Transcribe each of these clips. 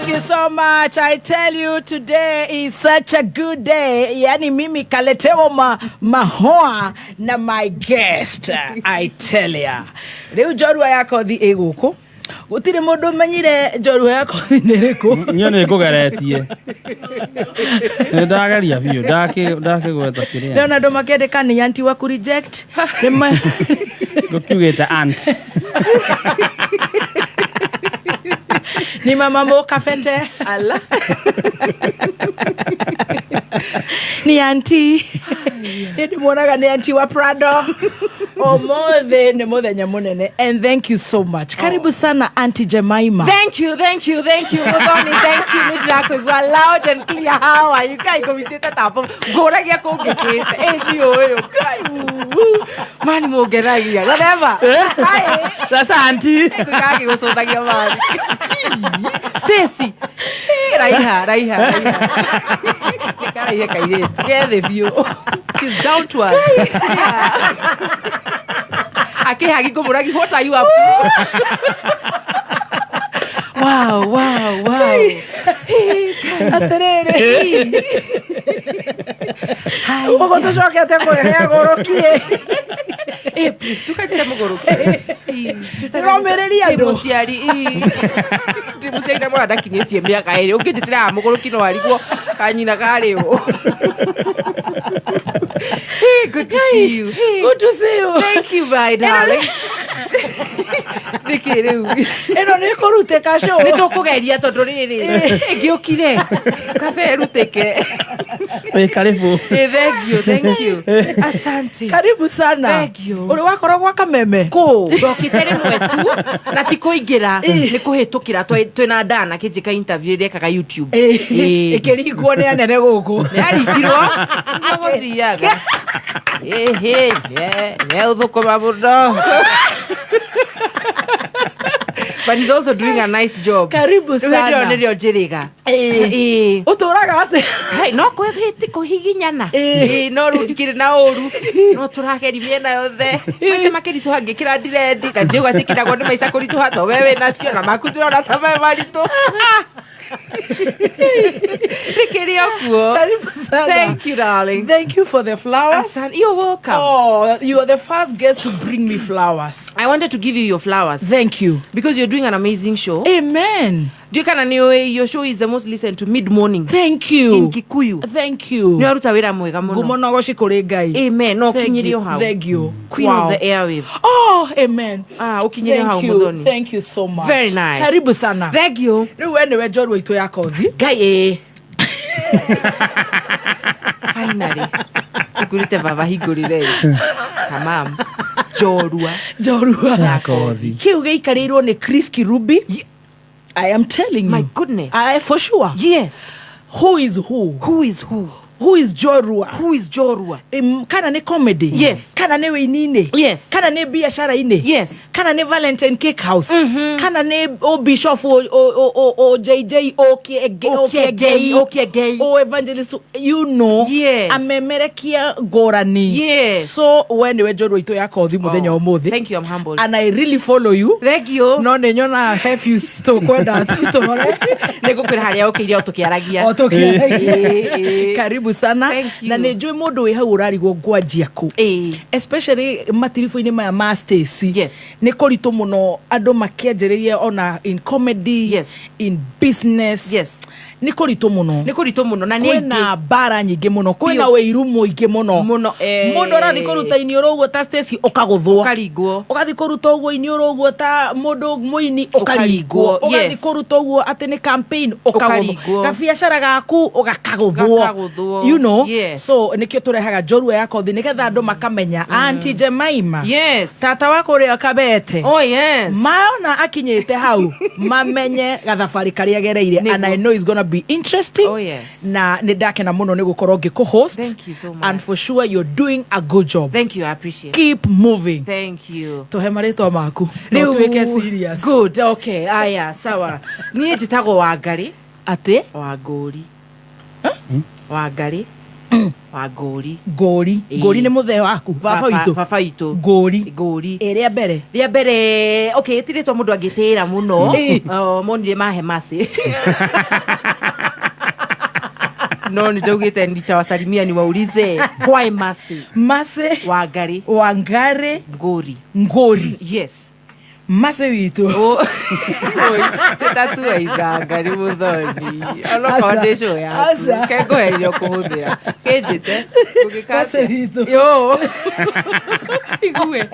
Thank you so much. I tell you today is such a good day. Yani mimi kaletewo mahoa na my guest. I tell ya. Rĩu njorua ya kothi ĩ gũkũ. Gũtirĩ mũndũ ũmenyire njorua ya kothi nĩ ĩrĩkũ. Niĩ nĩ ngũgeretie, nĩ ndageria biũ, ndakĩgweta kĩrĩa. Ndĩrona andũ makĩandĩka nĩ anti wa ku reject. Ngũkiugĩte aunt. Ni mama mũkabete. Ala. Ni anti. Nĩ ndĩmuonaga nĩ anti wa Prado. Ũmũthĩ nĩ mũthenya mũnene and thank you so much. Karibu sana, Auntie Jemima. Thank you, thank you, thank you, Muthoni, thank you. Nĩ ndĩrakũigua loud and clear. How are you? Ngai ngũmicĩte tambo ngũragia kũngĩkĩte. Ĩ ndiũĩ Ngai. Mani mũngenagia. Gathema. Sasa auntie. Ngũigagĩgũcũthagia mani. Stacy. Eh, raiha, raiha, raiha. Nĩ karaihe kairĩtu. Gethĩ biũ. She's down to earth. Yeah. Akĩhagi ngũmũragi, what are you up to? Wow. Atĩrĩrĩ, ũguo tũcokete kũrehe agũrũkie. Eh, please, tukajite mũgũrũki. Ndĩromĩrĩria Ndĩ andũ. mũciari, ii. Ndĩ mũciari na mwana ndakinyĩtie mĩaka 2. Ũngĩnjĩtĩra mũgũrũki no arigwo kanyina karĩ ũ. Hey, good to see you. Hey, Good to see you. Thank you, my darling. Nĩkĩ rĩu? Ĩno nĩ kũrutĩka show. Nĩ tũkũgeria tondũ rĩrĩ ĩngĩũkire kabe ĩrutĩke. Wĩ karibu. Eh, thank you, thank you. Asante. Karibu sana. Thank you. Ũrĩ wakorwo gwa Kameme? Kũ ndokĩte rĩmwe tu na ti kũingĩra, nĩ kũhĩtũkĩra. Twĩna Dana kĩnjĩka interview ĩrĩa ekaga YouTube. Ĩĩ. Ĩkĩringwo nĩ anene gũkũ. Nĩ arikirwo nĩguo gũthiaga. Ĩhĩ, nĩ ũthũkũma mũno, but he's also doing a nice job. Karibu Rĩu sana. hĩndĩ ĩyo nĩrĩo njĩrĩga. Ĩĩ. Ĩĩ. Ũtũraga atĩ? Hai, no kũhiginyana. Ĩĩ. Ĩĩ, no rĩu ndikĩrĩ na ũru, no tũrageria mĩena yothe. Maica makĩritũha ngĩkĩra ndirendi na ndiuga ciĩkĩragwo nĩ maica kũritũha to we wĩ nacio na maku ndĩrona ta me maritũ. Ndĩkĩrĩ o kuo. Karibu sana. Thank you, darling. Thank you for the flowers. Asante. You're welcome. Oh, you are the first guest to bring me flowers. I wanted to give you your flowers Thank you. because you're doing an amazing show. Amen. Ndiũĩ kana nĩ ũĩ your show is the most listened to mid morning Thank you. in Kikuyu. Thank you. Nĩ waruta wĩra mwega mũno. Ngumo na ũgoci kũrĩ Ngai. Amen. No Thank ũkinyĩre you. o hau. Thank you. Queen Wow. of the airwaves. Oh, amen. Ah, ũkinyĩre hau, Thank you. Muthoni. Thank you so much. Very nice. Karibu sana. Thank you. Rĩu we nĩwe njorua itũ ya kothi. Ngai ĩĩ. Finally. Ngũrĩte baba hingũrĩre. Tamam. Njorua. Njorua. Ya kothi. Kĩu gĩikarĩirwo nĩ Chris Kirubi. I am telling My you. goodness. I for sure. Yes. Who is who? Who is who? Who is Jorua? Who is Jorua? Kana nĩ comedy? Yes. Kana nĩ wĩini-inĩ? Yes. Kana nĩ biacara-inĩ? Yes. Kana nĩ Valentine Cake House? Kana nĩ o bishop o JJ o Okiengei, Okiengei. o evangelist, you know? Yes. Amemerekia ngũrani. Yes. So we nĩwe njorua itũ ya kothi mũthenya Oh, ũmũthĩ. thank you, I'm humbled. And I really follow you. Thank you. No nĩ nyonaga he views tũkwenda tũtũrore. Nĩ ngũkwĩra harĩa ũkĩire o tũkĩaragia. O tũkĩaragia. Ĩĩ, ĩĩ. Karibu sana. Thank you. Na nĩ njũĩ mũndũ wĩ hau ũrarigwo ngwanjia kũ, especially matiribũ-inĩ maya ma Stacy. Nĩ kũritũ mũno andũ makĩanjĩrĩria ona in comedy, in business. Nĩ kũritũ mũno. Nĩ kũritũ mũno na nĩ aingĩ. Kwĩna mbara nyingĩ mũno, kwĩna Biũ. wĩiru mũingĩ mũno. Mũno, eh. Mũndũ arathiĩ kũruta iniũrũ ũguo ta Stacy, ũkagũthwo. Ũkaringwo. Ũgathiĩ kũruta ũguo iniũrũ ũguo ta mũndũ mũini, ũkaringwo. Ũkaringwo, Ũgathiĩ kũruta ũguo atĩ nĩ campaign, ũkagũthwo. Ũkaringwo. Gabiacara gaku ũgakagũthwo. Gakagũthwo. You know? So nĩkĩo tũrehaga njorua ya kothi nĩgetha andũ makamenya Auntie Jemima, tata wa kũrĩa Kabete, Oh yes. maona akinyĩte hau mamenye gathabarĩ karĩa agereire. Nĩguo. And I know it's gonna be interesting. Oh, yes. Na nĩ ndakena mũno nĩ gũkorwo ngĩkũ-host. Thank you so much. And for sure you're doing a good job. Thank you, I appreciate. Keep moving. Thank you. Tũhe marĩtwa maku. No Rĩu tuĩke serious. Good, okay. Aya, sawa. Niĩ njĩtagwo Wangarĩ. Atĩ? Wangũri. Wangarĩ. Wa Ngũri. Ngũri. Ĩĩ. Ngũri nĩ mũthee waku, baba witũ. Baba witũ. Ngũri. Ngũri. Ĩrĩa mbere. Rĩa mbere, okay, ti rĩtwa mũndũ angĩtĩĩra mũno. Ĩĩ. Oh, monire mahe maci no nĩ ndaugĩte nitawasalimia niwaulize why Mercy. Mercy. Wangari. Wangari. Ngũri. Ngũri. Yes. Mercy witũ. Tũtatua ithanga nĩ mũthoni onokorwo Aca. ndĩ show yaku Aca. kengũherio kũhũthĩra kĩnjĩte. Mercy witũ. Yo igue.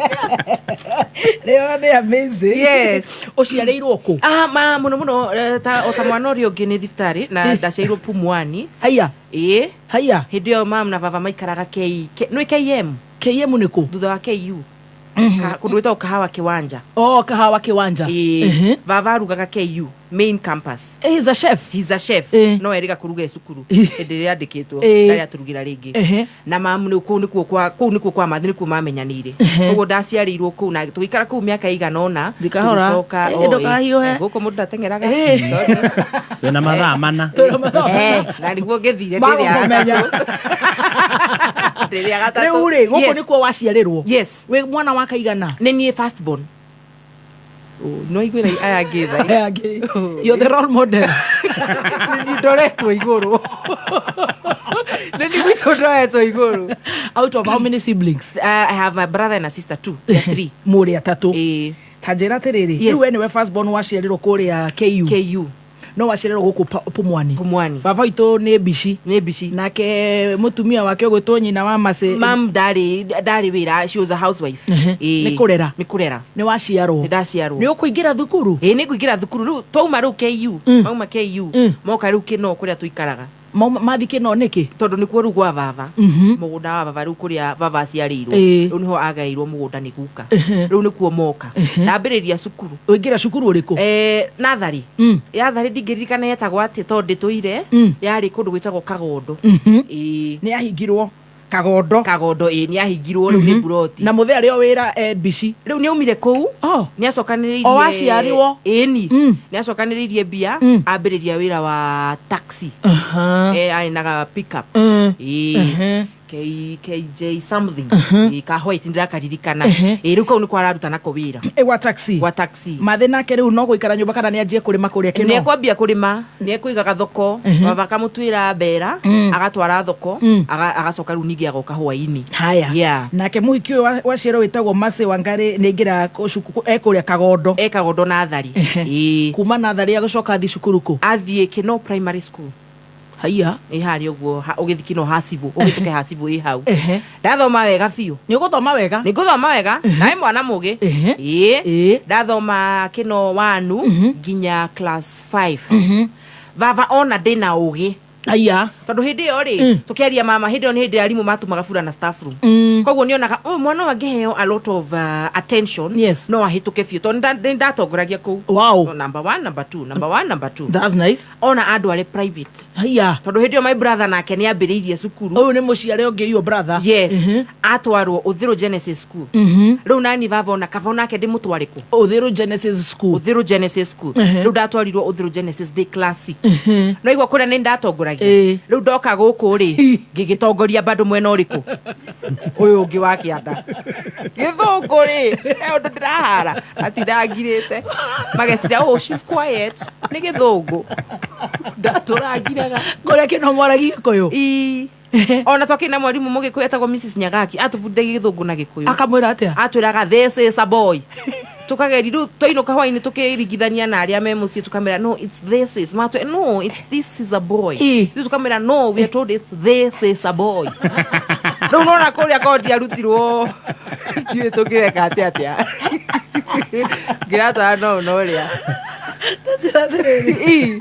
Rĩo nĩ amazing. Yes. Ũciarĩirwo kũ? Ah, ma mũno mũno ta o ta mwana ũrĩa ũngĩ nĩ thibitarĩ na ndaciarirwo Pumwani. Haiya. Ĩĩ. Haiya. Hĩndĩ ĩyo mam na baba maikaraga K K nĩ KM. KM nĩ kũ? Thutha wa KU. Kũndũ gwĩtagwo Kahawa Kĩwanja. Oh, Kahawa Kĩwanja. Ĩĩ, baba arugaga KU main campus. He's a chef. He's a chef. No erĩga kũruga e cukuru hĩndĩ ĩrĩa andĩkĩtwo ndarĩ atũrugĩra rĩngĩ. Na mamu nĩ kũu nĩkuo kwa kũu nĩkuo kwa mathi nĩkuo mamenyanĩire, koguo ndaciarĩirwo kũu na tũgĩikara kũu mĩaka ĩigana ũna. Thiĩ kahora. Tũgĩcoka. Eh, ndũkahiũhe. Gũkũ mũndũ ndateng'eraga. Sorry. Twĩna mathaa mana. Na nĩguo ngĩthire Magũkũmenya. ndĩrĩa gatatũ. Rĩu rĩ, gũkũ Yes. nĩkuo waciarĩrwo? Yes. Wĩ mwana wa kaigana? Nĩ niĩ first born. No iguĩra aya angĩ tha. You're the role model. Nĩ ndoretwo igũrũ, nĩ niĩ gwitũ ndoretwo igũrũ. Out of how many siblings? I have my brother and a sister, two. There are three. Mũrĩ atatũ. Ĩĩ. Ta njĩra atĩrĩrĩ, Yes. rĩu we nĩwe first born waciarĩrwo kũrĩa KU? KU. No waciarĩrwo gũkũ Pumwani? Pumwani. Baba witũ nĩ mbici? Nĩ mbici. Nake mũtumia wake ũgwĩtwo nyina wa Mercy? Mam ndarĩ wĩra, she was a housewife. Ĩĩ. Nĩ kũrera? Nĩ kũrera. Nĩ waciarwo? Nĩ ndaciarwo. Nĩ ũkũingĩra thukuru? Ĩĩ, nĩ ngũingĩra thukuru. Rĩu twauma rĩu KU, mauma KU, moka rĩu Kĩno kũrĩa tũikaraga. Mathi Kĩno nĩkĩ? Tondũ nĩkuo rĩu gwa baba, mũgũnda wa baba rĩu kũrĩa baba aciarĩirwo. Rĩu nĩho agaĩirwo mũgũnda nĩ guka, rĩu nĩkuo moka ndambĩrĩria cukuru. Ũingĩra cukuru ũrĩkũ? Natharĩ. Yatharĩ ndingĩririkana yetagwo atĩ tondũ ndĩtũire. Yarĩ kũndũ gwĩtagwo Kagondo. Ĩĩ. Nĩ yahingirwo Kagondo? Kagondo, ĩĩ, nĩ yahingirwo rĩu nĩ buroti. Na mũthee arĩ o wĩra mbici? Rĩu nĩ aumire kũu. Oh. Nĩ acokanĩrĩirie. O waciarirwo? Ĩni. Nĩ acokanĩrĩirie mbia, ambĩrĩria wĩra wa taxi. Arĩ na ga pickup. Ĩĩ. KJ something. Ĩĩ, ka white ndĩrakaririkana. Ĩĩ, rĩu kau nĩko araruta nako wĩra. Gwa taxi? Gwa taxi. Mathĩ nake rĩu no gũikara nyũmba kana nĩ anjie kũrĩma kũrĩa Nĩ Kĩno? ekwambia kũrĩma, nĩ ekũigaga thoko, baba akamũtuĩra mbera agatwara thoko, agacoka rĩu ningĩ agoka hwaĩ-inĩ. Haya. Yeah. Nake mũhiki ũyũ waciarwo wĩtagwo Mercy Wangari nĩ aingĩra ekũrĩa Kagondo? E Kagondo natharĩ. Ĩĩ. Kuma natharĩ agũcoka athi cukuru kũ? Athiĩ Kĩno Primary School. Haiya. Ĩ harĩa ũguo ũgĩthiĩ Kĩno hacibũ, ũgĩtũke hacibũ ĩ hau. Ndathoma wega biũ. Nĩ ũgũthoma wega? Nĩ ngũthoma wega, naĩ mwana mũgĩ. Ĩĩ. Ndathoma Kĩno wanu nginya class 5. Baba ona ndĩna ũgĩ. Haiya. Tondũ hĩndĩ ĩyo rĩ, tũkĩaria mama, hĩndĩ ĩyo nĩ hĩndĩ arimũ matũmaga burana staff room. Koguo nĩonaga ũyũ mwana ũyũ angĩheo a lot of attention, no ahĩtũke biũ tondũ nĩ ndatongoragia kũu. So, number one, number two, number one, number two. That's nice. Ona andũ arĩ private. Haiya. Tondũ hĩndĩ ĩyo my brother nake nĩ ambĩrĩirie cukuru. Ũyũ nĩ mũciare ũngĩ, your brother? Yes. Atwarwo Ũthĩrũ Genesis School. Rĩu nani baba ona kaba onake ndĩmũtware kũ? Ũthĩrũ Genesis School. Ũthĩrũ Genesis School. Rĩu ndatwarirwo Ũthĩrũ Genesis ndĩ class 6. No igua kũrĩa nĩ ndatongoragia. Rĩu ndoka gũkũ rĩ, ngĩgĩtongoria bado mwena ũrĩkũ ũyũ ũngĩ wa kĩanda gĩthũngũ rĩ, he ũndũ ndĩrahara atindangirĩte magecira, oh, she's quiet, nĩ gĩthũngũ ndatũrangiraga. Kũrĩa Kĩno mwaragia Gĩkũyũ? Ii. Ona twakĩrĩ na mwarimũ mũgĩkũyũ etagwo Mrs Nyagaki, atũbundithagia gĩthũngũ na gĩkũyũ. Akamwĩra atĩa? Atwĩraga, "This is a boy." Tukageri rĩu twainũka hwainĩ tũkĩringithania na arĩa me mũciĩ, tukamera, "No, it's this is matwe, no, it's this is a boy." Rĩu tukamera, "No, we are told it's this is a boy." Rĩu nona kũrĩa korwo ndiarutirwo ndiũĩ tũngĩreka atĩa atĩa ngĩratwara no na ũrĩa. Njĩra atĩrĩrĩ,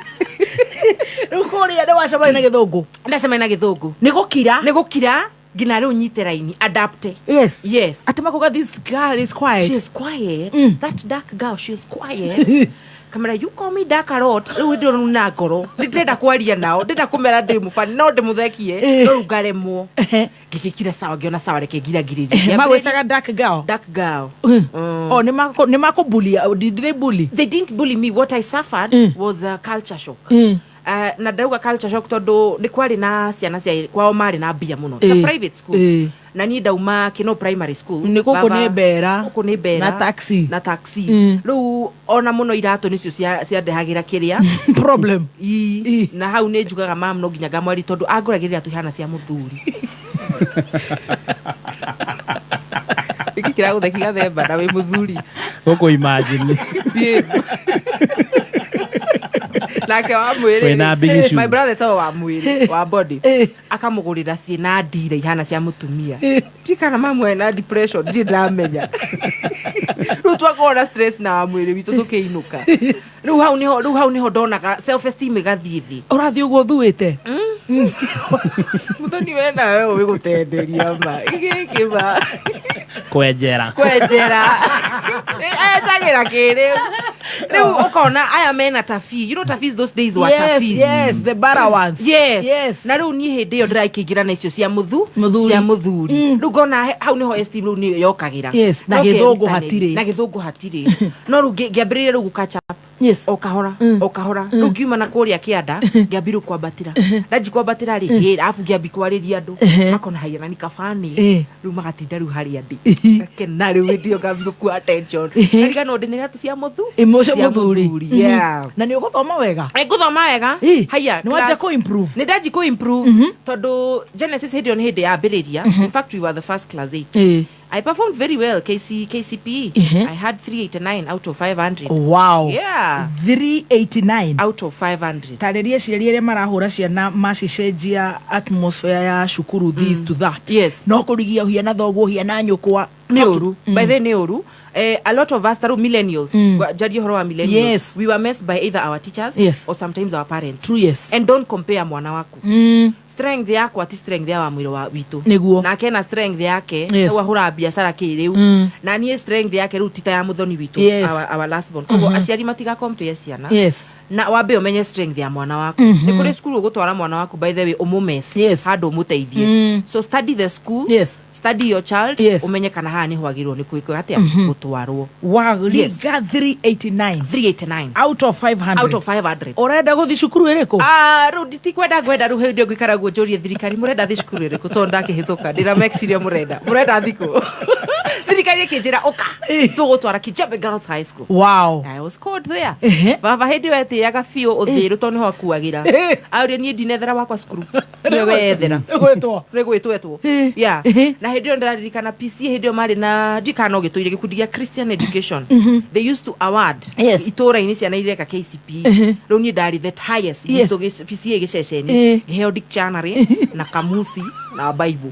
rĩu kũrĩa nĩ wacemania na gĩthũngũ? Ndacemania na gĩthũngũ. Nĩ gũkira? Nĩ gũkira nginya rĩu nyite raini, adapte. Yes. Atĩ makuga, "This girl is quiet." She's quiet. That dark girl, she's quiet. Kamera, you call me dark a lot. Rĩu hĩndĩ ĩyo na ngoro nĩ ndĩrenda kwaria nao, ndĩrenda kũmera ndĩ mũbani no ndĩmũthekie, no rĩu ngaremwo. Ngĩgĩkira sawa, ngĩona sawa, reke ngiragirĩrie. Magwĩtaga dark girl? Dark girl. Oh, nĩ makũbulia? Did they bully? They didn't bully me. What I suffered was a culture shock. Na ndauga culture shock tondũ nĩ kwarĩ na ciana cia kwao marĩ na mbia mũno. It's a private school. Na niĩ ndauma Kino Primary School. Nĩ gũkũ nĩ mbera. Gũkũ nĩ mbera. Na taxi. Na taxi. Rĩu ona mũno iratũ nĩcio ciandehagĩra kĩrĩa Problem. Ii. Ii. Na hau nĩ njugaga mam no nginya ngamweri tondũ angũragĩrĩra iratũ ihana cia mũthuri. Gĩkĩ kĩragũtheki gathemba na wĩ mũthuri. Gũkũ imagine. Nake wa mwĩrĩ Wĩna big shoe. My brother to wa mwĩrĩ wa body akamũgũrĩra ciĩna ndira ihana cia mũtumia tikana mamwe na depression ndirĩ ndamenya rĩu twakorwo na stress na wa mwĩrĩ witũ tũkĩinũka rĩu hau nĩho rĩu hau nĩho ndonaga self esteem ĩgathiĩ thĩ. Ũrathiĩ ũguo thuĩte. Mũthoni we nawe ũĩ gũtenderia ma gĩkĩ ma Kwenjera. Kwenjera enjagĩra kĩrĩu rĩu ũkona aya mena tabi, you know, tafis those days were Yes, tafis. yes, the bara ones. Yes. Yes. Na rĩu niĩ hĩndĩ ĩyo ndĩrakĩingĩra na icio cia mũthu Mũthuri. Cia mũthuri rĩu ngona hau nĩho esteem rĩu nĩyo yokagĩra. Yes, na No gĩthũngũ kerutanĩria. hatirĩ. Na gĩthũngũ hatirĩ no rĩu ngĩambĩrĩria rĩu gũ catch up o kahora o kahora rĩu ngiuma na kũrĩa kĩanda ngĩambi rĩu kwambatĩra ndanji kwambatĩra rĩ hĩ arabu ngĩambi kwarĩria andũ makona haiya na ni kabani rĩu magatinda rĩu harĩa ndĩ ngakena rĩu hĩndĩ ĩyo ngambi gũkua attention ngariganwo ndĩ na iratũ cia mũthu Emotion cia mũthuri. Yeah. Na nĩ ũgũthoma wega. Ngũthoma wega. Haya. Nĩ wanjia kũ-improve? Nĩ ndanji kũ improve tondũ Genesis hĩndĩ ĩyo nĩ hĩndĩ yambĩrĩria. In fact, we were the first class 8. I performed very well KC, KCPE. I had 389 out of 500. Wow. Yeah. 389 out of 500. Tarĩria aciari arĩa marahũra ciana macicenjia atmosphere ya cukuru this to that. Yes. No kũrigia ũhiana thoguo ũhiana nyũkwa. Nĩ ũru by the nĩ ũru. A lot of us taru millennials, njarie ũhoro wa millennials, Yes. we were messed by either our teachers Yes. or sometimes our parents. True, yes. And don't compare mwana waku. Strength yakwa ti strength ya wa mwĩrĩ wa witũ. Nĩguo. Nake ena strength yake. Yes. Rĩu ahũraga biacara kĩrĩu na niĩ strength yake rĩu ti ta ya mũthoni witũ, our last born. Koguo aciari matiga compare ciana. Na wambe ũmenye strength ya mwana waku. Nĩ kũrĩ cukuru ũgũtwara mwana waku, by the way, ũmũmess handũ ũmũteithie. So study the school, study your child, ũmenye kana haha nĩho agĩrĩirwo nĩ kwĩkwo atĩa gũtwarwo. Waringa 389 389 out of 500. Out of 500. Ũrenda gũthiĩ cukuru ĩrĩkũ? Ah, rĩu nditikwenda ngwenda rĩu hĩndĩ ĩyo ngũikara guo njũrie thirikari mũrenda thi cukuru ĩrĩkũ tondũ ndakĩhĩtũka ndĩra meciria mũrenda thikũ thirikari ĩkĩnjĩra ũka tũgũtwara Kijabe Girls High School. Wow. I was called there. Baba hĩndĩ ĩyo etĩaga biũ ũthĩrũ tondũ nĩho akuagĩra. Aũria niĩ ndinethera wakwa cukuru nĩwe wethera. Gwĩtwo. Nĩ gwĩtwetwo. Yeah. Na hĩndĩ ĩyo ndĩraririkana PC hĩndĩ ĩyo marĩ na ndikana no gĩtũire gĩkundi gĩa Christian Education. They used to award itũũra-inĩ ciana ireka KCPE. Rĩu niĩ ndarĩ the highest gwitũ PCA gĩceceni ngĩheo dictionary na kamusi na bible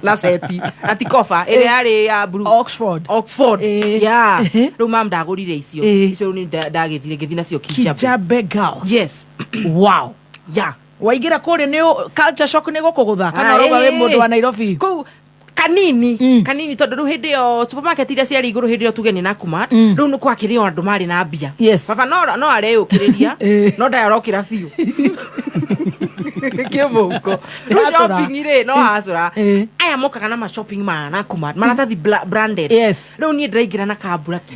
na seti na tikoba ĩrĩa yarĩ ya blue. Oxford. Oxford. Yeah. Rĩu mam ndagũrire icio. Icio rĩu nĩ ndagĩthire ngĩthiĩ nacio Kijabe. Kijabe Girls. Yes. Wow. Yeah. Waingĩra kũrĩa nĩ culture shock nĩ gũkũgũtha kana Ah, ũrauga wĩ mũndũ wa Nairobi? Kũu kanini kanini tondũ rĩu hĩndĩ ĩyo supermarket iria ciarĩ igũrũ hĩndĩ ĩyo tuge nĩ Nakumatt rĩu nĩ kwakĩrĩ o andũ marĩ na mbia. Baba no areyũkĩrĩria no ndayarokĩra biũ kĩmũhuko rĩu Hacũra. shopping rĩ no hacũra. Aya mokaga na ma shopping ma Nakumatt maratathi branded. Rĩu niĩ ndĩraingĩra na kamburaki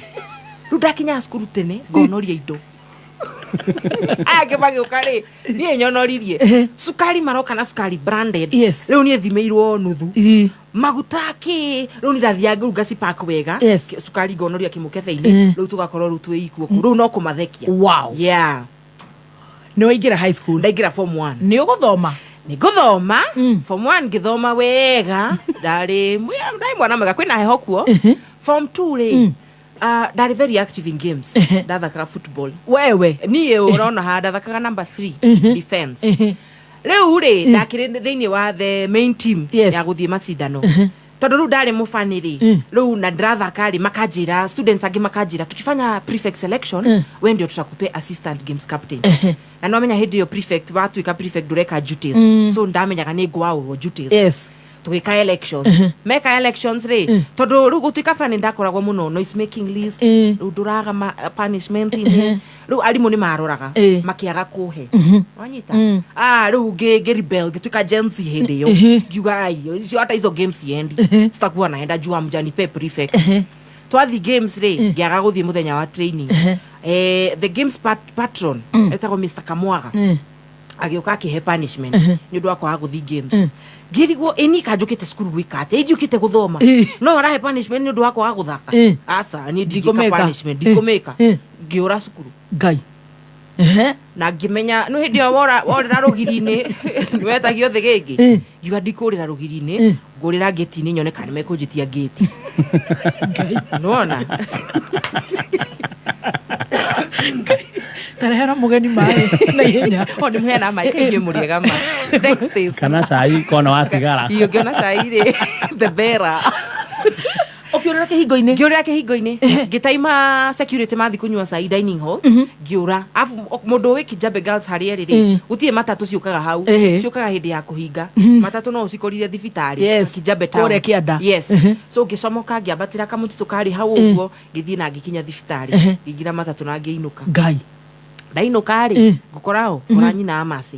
rĩu ndakinya cukuru tene ngonoria indo aya angĩ magĩũka rĩ niĩ nyonoririe cukari maroka na cukari branded. Rĩu niĩ thimĩirwo nuthu maguta kĩ rĩu nĩ ndathiaga rĩu ngacipack wega. Cukari ngonoria kĩmũkebe-inĩ rĩu tũgakorwo rĩu twĩ ikuo kũu rĩu no kũmathekia. Wow. Yeah. Nĩ waingĩra high school. Ndaingĩra form 1. Nĩ ũgũthoma. Nĩ ngũthoma form 1 ngĩthoma wega ndarĩ mwana mwega kwĩna heho kuo. Form 2 rĩ ndarĩ very active in games ndathakaga football. Wewe. Niĩ ũrona haha ndathakaga number 3 defense rĩu rĩ ndakĩrĩ thĩinĩ wa the main team ya gũthiĩ macindano tondũ rĩu ndarĩ mũbani rĩ rĩu na ndĩrathaka rĩ makanjĩra students angĩ makanjĩra tukifanya prefect selection we ndio tutakupea assistant games captain na nĩwamenya hĩndĩ ĩyo prefect watuĩka prefect ndũreka duties so ndamenyaga nĩ ngwaũrwo duties. Tũgĩka elections meka elections rĩ tondũ rĩu gũtuĩka bani ndakoragwo mũno noise making list rĩu ndũraga punishment-inĩ rĩu arimũ nĩ maroraga makĩaga kũhe wanyita ah rĩu ngĩ rebel ngĩtuĩka Gen Z hĩndĩ ĩyo ngiuga ai icio hata hizo games siendi sitakuwa naenda juu hamjanipe prefect twathi games rĩ ngĩaga gũthiĩ mũthenya wa training. The games patron etagwo Mr Kamwaga agĩũka akĩhe punishment nĩ ũndũ wa kwaga gũthiĩ games. Ngĩrigwo ĩni kanjũkĩte cukuru gwĩka atĩa, injũkĩte gũthoma, no arahe punishment nĩ ũndũ wa kwaga gũthaka. Aca, niĩ ndingĩka. Ndikũmĩka. Punishment ndikũmĩka. Ngĩũra cukuru. Ngai. Ehe. Na ngĩmenya nĩ hĩndĩ ĩyo worĩra rũgiri-inĩ nĩwetagio thĩ gĩngĩ. Ngiuga ndikũrĩra rũgiri-inĩ, ngũrĩra ngĩti-inĩ nyone kana nĩmekũnjĩtia ngĩti. Nĩwona? Tarehera mũgeni maĩ na ihenya. O nĩ mũheana maĩ kaingĩ mũrĩega ma. Thanks, Stacy. Kana cai kona watigara. Iyo ngĩona cai rĩ, the better. Ũkĩũrĩra kĩhingo-inĩ? Ngĩũrĩra kĩhingo-inĩ, ngĩtaima security mathi kũnyua cai dining hall, ngĩũra. Afu mũndũ ũĩ Kijabe Girls harĩa ĩrĩ rĩ, gũtirĩ matatũ ciũkaga hau. Ciũkaga hĩndĩ ya kũhinga. Matatũ no ũcikorire thibitarĩ. Kijabe town. Kũrĩa kĩanda. Yes. So ngĩcomoka, ngĩambatĩra kamũtitũ karĩ hau ũguo, ngĩthiĩ na ngĩkinya thibitarĩ, ngĩingĩra matatũ na ngĩinũka. Ngai. Ndainũka rĩ, ngũkora ngora nyina amasi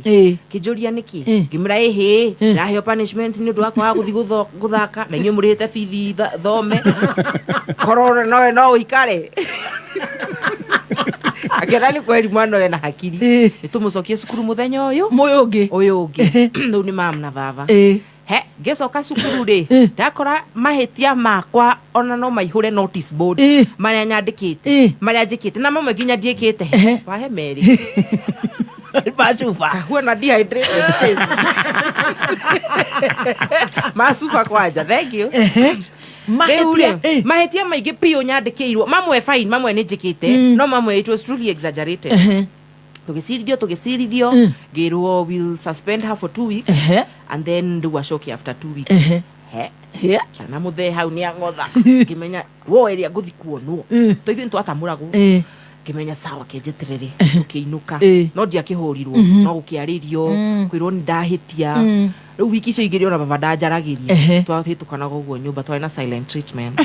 kĩnjũria nĩkĩ. Ngĩmwĩra ĩhĩ, ndaheo punishment nĩ ũndũ wa kwaga gũthiĩ gũthaka na inyuĩ mũrĩhĩte bithi thome, korwo nowe no ũikare. Akĩona nĩ kweri mwana ũyũ na hakiri, nĩ tũmũcokie cukuru mũthenya ũyũ Mũyũ ũngĩ. Ũyũ ũngĩ. Rĩu nĩ mam na baba. He ngĩcoka cukuru rĩ, ndakora mahĩtia makwa ona no maihũre notice board, marĩa nyandĩkĩte, marĩa njĩkĩte, na mamwe nginya ndiĩkĩte. Wahe merĩ. Macuba. Kahuana dehydrated state. Macuba kwanja, thank you. Rĩu Mahĩtia. rĩ, mahĩtia maingĩ piũ nyandĩkĩirwo, mamwe fine, mamwe nĩ njĩkĩte, no mamwe it was truly exaggerated. Tũgĩcirithio, ngĩrwo will suspend her for 2 weeks and then rĩu acoke after 2 weeks. He kĩana mũthee hau nĩ ang'otha, ngĩmenya wo ĩrĩa ngũthi kuonwo to ithuĩ nĩ twatamũragwo. Ngĩmenya sawa, kĩnjeterere. Tũkĩinũka. No ndiakĩhũrirwo, no gũkĩarĩrio, kwĩrwo nĩ ndahĩtia. Rĩu wiki icio igĩrĩ ona baba ndanjaragĩria. Twahĩtũkanaga ũguo nyũmba, twarĩ na silent treatment.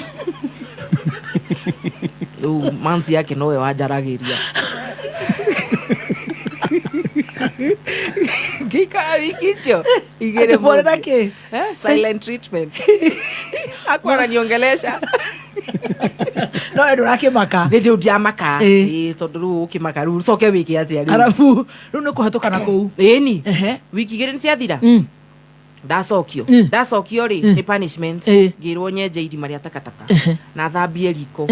Rĩu manzi yake nowe wanjaragĩria. Ngĩikara wiki icio igĩrĩ Atĩ mwarĩ na mũciĩ. kĩ? Eh, silent treatment, hakuwa ananiongelesha. No we ndũrakĩmaka. Nĩ ndĩ ndiamaka. Ĩĩ, tondũ rĩu ũkĩmaka rĩu ũcoke wĩke atĩa rĩu? Arabu rĩu nĩ kũhetũka na kũu. Ĩni. Wiki igĩrĩ nĩ ciathira, ndacokio. Ndacokio rĩ, nĩ punishment. Ngĩrwo nyenje irima rĩa takataka na thambie riko.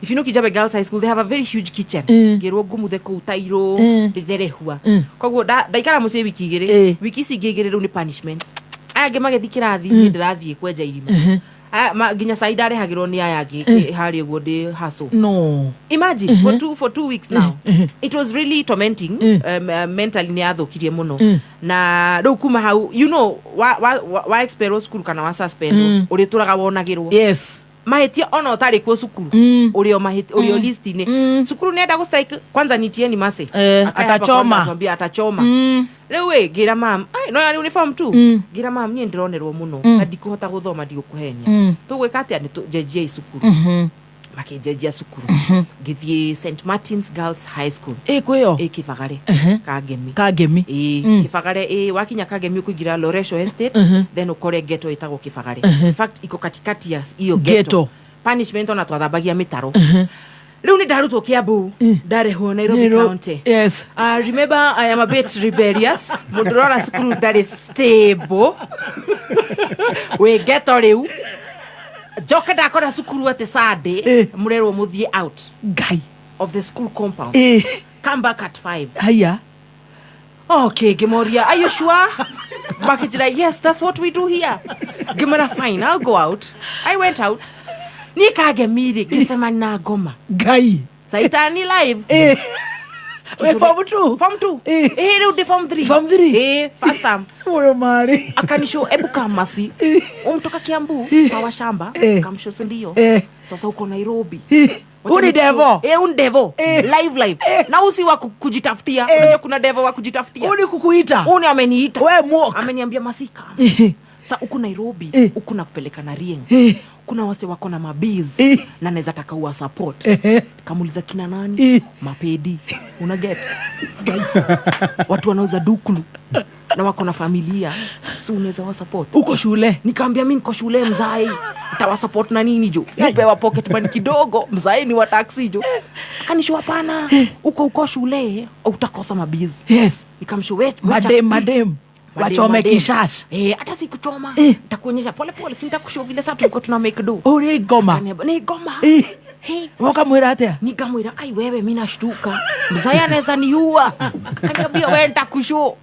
If you know Kijabe Girls High School, they have a very huge kitchen. Ngĩrwo ngumuthe kũu tairũ ndĩtherehua. Koguo ndaikara mũciĩ wiki igĩrĩ. Wiki ici ingĩ igĩrĩ rĩu nĩ punishment. Aya angĩ magĩthiĩ kĩrathi, niĩ ndĩrathiĩ kwenja irima. Aya, nginya cai ndarehagĩrwo nĩ aya angĩ harĩa ũguo ndĩ hustle. No. Imagine, for 2 weeks now. It was really tormenting. Mentally nĩ yathũkirie mũno. Na rĩu kuma hau, you know, wa expel cukuru kana wa suspend, ũrĩtũraga wonagĩrwo mahĩtia ona ũtarĩ kuo cukuru. Ũrĩ o ũrĩ o list-inĩ. Cukuru nĩenda gũ strike kwanza, nitieni mase. Eh, Akae hapa atachoma. kwanza atuambie atachoma. Rĩu ĩ ngĩra mam, ai no rĩu nĩ form 2. Ngĩra mam, niĩ ndĩronerwo mũno na ndikũhota gũthoma, ndigũkũhenia. Tũgwĩka atĩa? Nĩ njenjiei cukuru. Makĩnjenjia cukuru, ngĩthiĩ St Martin's Girls High School. Ĩ kwĩyo? Ĩ Kĩbagare, Kangemi. Kangemi. Ĩ Kĩbagare. Ĩ wakinya Kangemi ũkũingĩra Loresho Estate, then ũkore ghetto ĩtagwo Kĩbagare. In fact iko katikati ya iyo ghetto. Ghetto. Punishment ona twathambagia mĩtaro. Rĩu nĩ ndarutwo Kiambu, ndarehwo Nairobi County. Remember I am a bit rebellious. Mũndũ ũrora cukuru ndarĩ stable. Wĩ ghetto rĩu. Njoke ndakora cukuru atĩ Sunday mũrerwo mũthiĩ out Ngai. of the school compound. Come back at 5. Haya. Okay, ngĩmoria, "Are you sure?" Makĩnjĩra, "Yes, that's what we do here." Ngĩmera, "Fine, I'll go out." I went out. Niĩ Kangemi rĩ, ngĩcemania na ngoma. Ngai. Saitani live. Wĩ form 2? Form 2. Eh, rĩu ndĩ form 3. Form 3? Eh, first term. Ũyũ marĩ. Akanisho, "Ebu kamasi umtoka Kiambu kawa shamba." Kamsho, "Sindio? Sasa uko Nairobi." Wacha Huu ni devo. Eh, huu ni devo. Live live. Na usi wa kujitafutia. Unajua kuna devo wa kujitafutia. Huu ni kukuita. Huu ni ameniita. We mwok. Ameniambia, "Masika. Sa huku Nairobi, huku nakupeleka na Rieng. Kuna wase wako na mabiz na naweza taka uwa support." Kamuliza, "Kina nani?" "Mapedi. Una get? Watu wanauza dukulu." Na wako na familia, si unaweza wasupport? Uko shule. Nikaambia mi niko shule mzai, ntawasupport na nini jo? Nipewa pocket money kidogo, mzai ni wa taxi jo. Akanishow hapana, uko shule utakosa mabizi. Nikamshow Madem, madem wachome kishash. Eh, hata si kuchoma. Nitakuonyesha pole pole, si nitakushow vile sasa tulikuwa tuna make do. Uri ngoma. Akaniambia, ni ngoma. Hey. Wakamwira atia? Nikamwira, ai wewe, mi nashtuka, mzai anaweza niua. Akaniambia, wewe nitakushow.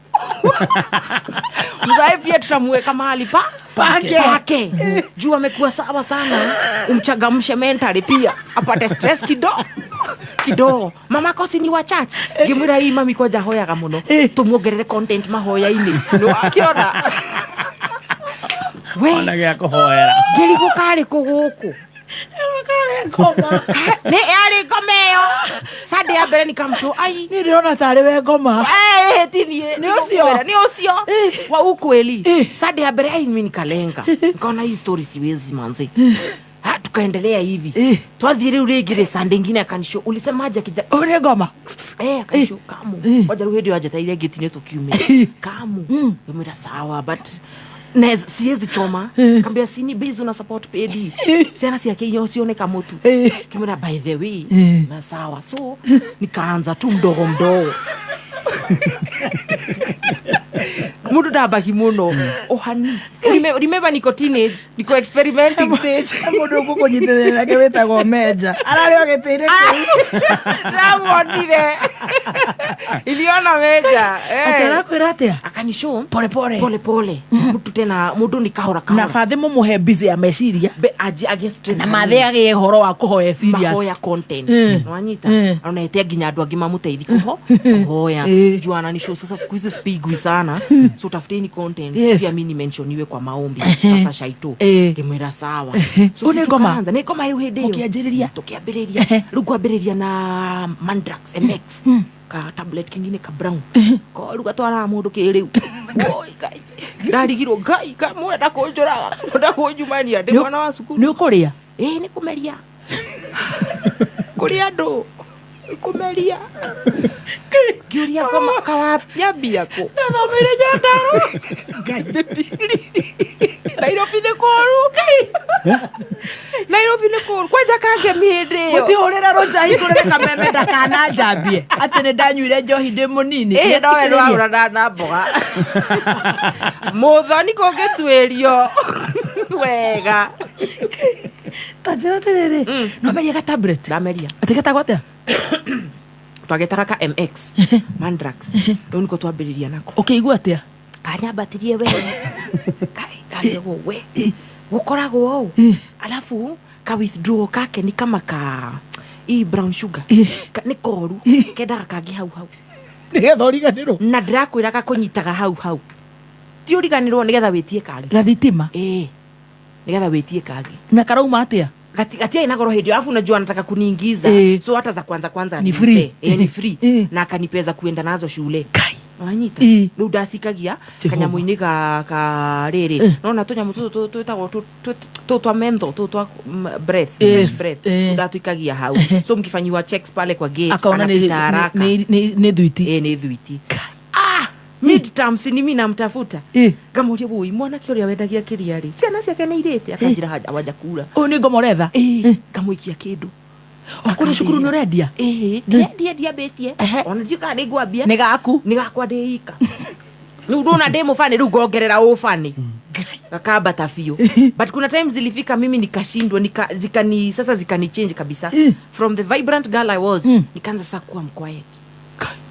Mzai pia tutamuweka mahali pa Pake. Pake. Juu amekuwa sawa sana, umchagamshe mentally pia apate stress kidogo kidogo. Mamako si ni wa church? Ngimwira hii mami kwanja hoyaga muno, tumuongerere content mahoya-inĩ. Nĩwakiona we Ona gĩa kũhoera. Ngĩrigwo karĩ kũ gũkũ. Nĩ yarĩ ngoma ĩyo Sunday ya mbere nikamshow ai. Niĩ ndĩrona tarĩ we ngoma. Eh, ti niĩ. Nĩ ũcio? Nĩ ũcio wa ukweli. Sunday ya mbere ai mimi nikalenga, nikaona hii story siwezi manze. Ah, tukaendelea hivi. Twathiĩ rĩu rĩngĩ rĩ Sunday ingine akanishow, ulisemaje akija Uri ngoma. Eh, akanishow kamu waja rĩu hĩndĩ ĩyo anjetereire ngĩti-inĩ tũkiumĩra kamu. Ngĩmwĩra sawa, but siwezi choma. Kambia sini busy una support pedi ciana ciake iyo cione kamutu. Kimwĩra by the way na sawa, so nikaanza tu mdogo mdogo. Mundu ndambagi muno ohani. Remember niko teenage, niko experimenting stage. Mũndũ ũgũkũnyitĩrĩra nake wĩtagwo Menja ararĩ o gĩtĩ-inĩ kĩu. Ndĩramuonire, iliona Meja. Atĩ arakwĩra atĩa? Akanishow Pole pole. Pole pole, mtu tena mundu ni kahora Na kahora. bathĩ mũmũhe busy ya meciria. Be aje age stress Na mathe agĩe ũhoro wa kũhoya serious. Mahoya content. Nwanyita anaetea nginya andũ angĩ mamũteithi kuhoya. Juu ananishow sasa siku hizi sipigwi sana, so tafuteni content. Pia mi nimentioniwe kwa maombi sasa shaito. Ngĩmwĩra sawa. So Ũũ si nĩ ngoma? tukaanza. Nĩ ngoma rĩu hĩndĩ ĩyo. Mũkĩanjĩrĩria? Tũkĩambĩrĩria rĩu kwambĩrĩria na Mandrax MX, ka tablet kingine ka brown ko rĩu gatwaraga mũndũ kĩrĩu. Oi, Ngai, ndarigirwo Ngai mũrenda kũnjũraga, mũrenda kũnjumania ndĩ mwana wa cukuru. Nĩ ũkũrĩa? Ĩĩ, nĩ kũmeria kũrĩ andũ, nĩ kũmeria. Ngĩũria ngoma kawambia kũ? Nathomeire Nyandarua. Ngai nĩ pili. Nairobi nĩ kũũru. Nairobi nĩ kũũru kwanja kangemi hĩndĩ ĩyo. Mũtihũrĩre rũnja hingũrĩre kameme ndakananjambie atĩ nĩ ndanyuire njohi ndĩ mũnini. Ĩĩ, nowe nĩwahũra na mboga mũthoni kũngĩtuĩrio wega. Ta njĩra atĩrĩrĩ, no merie ga tablet? Ndameria. Atĩ getagwo atĩa? Twagetaga ka MX Mandrax, rĩu nĩko twambĩrĩria nako. Ũkĩigua atĩa? Kanyambatirie we kai, ndarigwo we gũkoragwo ũũ, alafu ka withdraw kake ni kama ka hii brown sugar. Nĩ koru, kendaga kangĩ hau hau. Nĩgetha ũriganĩrwo. Na ndĩrakwĩra gakũnyitaga hau hau, ti ũriganĩrwo, nĩgetha wĩtie kangĩ. Gathitima. Ĩĩ, nĩgetha wĩtie kangĩ. Na karauma atĩa? Gatiai na goro hĩndĩ ĩyo, alafu unajua anataka kuniingiza. So hata za kwanza kwanza Ni anipe. free. Eh, ni free. Na akanipeza kuenda nazo shule. Kai. Wanyita. Rĩu ndacikagia Jehova. kanyamũ-inĩ ka rĩrĩ nona tũnyamũ tũtũ twĩtagwo tũtũ twa mentho, tũtũ twa breath, fresh breath. Ndatũikagia hau, so mkifanyiwa checks pale kwa gate Akaona nĩ anapita haraka. nĩ thuiti. Eh, nĩ thuiti. Ah, midterms ni mimi namtafuta. Ngamuria, woi mwanake ũrĩa wendagia kĩrĩa rĩ, ciana ciake nĩ irĩte? Akanjĩra hawajakula. Ũyũ nĩ ngoma ũretha? Ĩĩ, ngamũikia kĩndũ. O kũrĩ cukuru nĩ ũrendia? Ĩĩ, ndiendie, ndiambĩtie, ona ndiũ kana nĩ ngwambia. Nĩ gaku. Nĩ gakwa ndĩ ika rĩu ndona ndĩ mũbani, rĩu ngongerera ũbani gakambata biũ. But kuna times zilifika mimi nikashindwa, zikani sasa zikani change kabisa. From the vibrant girl I was, nikaanza sasa kuwa mquiet.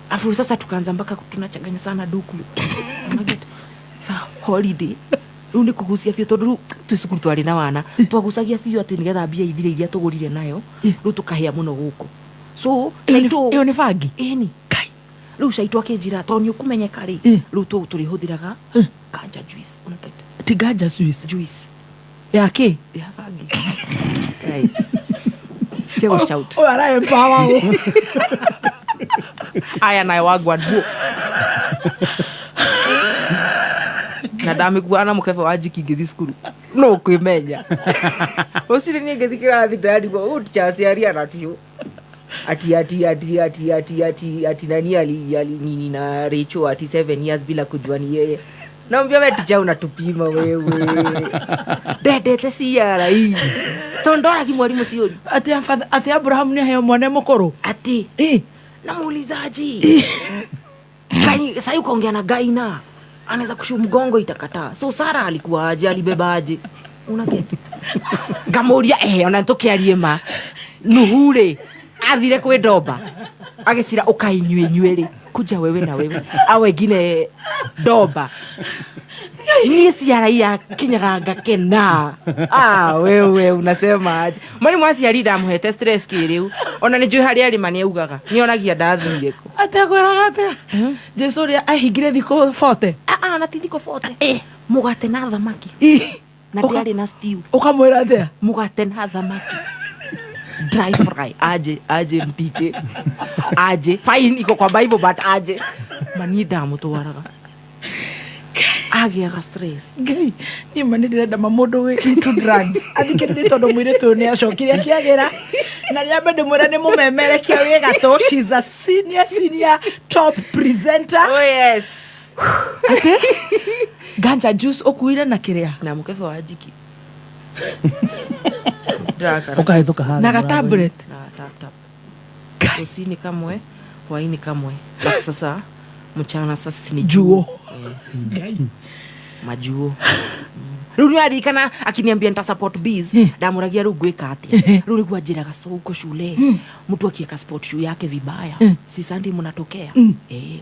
Afu sasa tukaanza mpaka tunachanganya sana dukulu. Unaget? Sa holiday rĩu nĩ kũgucia biũ, tondũ rĩu twĩ cukuru twarĩ na wana twagucagia biũ atĩ nĩgetha mbia ithire iria tũgũrire nayo, rĩu tũkahĩa mũno gũkũ, so caitũ Ĩyo nĩ bangi? Ĩni. Kai. Rĩu caitũ akĩnjĩra tondũ nĩ ũkũmenyeka rĩ, rĩu tũrĩhũthĩraga kanja juice. Unaget? Ti ganja juice? Juice. Ya kĩ? Ya bangi. Kai. Tiga gũshout. Ũyũ ara empower ũ. Aya naye wagwan buo na ndamĩkua na mũkebe wa njiki ngĩthiĩ cukuru no ũkwĩmenya rũcinĩ niĩ ngĩthiĩ kĩrathi ndarigwo ũũ ticha aciari anatio. Ati ati ati ati ati ati ati nani ali ali nini na Rachel ati 7 years bila kujua ni yeye. Naambia wewe tija unatupima wewe. Ndendete ciara hii. Tondora ki mwalimu ciuri. Ati ati Abraham ni heo mwana mukuru. Ati namuulizaji. Kai sasa ukaongea na Gaina. Anaweza kushu mgongo itakataa. So Sara alikuwa aje, alibeba aje? Unaketi. Ngamuria ona ntukiarie ma. Nuhure athire kwi ndomba. Agicira ukainywe inywe ri. Kuja wewe na wewe. A wengine ndomba. Ni ciara ya kinyaga ngakena. Ah wewe unasema aje? Mwalimu aciari ndamuhete stress kiriu. Ona ni njui haria ari ma ni augaga. Ni onagia ndathire ku. Atekwiraga atia? Jesu ria ahingire thikũ 40. Ah na ti thikũ 40. Mugate na thamaki. Na ndiarĩ na stew. Ukamwĩra atia? Mugate na thamaki. Dry fry. Aje aje mtiche. Aje. Fine iko kwa Bible but aje. Mani ndamutwaraga. Agiaga stress. Ngai, niĩ ma nĩ ndĩrenda ma mũndũ wĩ into drugs. Athikĩrĩrie tondũ mũirĩtu ũyũ nĩ acokire akĩagĩra. Na rĩambe ndĩmwĩre nĩ mũmemerekia wĩ gatũ. She's a senior top presenter. Oh yes. Ate? Ganja juice ũkuire na kĩrĩa? Na mũkebe wa njiki. Ũkahĩtũka harĩa. Na ga tablet. Na tap tap. Rũcinĩ kamwe, hwaĩ-inĩ kamwe. Alafu sasa mchana sasa ni Juo. Majuo. Rĩu nĩwaririkana akiniambia nita support bees ndamũragia rĩu ngwĩka atĩa. Rĩu nĩguo anjĩraga so huko shule mtu akiweka sport shoe yake vibaya si Sunday mnatokea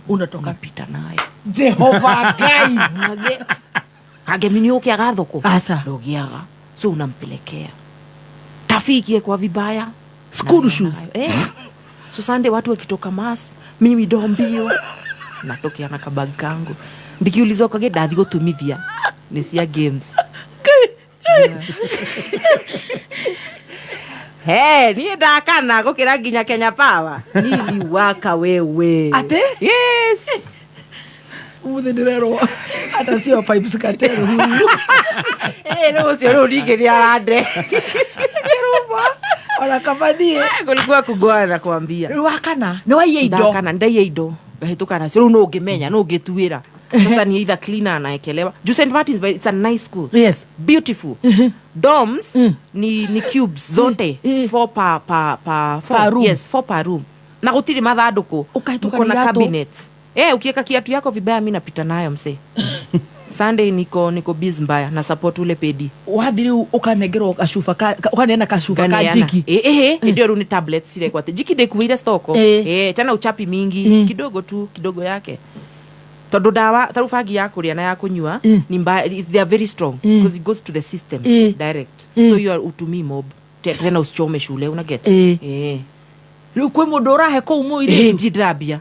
Unatoka. Unapita naye Jehova Ngai. Unaget. Kagemi nĩ ũkĩaga thoko Aca. ndũngĩaga, so unampelekea tafikie kwa vibaya School Na- shoes. nayo. So Sunday watu wakitoka mass mimi ndo mbio natokea na kabag kangu ndikiulizwa kwage ndathi gutumithia ni cia games. Hey, niĩ ndakana gũkĩra nginya Kenya Power. Niliwaka wewe. Ate? Yes. Umuthi ndĩrerwo hata sio pipes katero. Rĩu ũcio rĩu ningĩ nĩ arande. Ona kaba niĩ. Kulikuwa kugwana nakwambia. Rĩu wakana nĩ waiya indo. Ndakana ndaiya indo ngahĩtũka nacio rĩu no ũngĩmenya no ũngĩtuĩra. Sasa ni either cleaner anaekelewa. Juu St. Martin's but it's a nice school. Yes. Beautiful. Dorms ni cubes zote. 4 per per per four. Per room. Yes, 4 per room. Na gũtirĩ mathandũkũ. Ũkahĩtũka Mko na na iratũ. cabinets. Ukiweka kiatu yako vibaya mimi napita nayo msee. Sunday niko busy mbaya na support ule pedi. Wathi rĩu ũkanengerwo gacuba ka ũkaneana gacuba ka Nganeana. njiki. Ndio rĩu ni tablets cirekwo atĩ jiki ndĩkuĩire stoko. Tena uchapi mingi kidogo tu kidogo yake. Tondu dawa taru bangi ya kuria na ya kunyua ni mbaya, they are very strong because it goes to the system direct. So you are utumii mob tena usichome shule una get. Rĩu kwĩ mũndũ ũrahe kũu mũirĩtu. Ndindirambia.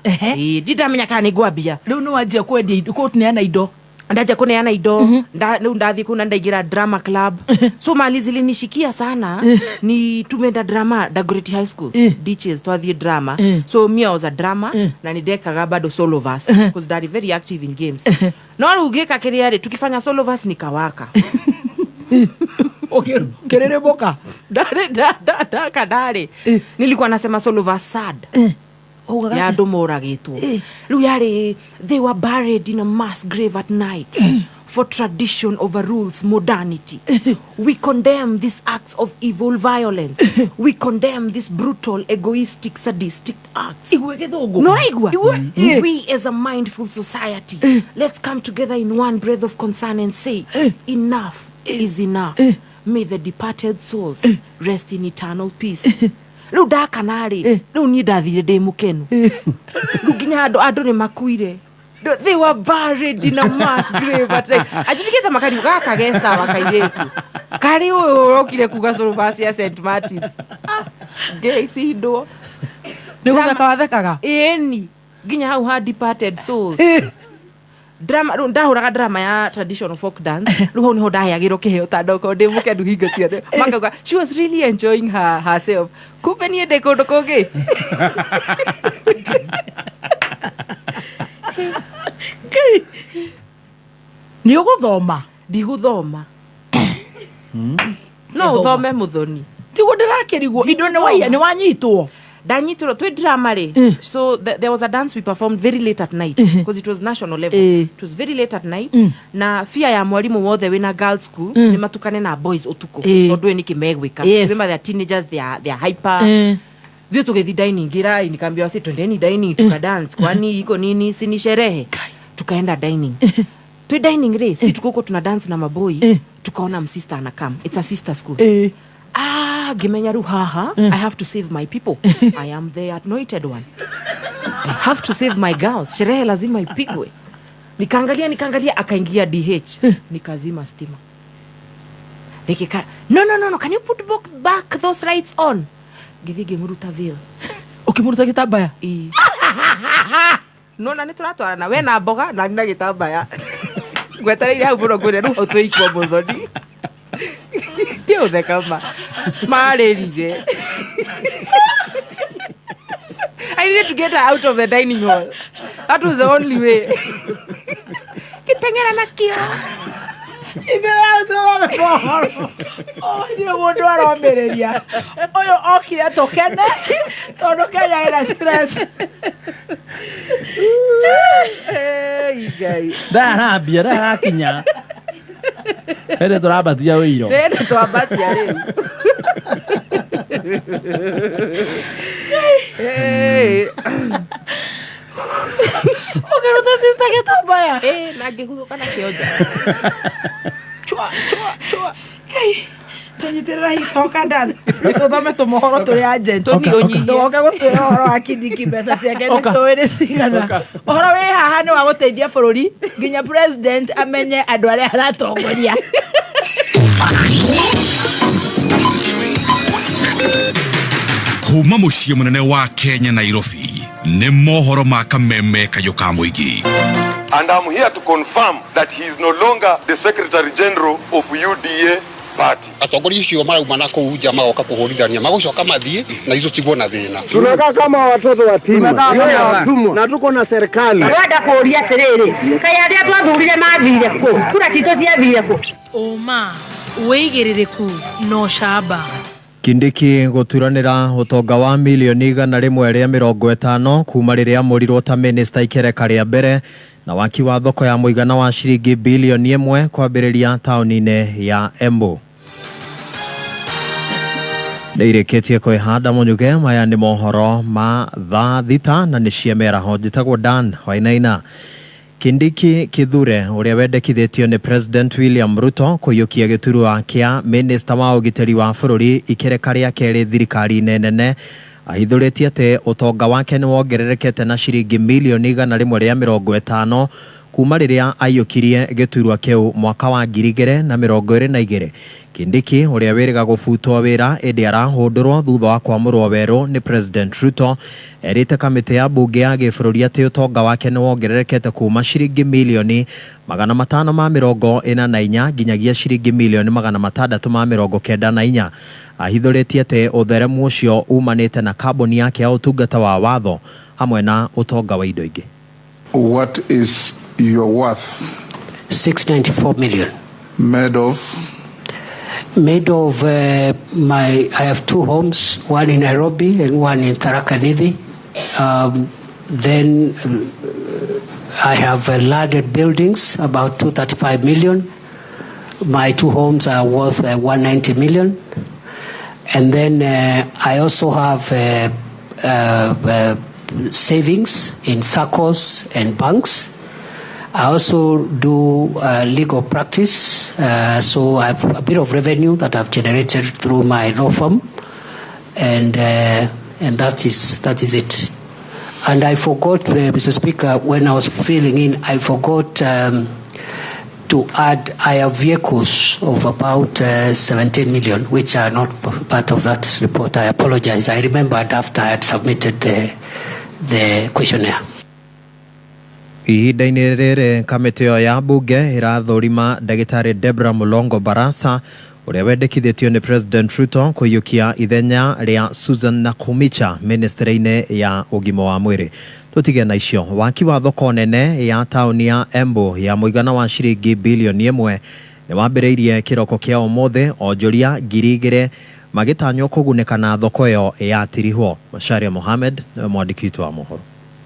Ndindamenya kana nĩ ngwambia. Rĩu nĩ wanjia kwendia indo kũneana indo. Ndaja kuneana indo rĩu ndathiĩ kũu na ndaingĩra drama club. So mali zilinishikia sana ni tumeenda drama Dagoretti High School. Ditches twathiĩ drama. So me I was a drama na nindekaga bado solo verse because daddy very active in games. No rĩu ngĩka kĩrĩa rĩ tukifanya solo verse nikawaka. Ũkĩrĩrĩmbũka. Ndari ndaka ndarĩ. Nilikuwa nasema solo verse sad. Ya andũ moragĩtwo. Rĩu yarĩ they were buried in a mass grave at night for tradition overrules modernity. We condemn these acts of evil violence. We condemn these brutal, egoistic, sadistic acts. Igue gĩthũngũ. No raigua? Igue. We as a mindful society, let's come together in one breath of concern and say, enough is enough. May the departed souls rest in eternal peace. Rĩu ndakana rĩ, rĩu niĩ ndathire ndĩ mũkenu. Rĩu nginya andũ nĩ makuire. They were buried in a mass grave at night. Anjirikĩte makariũ gaka ge sawa kairĩtu. Karĩ ũyũ ũrokire kuga cũrũba cia St. Martins. Ngĩcindwo. Nĩ gũtheka wathekaga? Ĩni. Nginya hau ha departed souls. Drama rĩu ndahũraga drama ya traditional folk dance. Rĩu hau nĩho ndaheagĩrwo kĩheo ta ndokorwo ndĩ mũkenu hingo ciothe. Makauga she was really enjoying herself. Kumbe niĩ ndĩ kũndũ kũngĩ. Nĩ ũgũthoma? Ndigũthoma. No ũthome mũthoni. Tiguo ndĩrakĩrigwo indo nĩ waiya nĩ wanyitwo. Ndanyitirwo twi drama ri. So there was a dance we performed very late at night because it was national level. It was very late at night. Na fear ya mwalimu wothe wina girls school ni matukane na boys utuko. Tondu ni kimegwika. Remember they are teenagers, they are hyper. Thio tugethi dining gira nikaambiwa si twendeni dining tukadance, kwani iko nini, si ni sherehe. Tukaenda dining. Twi dining ri si tuko huko tuna dance na maboi, tukaona msister anakam. It's a sister school. Ah, ngimenya riu haha, I have to save my people. I am the anointed one. I have to save my girls. Sherehe lazima ipigwe. Nikaangalia, nikaangalia, akaingia DH. Nikazima stima. Nikika, "No, no, no, no, can you put back those lights on?" Ngĩthiĩ ngĩmũruta veil. Ũkĩmũruta gĩtambaya? Ĩĩ. Nona nĩ tũratwarana we na mboga na na gĩtambaya. Ngwetereire hau mũno ngwĩre rĩu hau twĩikwo mũthoni. Ti ũtheka ma. Marĩrire. I needed to get her out of the dining hall. That was the only way. Gĩteng'era nakĩo. Ndirĩ mũndũ aromĩrĩria ũyũ okire tũkene tondũ Kenya ĩna stress. Ei, Ngai. Ndarambia ndarakinya hĩndĩ tũrambatia wĩiro. Rĩrĩ twambatia rĩu. Hey. Ũkĩruta sister gĩtambaya? Eh, na ngĩguthũka nakĩo nja. Chua, chua, chua. Ngai, tũnyitĩrĩra hitoka ndani tũthome tũmohoro tũrĩ agent. Tũthiĩ ũnyihie. Ndũgoke gũtwĩra ũhoro wa Kindiki mbeca ciake nĩ tũĩ nĩ cigana. Ũhoro wĩ haha nĩ wa gũteithia bũrũri nginya president amenye andũ arĩa aratongoria. Kuma muciĩ mũnene wa Kenya, Nairobi, nĩ mohoro ma kameme kayũ ka mũingĩ. And I'm here to confirm that he is no longer the Secretary General of UDA party. Atongoria icio marauma na kũu nja magoka kũhũrithania magũcoka mathiĩ na ithuĩ tigwo na thĩna. Tunakaa kama watoto yatima na tuko na serikali. Arenda kũũria atĩrĩrĩ, kaĩ arĩa twathurire mathire kũ? Kura citũ ciathire kũ? Ũma, wĩigĩrĩrĩku na ũcamba. Kindiki gũturanĩra ũtonga wa milioni 150 kuma rĩrĩa amũrirwo ta minista ikereka rĩa mbere na waki wa thoko ya mũigana wa ciringi bilioni 1 kwambĩrĩria taũni-inĩ ya Embu. Nĩ irĩkĩtie kwĩhanda mũnyuge. Maya nĩ mohoro ma thaa 6 na nĩ cia mĩaraho. Njĩtagwo Dan Wainaina. Kindiki Kithure ũrĩa wendekithĩtio nĩ President William Ruto kũiyũkia gĩturwa kĩa minista wa ũgitĩri wa bũrũri ikereka rĩa kerĩ thirikari-inĩ nene ahithũrĩtie atĩ ũtonga wake nĩ wongererekete na ciringi milioni 150 kuma rĩrĩa aiyũkirie gĩturwa kĩu mwaka wa 2022. Kindiki ũrĩa wĩrĩga gũbutwo wĩra ĩndĩ arahũndũrwo thutha wa kwamũrwo werũ nĩ President Ruto erĩte kamĩtĩ ya mbunge ya gĩbũrũri atĩ ũtonga wake nĩ wongererekete kuma ciringi milioni 544 nginyagia ciringi milioni 694. Ahithũrĩtie atĩ ũtheremu ũcio umanĩte na kambuni yake ya ũtungata wa watho hamwe na ũtonga wa indo ingĩ. What is your worth? 694 million. Made of? Made of my, I have two homes, one in Nairobi and one in Tharaka Nithi. Then I have landed buildings, about 235 million. My two homes are worth 190 million. And then I also have savings in SACCOs and banks. I also do legal practice, so I have a bit of revenue that I've generated through my law firm, and that is it. And I forgot, Mr. Speaker, when I was filling in, I forgot to add I have vehicles of about 17 million, which are not part of that report. I apologize. I remembered after I had submitted the questionnaire. Ihinda-inĩ rĩrĩ kamĩtĩ ĩyo ya mbunge ĩrathũrima ndagĩtarĩ Debra Mulongo Barasa ũrĩa wendekithĩtio nĩ President Ruto kũiyũkia ithenya rĩa Susan Nakhumicha ministry-inĩ ya ũgima wa mwĩrĩ. Tũtige na icio. Waki wa thoko nene ya taũni ya Embu ya mũigana wa ciringi bilioni 1 nĩ wambĩrĩirie kĩroko kĩa ũmũthĩ. Onjoria 2,000 Magĩtanywo kũgunĩka na thoko ĩyo yatirihwo. Macharia Mohamed nĩwe mwandĩki witũ wa mohoro.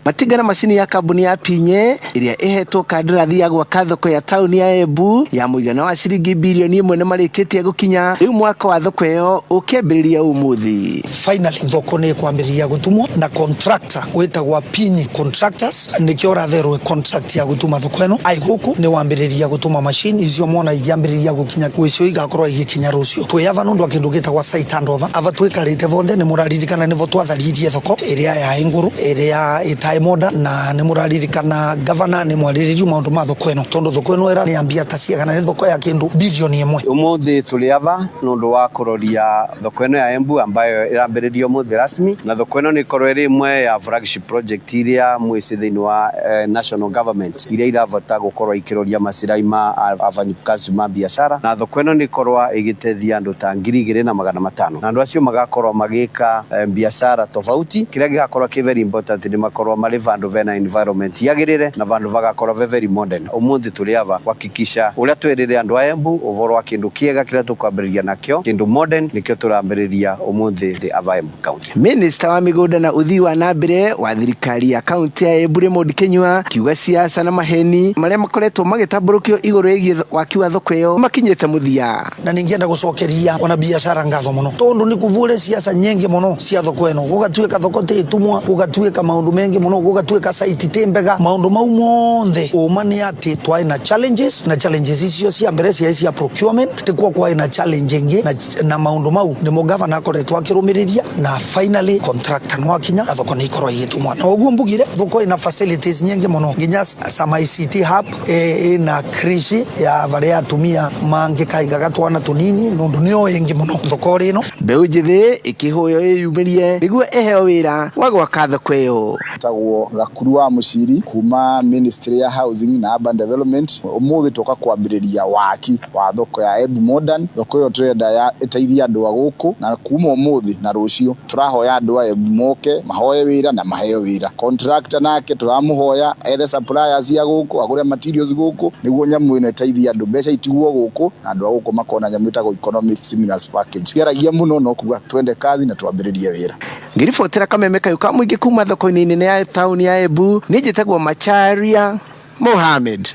Matinga na macini ya kambuni ya Pinye ĩrĩa ĩhetwo kandarathi ya gwaka thoko ya taũni ya Embu ya mũigana wa ciringi birioni 1 nĩmarĩkĩtie gũkinya rĩu mwaka wa thoko ĩyo ũkĩambĩrĩria ũmũthĩ. Finally thoko nĩ ĩkwambĩrĩria gũtumwo na contractor wĩtagwo Pinye Contractors nĩkĩo ũratherwo contract ya gũtuma thoko ĩno. Ai gũkũ nĩ wambĩrĩria gũtuma machine icio mwana igĩambĩrĩria gũkinya gwicio igakorwo igĩkinya rũciũ. Twĩ ava nũndũ wa kĩndũ gĩtagwo site handover. Ava twĩkarĩte vonthe nĩ mũraririkana nĩvo twatharirie thoko ĩrĩa ya ngũrũ ĩrĩa ĩtaĩ moda na nĩ mũraririkana gavana nĩ mwarĩrĩrio maũndũ ma thoko ĩno tondũ thoko ĩno ĩraniambia ta ciagana nĩ thoko ya kĩndũ bilioni 1. Ũmũthĩ tũrĩ ava nũndũ wa kũroria thoko ĩno ya Embu ambayo ĩrambĩrĩrio ũmũthĩ rasmi, na thoko ĩno nĩ ĩkorwo ĩrĩ ĩmwe ya flagship project iria mwĩcĩ thĩinĩ wa national government iria iravota gũkorwo ikĩroria macirai ma afanyikazi ma biashara, na thoko ĩno nĩ ĩkorwo ĩgĩteithia andũ ta 2,500 na andũ acio magakorwo magĩka biashara tofauti. Kĩrĩa gĩgakorwo kĩ very important nĩ makorwo marĩ vandu vena environment yagĩrĩre na vandu vagakorwo ve very modern. Ũmũthĩ tũrĩ ava kuhakikisha ũrĩa twĩrĩre andũ a Embu ũhoro wa kĩndũ kĩega kĩrĩa tũkwambĩrĩria nakĩo, kĩndũ modern nĩkĩo tũrambĩrĩria ũmũthĩ thĩ ava Embu County. Minister wa mĩgũnda na ũthii wa na mbere wa thirikari ya kaunti ya Embu Raymond Kinyua kiuga siasa na maheni marĩa makoretwo magĩtambũrũkio igũrũ rĩgiĩ waki wa thoko ĩyo makinyĩte mũthia. Na ningĩenda gũcokeria ona biashara ngatho mũno tondũ nĩ kuvure siasa nyingĩ mũno cia thoko ĩno, gũgatuĩka thoko tĩ ĩtumwa, gũgatuĩka maũndũ mengi mũno, gũgatuĩka site tĩ mbega, maũndũ mau monthe. Ũma nĩ atĩ twaĩ na challenges, na challenges icio cia mbere ciaĩ cia procurement, tĩkuo kwaĩ na challenge ĩngĩ na maũndũ mau nĩmo gavana akoretwo akĩrũmĩrĩria, na finally contractor no akinya na thoko nĩ ikorwo igĩtumwa. Na ũguo mbugire thoko ĩna facilities nyingĩ mũno nginya sama ICT hub ĩna creche ya varĩa atumia mangĩkaigaga twana tũnini nũndũ nĩo ĩngĩ mũno thoko ĩno. Mbeũ njĩthĩ ĩkĩhoywo ĩyumĩrie nĩguo ĩheo wĩra wa gwaka thoko ĩyo. Tagwo Gakuru wa Muciri kuma Ministry ya Housing na Urban Development. Ũmũthĩ tũka kwambĩrĩria waki wa thoko ya Embu Modern. Thoko ĩyo tũrenda ya ĩteithie andũ a gũkũ, na kuma ũmũthĩ na rũciũ tũrahoya andũ a Embu moke mahoe wĩra na maheo wĩra. Contractor nake tũramũhoya ethe suppliers ya gũkũ, agũre materials gũkũ nĩguo nyamũ ĩno ĩteithie andũ, mbeca itigwo gũkũ na andũ a gũkũ makona nyamũ ĩtagwo economic stimulus package. Kĩaragia mũno no kuga twende kazi na twambĩrĩrie wĩra. Ngĩribotera kameme kayũ ka mũingĩ kuma thoko-inĩ nene ya taũni ya Embu, niĩ njĩtagwo Macharia Mohamed.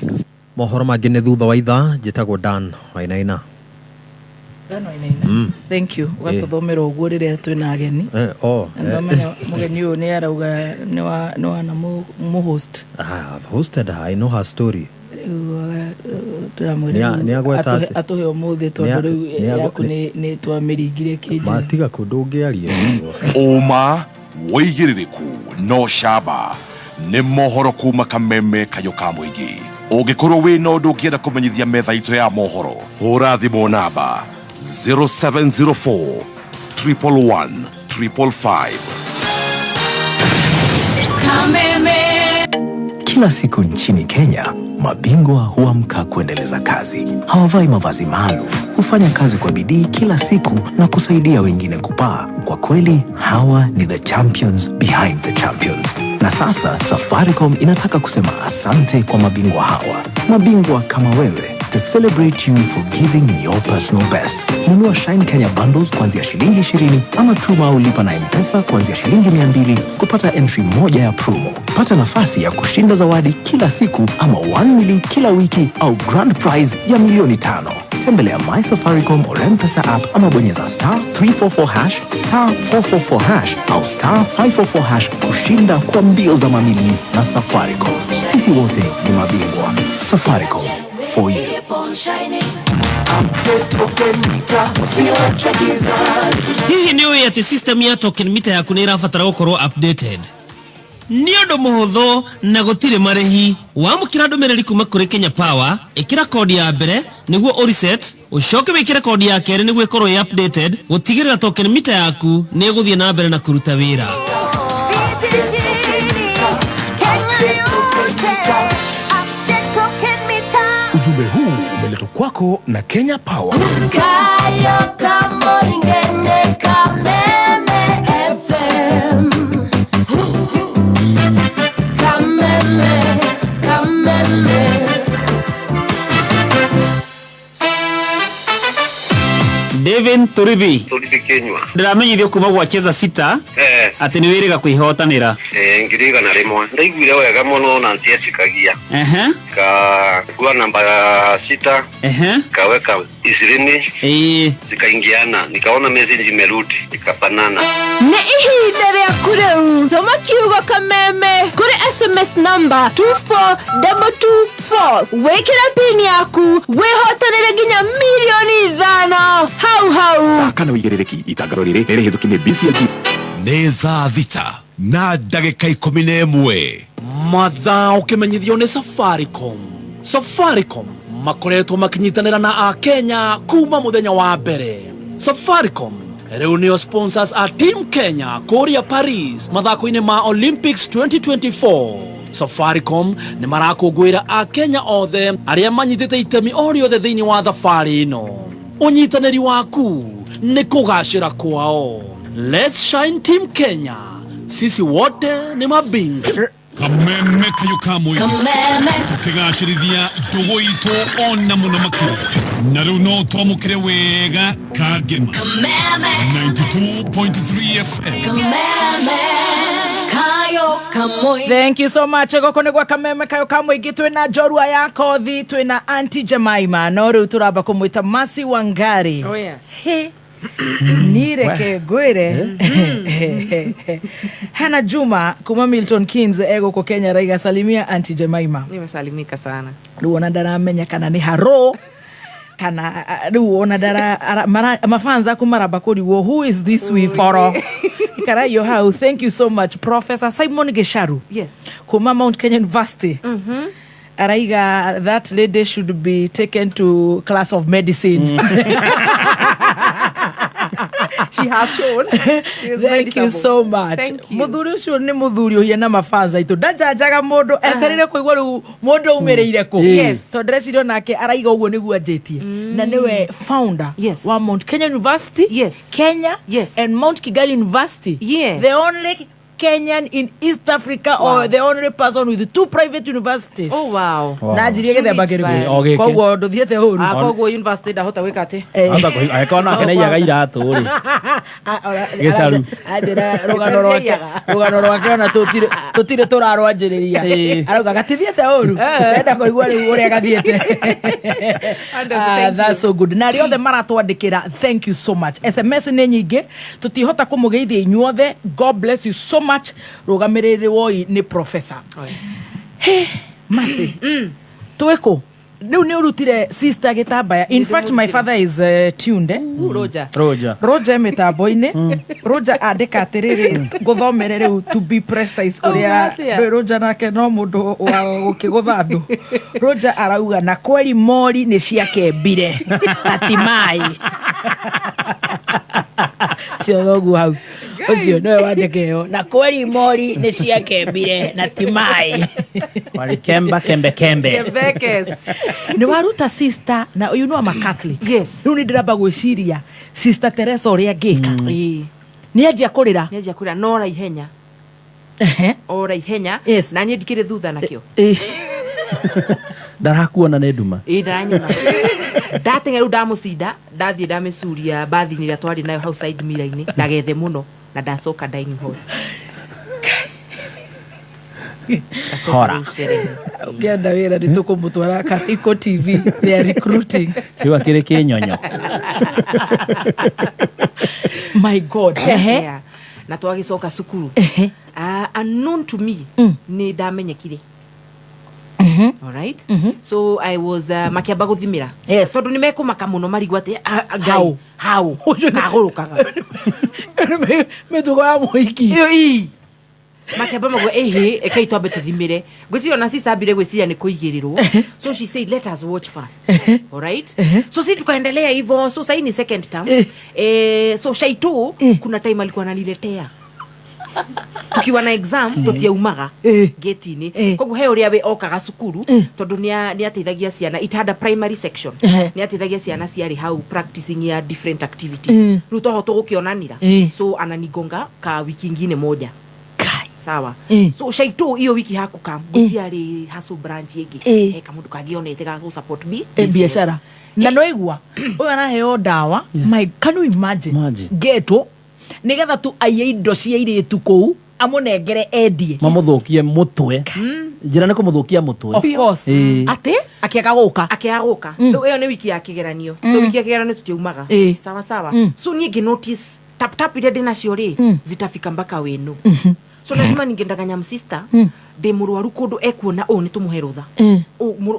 Mohoro mangĩ nĩ thutha wa ithaa. Njĩtagwo Dan Wainaina. Dan Wainaina. Thank you. Ũgatũthomera ũguo rĩrĩa twĩna ageni. Ndamenya mũgeni ũyũ nĩ arauga nĩ wana mũhost. I have hosted her. I know her story. Atũhe ũmũthĩ tondũ rĩu yaku nĩ twamĩringire kĩnjĩra. Matiga kũndũ ũngĩaria. Ũma wĩigĩrĩrĩku no camba nĩ mohoro kuma kameme kayũ ka mũingĩ. Ũngĩkorwo wĩna ũndũ ũngĩenda kũmenyithia metha itũ ya mohoro, hũra thimũ namba 0704 111 555. Kameme. Kila siku nchini Kenya, mabingwa huamka kuendeleza kazi. Hawavai mavazi maalum, hufanya kazi kwa bidii kila siku na kusaidia wengine kupaa. Kwa kweli, hawa ni the champions behind the champions. Na sasa Safaricom inataka kusema asante kwa mabingwa hawa. Mabingwa kama wewe, to celebrate you for giving your personal best. Nunua Shine Kenya bundles kuanzia shilingi 20 ama tuma au lipa na M-Pesa kuanzia shilingi 200 kupata entry moja ya promo. Pata nafasi ya kushinda zawadi kila siku ama 1 mili kila wiki au grand prize ya milioni 5. Tembelea My Safaricom or M-Pesa app ama bonyeza star 344 hash, star 444 hash au star 544 hash kushinda kwa mbio za mamili na Safaricom. Sisi wote ni mabingwa. Safaricom for you. Hihi nĩ ũĩ atĩ system ya token meter yaku nĩ ĩrabatara gũkorwo updated? Nĩ ũndũ mũhũthũ na gũtirĩ marĩhi. Wamũkĩra ndũmĩrĩri kuma kũrĩ Kenya Power, ĩkĩra kodi ya mbere nĩguo ũreset, ũcoke wĩkĩre kodi ya kerĩ nĩguo ĩkorwo ĩ updated, gũtigĩrĩra token meter yaku nĩ ĩgũthiĩ na mbere na kũruta wĩra. Ujumbe huu umeletwa kwako na Kenya Power. Kayo kamoingene Kameme FM. Kameme, Kameme. David Jane Turibi. Turibi Kenywa. Ndĩramenyithio kuma gwa Cheza Sita atĩ nĩ wĩrĩga kwĩhotanĩra. 101,000. Ndaiguire wega mũno na ntietĩkagia. Kagua namba 6. Kaweka 20. Zikaingiana, nikaona message imerudi, ikafanana. Nĩ ihinda rĩaku rĩu tũma kiugo kameme kũrĩ SMS number 24224 wĩkĩre pin yaku wĩhotanĩre nginya 5 milioni hau hau. Kana wĩigĩrĩrĩki itangatho rĩrĩ nĩ rĩhĩtũki nĩ BCG. Nĩ thaa 6:11. Mathaa ũkĩmenyithio nĩ Safaricom. Safaricom makoretwo makinyitanĩra na akenya kuma mũthenya wa mbere. Safaricom rĩu nĩo sponsors a Team Kenya kũrĩa Paris mathako-inĩ ma Olympics 2024. Safaricom nĩ marakũngũĩra akenya othe arĩa manyitĩte itemi o rĩothe thĩinĩ wa thabarĩ ĩno. Ũnyitanĩri waku nĩ kũgacĩra kwao. Let's shine Team Kenya, sisi wote ni mabingwa. Kameme kayo ka mũingĩ tũkĩgacĩrithia ndũgũ itũ ona mũno makĩria na rĩu no twamũkĩre wega kangema 92.3 FM. Thank you so much. Gũkũ nĩ gwa Kameme kayo ka mũingĩ, twĩna njorua ya kothi, twĩna Auntie Jemima, no rĩu tũramba kũmwĩta Mercy Wangari. Oh, yes. He. Nireke ngwĩre, Hana Juma kuma Milton Keynes egũkũ Kenya raiga, "Salimia Auntie Jemima." Nimesalimika sana. Rĩu ona ndaramenya kana nĩ haro kana rĩu ona ndara mafans aku maramba kũrigwo, "Who is this we follow?" Ikaraiyo hau. Thank you so much. Professor Simon Gesharu kuma Mount Kenya University araiga, "That lady should be taken to class of medicine." She has shown. She is Thank you medicable. so much. Thank you. Muthuri ucio nĩ muthuri ũhiana mabanza itũ, ndanjanjaga mũndũ etereire kũigua rĩu mũndũ aumĩrĩire kũ. Tondũ ndĩreciria onake araiga ũguo nĩguo anjĩtie, na nĩwe founder wa Mount Kenya University, Kenya, and Mount Kigali University, the only Kenyan in East Africa or the only person with two private universities. Oh, wow. Wow. Na anjirie gĩthemba Inspiring. O kĩrĩkũ? gĩkĩ. Koguo ndũthiĩte ũru. Ah, koguo university ndahota gwĩka atĩ. Angĩkorwo nake nĩaiyaga iratũ rĩ. Gĩcaru. Anjĩra rũgano rwake, rũgano rwake ona tũtirĩ tũrarwanjĩrĩria. Arauga gatithiĩte ũru, enda kũigua rĩu ũrĩa gathiĩte. Ah, that's so good. Na arĩa othe maratwandĩkĩra, thank you so much. SMS nĩ nyingĩ, tũtihota kũmũgeithia inyuothe. God bless you so much. Rũgamĩrĩri woi nĩ professor. Hey, Mercy, twĩkũ rĩu? Nĩ ũrutire sister gĩtambaya. In fact, my father is tuned, eh? Roger. Roger. Roger mĩtambo-inĩ. Roger andĩka atĩrĩrĩ, ngũthomere rĩu to be precise ũrĩa. Atĩa? Ndũĩ Roger nake no mũndũ wa gũkĩgũtha andũ. Roger arauga, "Na kweri mori nĩ ciakembire na ti maĩ ciothoguo." Hau ũcio nĩwe wandĩka ĩyo, "Na kweri mori nĩ ciakembire na ti maĩ." Walikemba kembe kembe. Kembekes. Nĩ waruta sister na you know I'm a Catholic. Yes. Rĩu nĩ ndĩramba gwĩciria Sister Teresa ũrĩa ngĩka nĩ anjia kũrĩra. Nĩ anjia kũrĩra no ora ihenya. Ora ihenya. Na niĩ ndikĩrĩ thutha nakĩo. Ndarakuona nĩ nduma. Ĩ, ndaranyona. Ndateng'era rĩu, ndamũcinda, ndathiĩ ndamĩcuria bathini ĩrĩa twarĩ nayo hau side mirror-inĩ ndagethe mũno na ndacoka dining hall. Ndacoka Hora. rĩu sherehe. Ũngĩenda wĩra nĩ tũkũmũtwara Kariko TV, they are recruiting. Rĩu akĩrĩ kĩnyonyo. My God. Ehe. Yeah. Na twagĩcoka cukuru. Ah, unknown to me nĩ ndamenyekire. Alright. So I was makiamba gũthimĩra. Yes. Tondũ nĩ mekũmaka mũno marigwo atĩ ah, ah, Ngai, How? How kagũrũkaga. Mĩtugo ya mũhiki. Ĩyo ii. Makiamba maguo ĩhĩ, ekai twambe tũthimĩre. Ngwĩciria ona sister ambire gwĩciria nĩ kũigĩrĩrwo. So she said, "Let us watch first." Alright. So si tukaendelea hivyo. So sahii ni second term. So Shaito kuna time alikuwa ananiletea tukiwa na exam, tutiaumaga gate-inĩ, koguo he ũrĩa we okaga cukuru tondũ nĩ ateithagia ciana. It had a primary section. Nĩ ateithagia ciana ciarĩ hau practicing ya different activities. Rĩu toho tũgũkĩonanira, so ananigonga ka wiki ingine moja. Sawa. So shaito iyo wiki hakuka guciarĩ hustle branch ĩngĩ. He kamundu kangĩonete ga support bi Biacara na no igua ũyũ araheo ndawa. My, can you imagine geto nigetha tu aiye indo cia airĩtu kũu amũnengere endie. Mamũthũkie mũtwe, njĩra nĩ kũmũthũkia mũtwe. Of course. Atĩ akĩaga gũka. Akĩaga gũka. Rĩu ĩyo nĩ wiki ya kĩgeranio, so wiki ya kĩgeranio tũtiaumaga. Sawa sawa. So niĩ ngĩ notice tap tap iria ndĩnacio rĩ zitafika mpaka wenu, so lazima ningendaganya msister ndĩ mũrwaru kũndũ ekuona ũũ nĩ tũmũhe rũtha.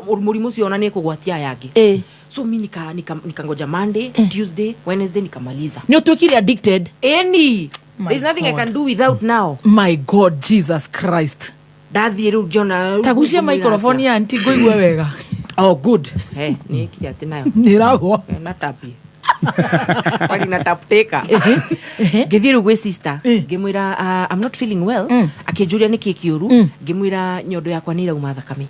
Mũrimũ ũcio ona nĩ ekũgwatia aya angĩ. So mi nikangoja Monday, Tuesday, Wednesday, nikamaliza. Nĩ ũtuĩkire addicted. Any. My There's nothing I God. can do without now. My God, Jesus Christ. Ndathiĩ rĩu ngĩona Tagucia microphone ya anti ngũigue wega. Oh, good. Hey, nĩ kire atĩ nayo. Nĩ ĩragwa. Na tapi. Kwani na tap taker. Ngĩthiĩ rĩu gwĩ sister ngĩmwĩra, "I'm not feeling well." Akĩnjũria nĩkĩ kĩũru, ngĩmwĩra nyondo yakwa nĩ ĩrauma thakame.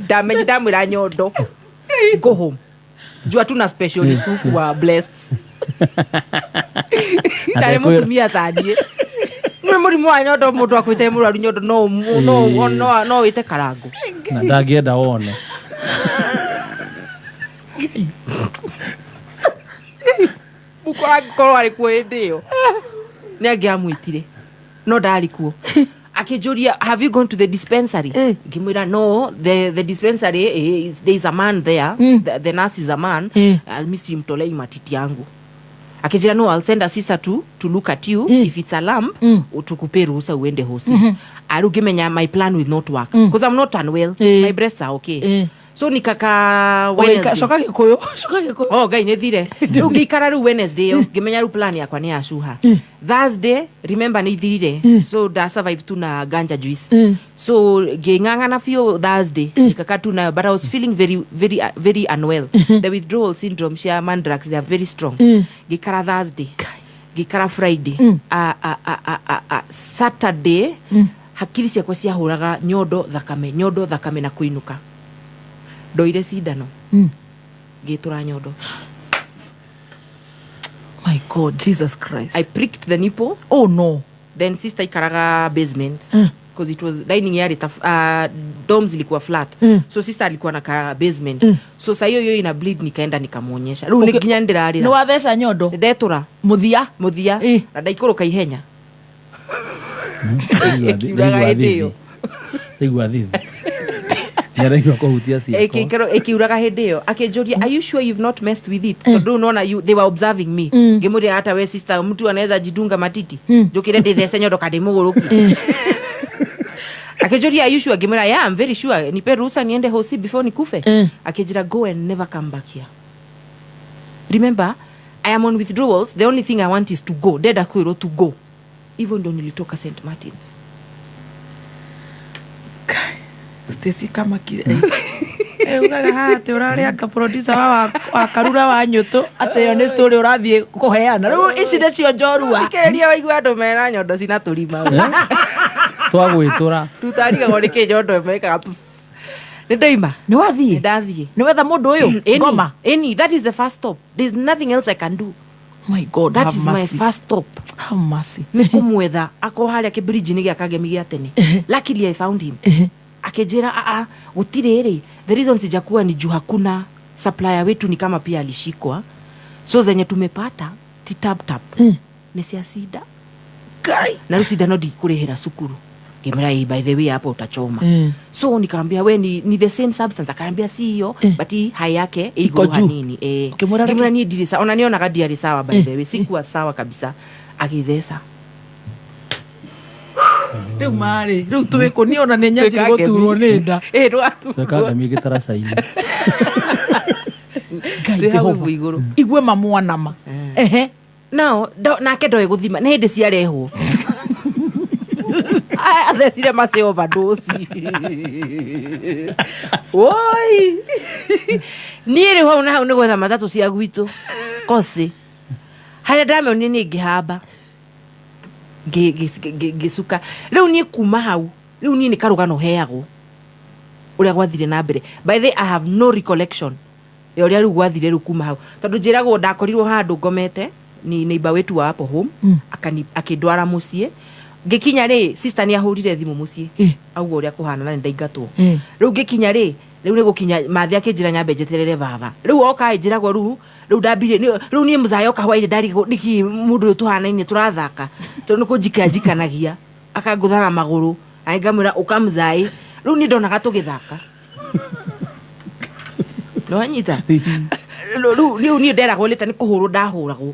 Ndamenya ndamwĩra nyondo, go home, jua tuna specialist huku wa blessed na nĩ mũtumia taniĩ nĩ mũrimũ wa nyondo, mũndũ akwĩte mũrwaru nyondo no wĩte karango. Na ndangĩenda wone. Mũkora angĩkorwo arĩ kuo hĩndĩ ĩyo nĩ angĩamwĩtire, no ndarĩ kuo. Akĩnjũria, "Have you gone to the dispensary?" Ngĩmwĩra, "No, the dispensary there is a man there. The nurse is a man. Mi simtolei matiti yangu." Akĩnjĩra, "No, I'll send a sister to look at you. If it's a lump, tukupe ruhusa uende hosi." Arĩu ngĩmenya my plan will not work because I'm not unwell. My breasts are okay. So nikaka Wednesday. Coka Gĩkũyũ, coka Gĩkũyũ. Oh, Ngai nĩ thire. Rĩu ngĩikara rĩu Wednesday ĩyo ngĩmenya rĩu plan yakwa nĩ yacuha. Thursday, remember, nĩ ithirire, so nda survive tu na ganja juice. So ngĩng'ang'ana biũ Thursday, nikaka tu nayo, but I was feeling very very very unwell. The withdrawal syndrome cia mandrax, they are very strong. Ngĩikara Thursday, ngĩikara Friday, Saturday hakiri ciakwa ciahũraga nyondo thakame, nyondo thakame na kũinũka. Ndoire cindano ngĩtũra nyondo. My God, Jesus Christ. I pricked the nipple. Oh no. Then sister ikaraga basement because it was dining yari dorms zilikuwa flat. So sister alikuwa na ka basement. So saa hiyo hiyo ina bleed, nikaenda nikamuonyesha. Rĩu nĩ nginya ndĩrarĩra. Nĩ watheca nyondo? Ndetũra. Mũthia? Mũthia. Na ndaikũrũka ihenya. Ĩkiuraga hĩndĩ ĩyo. Igua thithi. Nĩaraigua kũhutia ciĩko. Ĩkiuraga hĩndĩ ĩyo. Akĩnjũria, "Are you sure you've not messed with it?" Tondũ nona they were observing me. Ngĩmwĩra, "Hata we sister, mtu anaweza jidunga matiti? Njũkĩre ndĩthece nyondo ka ndĩ mũgũrũki?" Akĩnjũria, "Are you sure?" Ngĩmwĩra, "Yeah, I'm very sure. Nipe ruhusa niende hosi before nikufe." Akĩnjĩra, "Go and never come back here." Remember, I am on withdrawals. The only thing I want is to go. Ndenda kwĩrwo to go. Hivyo ndo nilitoka St. Martins. Stacy kama kire ugaga haha atĩ ũrarĩanga producer wa Karura wa Nyũtũ atĩ ĩyo nĩ story ũrathiĩ kũheana rĩu ici nĩcio njorua. Thikĩrĩria waigua andũ mena nyondo cina tũrima. Twagwĩtũra. Tutarigagwo nĩkĩ nyondo ĩmekaga. Nĩ ndoima. Nĩ wathiĩ? Ndathiĩ. Nĩ wetha mũndũ ũyũ? Ngoma? Any, that is the first stop. There's nothing else I can do. My God, that have is mercy. My first stop. Have mercy. Nĩ kũmwetha akorwo harĩa kĩbridge-inĩ gĩa Kagemi gĩa tene. Luckily I found him. Akĩnjĩra, "Aa, gũtirĩ rĩ, the reason sijakuwa ni juu hakuna supplier wetu, ni kama pia alishikwa, so zenye tumepata ti tap tap nĩ cia sida na rĩu cindano ndikũrĩhĩra cukuru." Ngĩmwĩra, "Ĩ, by the way, hapo utachoma." So nikamwambia, "We ni the same substance?" Akaambia si hiyo, but hii hai yake ĩ Iko igũrũ juu. hanini. Ũkĩmwĩra Ngĩmwĩra niĩ ndirĩ sawa, ona nĩonaga ndiarĩ sawa, by the way sikuwa sawa kabisa. Agĩtheca. Rĩu marĩ rĩu twĩkũ niĩ ona nĩ nyanjire gũturwo nĩ nda. Tweka ngemi gĩtaraca-inĩ. Ngai Twĩ hau Jehova. ũguo igũrũ. Igue mamwanama. Ehe. Nao nake ndoĩ gũthima nĩ hĩndĩ ciarehwo athecire mace overdose. Woi, niĩ rĩu hau na hau nĩ gwetha matatũ cia gwitũ kosi harĩa ndamionire niĩ ngĩhamba ngĩcuka. Rĩu niĩ kuma hau rĩu niĩ nĩ karũgano heagwo ũrĩa gwathire na mbere. By the way, I have no recollection ya ũrĩa rĩu gwathire rĩu kuma hau, tondũ njĩragwo ndakorirwo handũ ngomete ni neighbor wetu wa hapo home. Akĩndwara mũciĩ. Ngĩkinya rĩ, sister nĩ ahũrire thimũ mũciĩ auga ũrĩa kũhana na nĩ ndaingatwo. Rĩu ngĩkinya rĩ, rĩu nĩ gũkinya mathi akĩnjĩra nyambe njeterere baba. Rĩu oka ĩnjĩragwo rĩu rĩu ndambire rĩu niĩ mũzayo oka hwainĩ ndarigwo nĩkĩ mũndũ ũyũ tũhanaine tũrathaka tondũ nĩ kũnjika njikanagia akangũtha na magũrũ na ngamwĩra ũka mũzaĩ. Rĩu niĩ ndonaga tũgĩthaka. Nĩwanyita? Rĩu niĩ nderagwo leta nĩ kũhũrwo ndahũragwo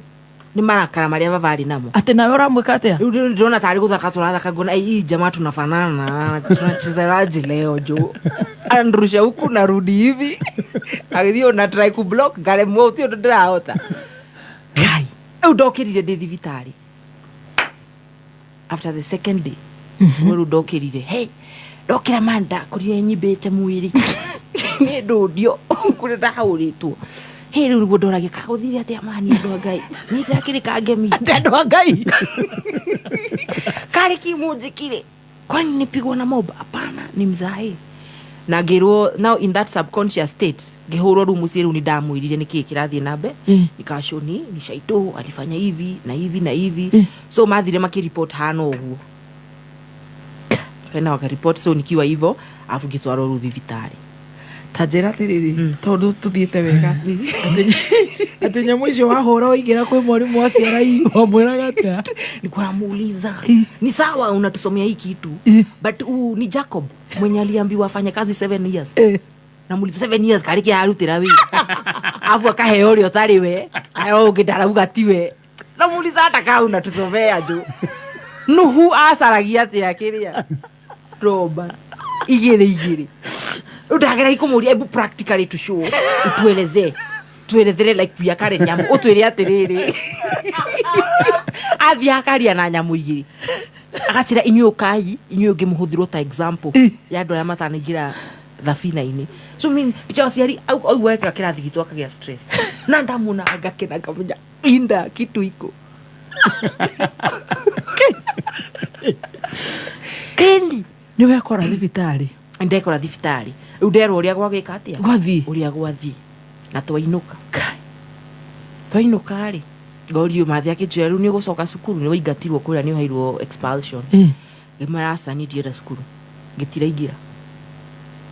nĩ marakara marĩa baba arĩ namo. Atĩ nawe ũramwĩka atĩa? Rĩu ndĩrona tarĩ gũthaka tũrathaka ngona hii jamaa tunafanana tunachezeraje leo jo anrusha huku narudi hivi agĩthiĩ ona try ku block ngaremwo ti ũndũ ndĩrahota. Ngai rĩu ndokĩrire ndĩ thibitarĩ after the second day. Rĩu ndokĩrire hey ndokĩra man ndakorire nyimbĩte mwĩrĩ nĩ ndũndio kũrĩa ndahũrĩtwo. Hey rĩu nĩguo ndoragia kagũthire atĩa mani andũ a Ngai niĩ ndakĩrĩ kangemi andũ a Ngai karĩ kimũnjĩkire kwani nipigwo na mob? Hapana, ni mzae. Na ngĩrwo now in that subconscious state ngĩhũrwo rĩu mũciĩ rĩu nĩ ndamwĩrire nĩkĩĩ kĩrathiĩ na mbere. Nikashoni ni shaito alifanya hivi na hivi na hivi. So mathire makiripot hana ũguo kana wakaripot so nikiwa hivyo afu ngĩtwarwo rĩu thibitarĩ. Ta njĩra atĩrĩrĩ tondũ tũthiĩte wega atĩ nyamũ icio wahũra waingĩra kwĩ mwarimũ wa ciara wamwĩraga atĩa? Nilikuwa namuuliza ni sawa unatusomea hii kitu but ni Jacob mwenye aliambiwa afanye kazi 7 years. Namuuliza 7 years karĩkia arutĩra wĩra afu akaheo ũrĩa ũtarĩ we ayo ũngĩ ndarauga tiwe. Namuuliza hata kaa unatusomea jo Nuhu acaragia atĩa kĩrĩa roba igĩrĩ igĩrĩ. Ndagera ikũmũria ebu practically to show utueleze tuelethere like we are carrying nyamũ ũtwĩre atĩrĩrĩ athiĩ akaria na nyamũ igĩrĩ agacira inyuĩ ũkai inyuĩ ũngĩ mũhũthĩrwo ta example ya andũ arĩa matanaingĩra thabina-inĩ. So mean ticha aciari au wekĩra kĩrathi gitũ akagĩa stress na ndamuona ngakena ngamenya inda kitu iko kendi nĩ wekora thibitarĩ. Ndekora thibitarĩ rĩu nderwo ũrĩa gwagĩka atĩa gwathiĩ ũrĩa gwathiĩ na twainũka twainũka rĩ ngorio mathi akĩnjĩra rĩu nĩ ũgũcoka cukuru nĩ waingatirwo kũrĩa nĩ ũheirwo expulsion. Ngĩmwĩra aca niĩ ndienda cukuru ngĩtiraingĩra.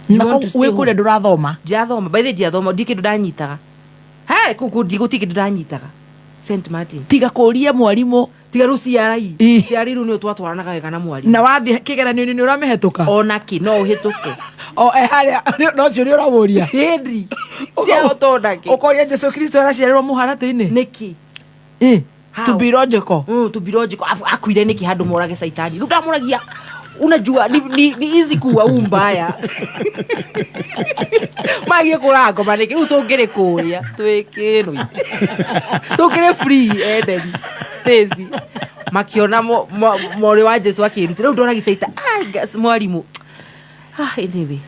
Na wĩ kũrĩa ndũrathoma? Ndirathoma by the way ndiathoma ndi kĩndũ ndanyitaga he kũu gũtirĩ kĩndũ ndanyitaga St Martin tiga kũria mwarimũ tiga rĩu CRI CRI rĩu nĩyo twatwaranaga wega na mwarimũ na wathiĩ kĩgeranio-inĩ nĩ ũramĩhetũka ona kĩ no ũhĩtũke o harĩa no cio nĩ ũramũria hĩndĩ tiahota kĩ ũkoria Jesu Kristo araciarĩrwo mũharatĩ-inĩ nĩkĩ to be logical to be logical akuire nĩkĩ handũ morage caitani rĩu ndamũragia unajua ni easy kuwa u mbaya magie kũrangoma nĩkĩ rĩu tũngĩrĩ kũrĩa twĩkĩrwo tũngĩrĩ free enderi Stacy makiona mwarĩ wa Jesu akĩruta rĩu ndoragi caita mwarimũ anyway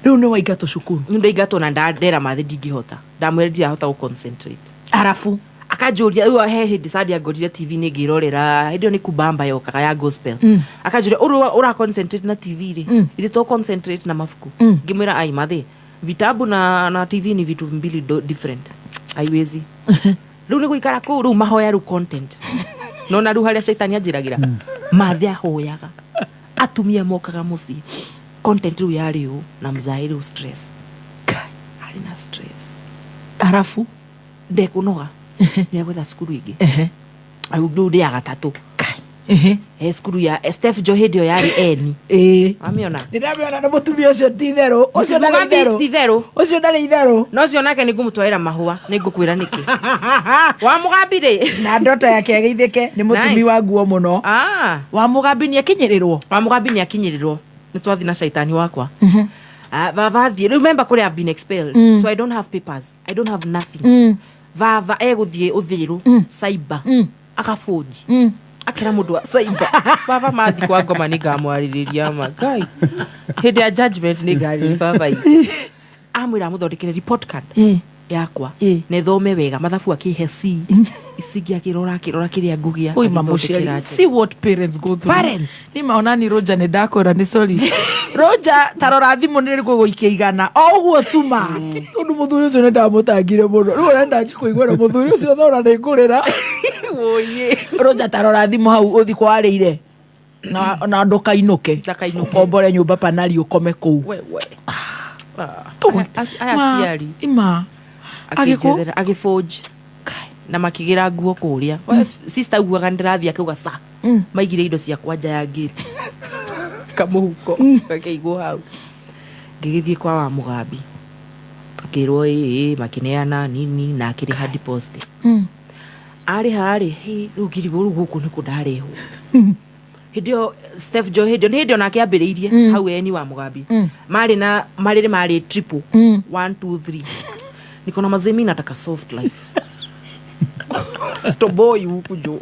rĩu nĩ waingatwo cukuru nĩ ndaingatwo na ndera mathi ndingĩhota ndamwĩra ndirahota gũ concentrate arabu akanjũria rĩu he hĩndĩ Sunday angorire TV nĩ ngĩrorera hĩndĩ ĩyo nĩ kubamba yokaga ya gospel akanjũria ũra concentrate na TV rĩ ithe to concentrate na mabuku ngĩmwĩra ai mathi vitabu na TV ni vitu mbili different haiwezi rĩu nĩ gũikara kũu rĩu mahoya rĩu content nona rĩu harĩa caitani anjĩragĩra mathi ahoyaga atumia mokaga mũciĩ content rĩu yarĩ ũũ na mzae rĩu stress arĩ na stress arabu ndekũnoga nĩegwetha cukuru ĩngĩ rĩu ndĩ ya gatatũ he cukuru ya Steph Jo hĩndĩ ĩyo yarĩ eni wamĩona nĩndamĩona na mũtumia ũcio ti itherũ ũcio ndarĩ itherũ ti itherũ ũcio ndarĩ itherũ no ũcio nake nĩngũmũtwarĩra mahũa nĩngũkwĩra nĩkĩ wa Mũgambi rĩ na ndota yake ageithĩke nĩ mũtumi wa nguo mũno wa Mũgambi nĩakinyĩrĩrwo wa Mũgambi nĩakinyĩrĩrwo nĩtwathiĩ na caitani wakwa baba thiĩ rĩu remember kũrĩa I've been expelled so I don't have papers I don't have nothing vava egũthiĩ ũthĩrũ cyber agabũnji akĩra mũndũ wa cyber baba mathi kwa ngoma nĩngamwarĩrĩria ma Ngai hĩndĩ ya judgment nĩngarĩrĩria baba itũ amwĩra amũthondekere report card yakwa na ĩthome wega mathabu akĩhe C icingi akĩrora akĩrora kĩrĩa ngũgĩa Oi mamuciari see what parents go through parents ni maona ni Roger nĩ ndakwĩra nĩ sorry Roger tarora thimũ nĩ rĩgũgũikia igana o ũguo tuma tondũ mũthuri ũcio nĩ ndamũtangire mũno rĩu ũrenda kũigua na mũthuri ũcio thora nĩ ngũrĩra Roger tarora thimũ hau ũthi kwarĩire Na ndũkainũke. Ũkombore nyũmba panari ũkome kũu. Wewe. Aya Ma, aciari. Ima. Agĩkũ? Akĩnjethera agĩbũnj na makĩgĩra nguo kũrĩa. Sister augaga nĩndĩrathiĩ akauga sa maigire indo ciakwa nja ya ngĩti kamũhuko gakĩigwo hau. Ngĩgĩthiĩ kwa wa Mũgambi ngĩrwo ĩĩ makĩneana nini na akĩrĩha deposit. Arĩha rĩ hĩ, rĩu ngirigwo rĩu gũkũ nĩkũ ndarehwo. Hĩndĩ ĩyo Steph Joy hĩndĩ ĩyo nĩ hĩndĩ onake ambĩrĩirie hau eni wa Mũgambi. Marĩ na marĩrĩ marĩ triple 1 2 3. Niko na mazee, mi nataka soft life, stoboi huku jo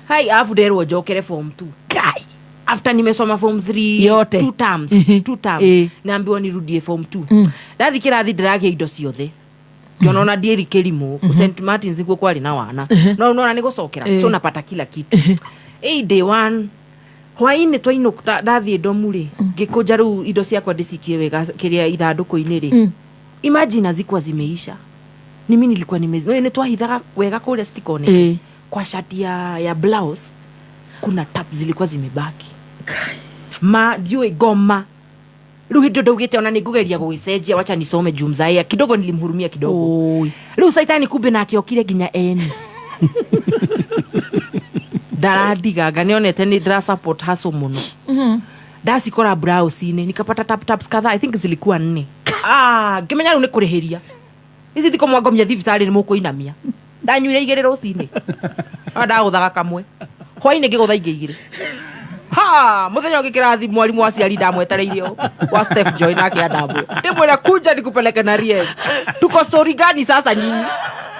hai, alafu nderwo njokere form 2. Kai. After nimesoma form 3 Yote. two terms, two terms, naambiwa nirudie form 2. Ndathi kĩrathi ndĩragĩa indo ciothe ngĩona ona ndiĩri kĩrimũ. St Martins nĩkuo kwarĩ na wana no unaona nĩ gũcokera, so napata kila kitu. Ĩ day one hwainĩ twainũka ndathiĩ ndomu rĩ, ngĩkũnja rĩu indo ciakwa ndĩcikie wega kĩrĩa ithandũkũ-inĩ rĩ, imagine hazikuwa zimeisha, ni mimi nilikuwa nime nĩ twahithaga wega kũrĩa citikoneke. Kwa shati ya blouse kuna tap zilikuwa zimebaki ma ndiũĩ ngoma. Rĩu hĩndĩ ĩyo ndaugĩte ona nĩngũgeria gũgĩcenjia, wacha nisome juu mzaia kidogo nilimhurumia kidogo. Rĩu saitani kumbe nake okire nginya eni ndarandiganga nĩonete nĩ ndĩra support hustle mũno. Ndacikora blouse-inĩ nikapata tap taps kadhaa, I think zilikuwa nne. Ah, ngĩmenya rĩu nĩ kũrĩhĩria ici thikũ mwangomia thibitarĩ nĩ mũkũinamia. Ndanyuire igĩrĩ rũcinĩ, ndagũthaga kamwe hwainĩ ngĩgũtha ingĩ igĩrĩ. Ha, muthenya ũngĩ kĩrathi mwarimu wa ciari ndamwetereire o wa Steph Joy nake andambwe ndĩmwĩra kuja nikupeleke na Rieng, tuko story gani sasa nyinyi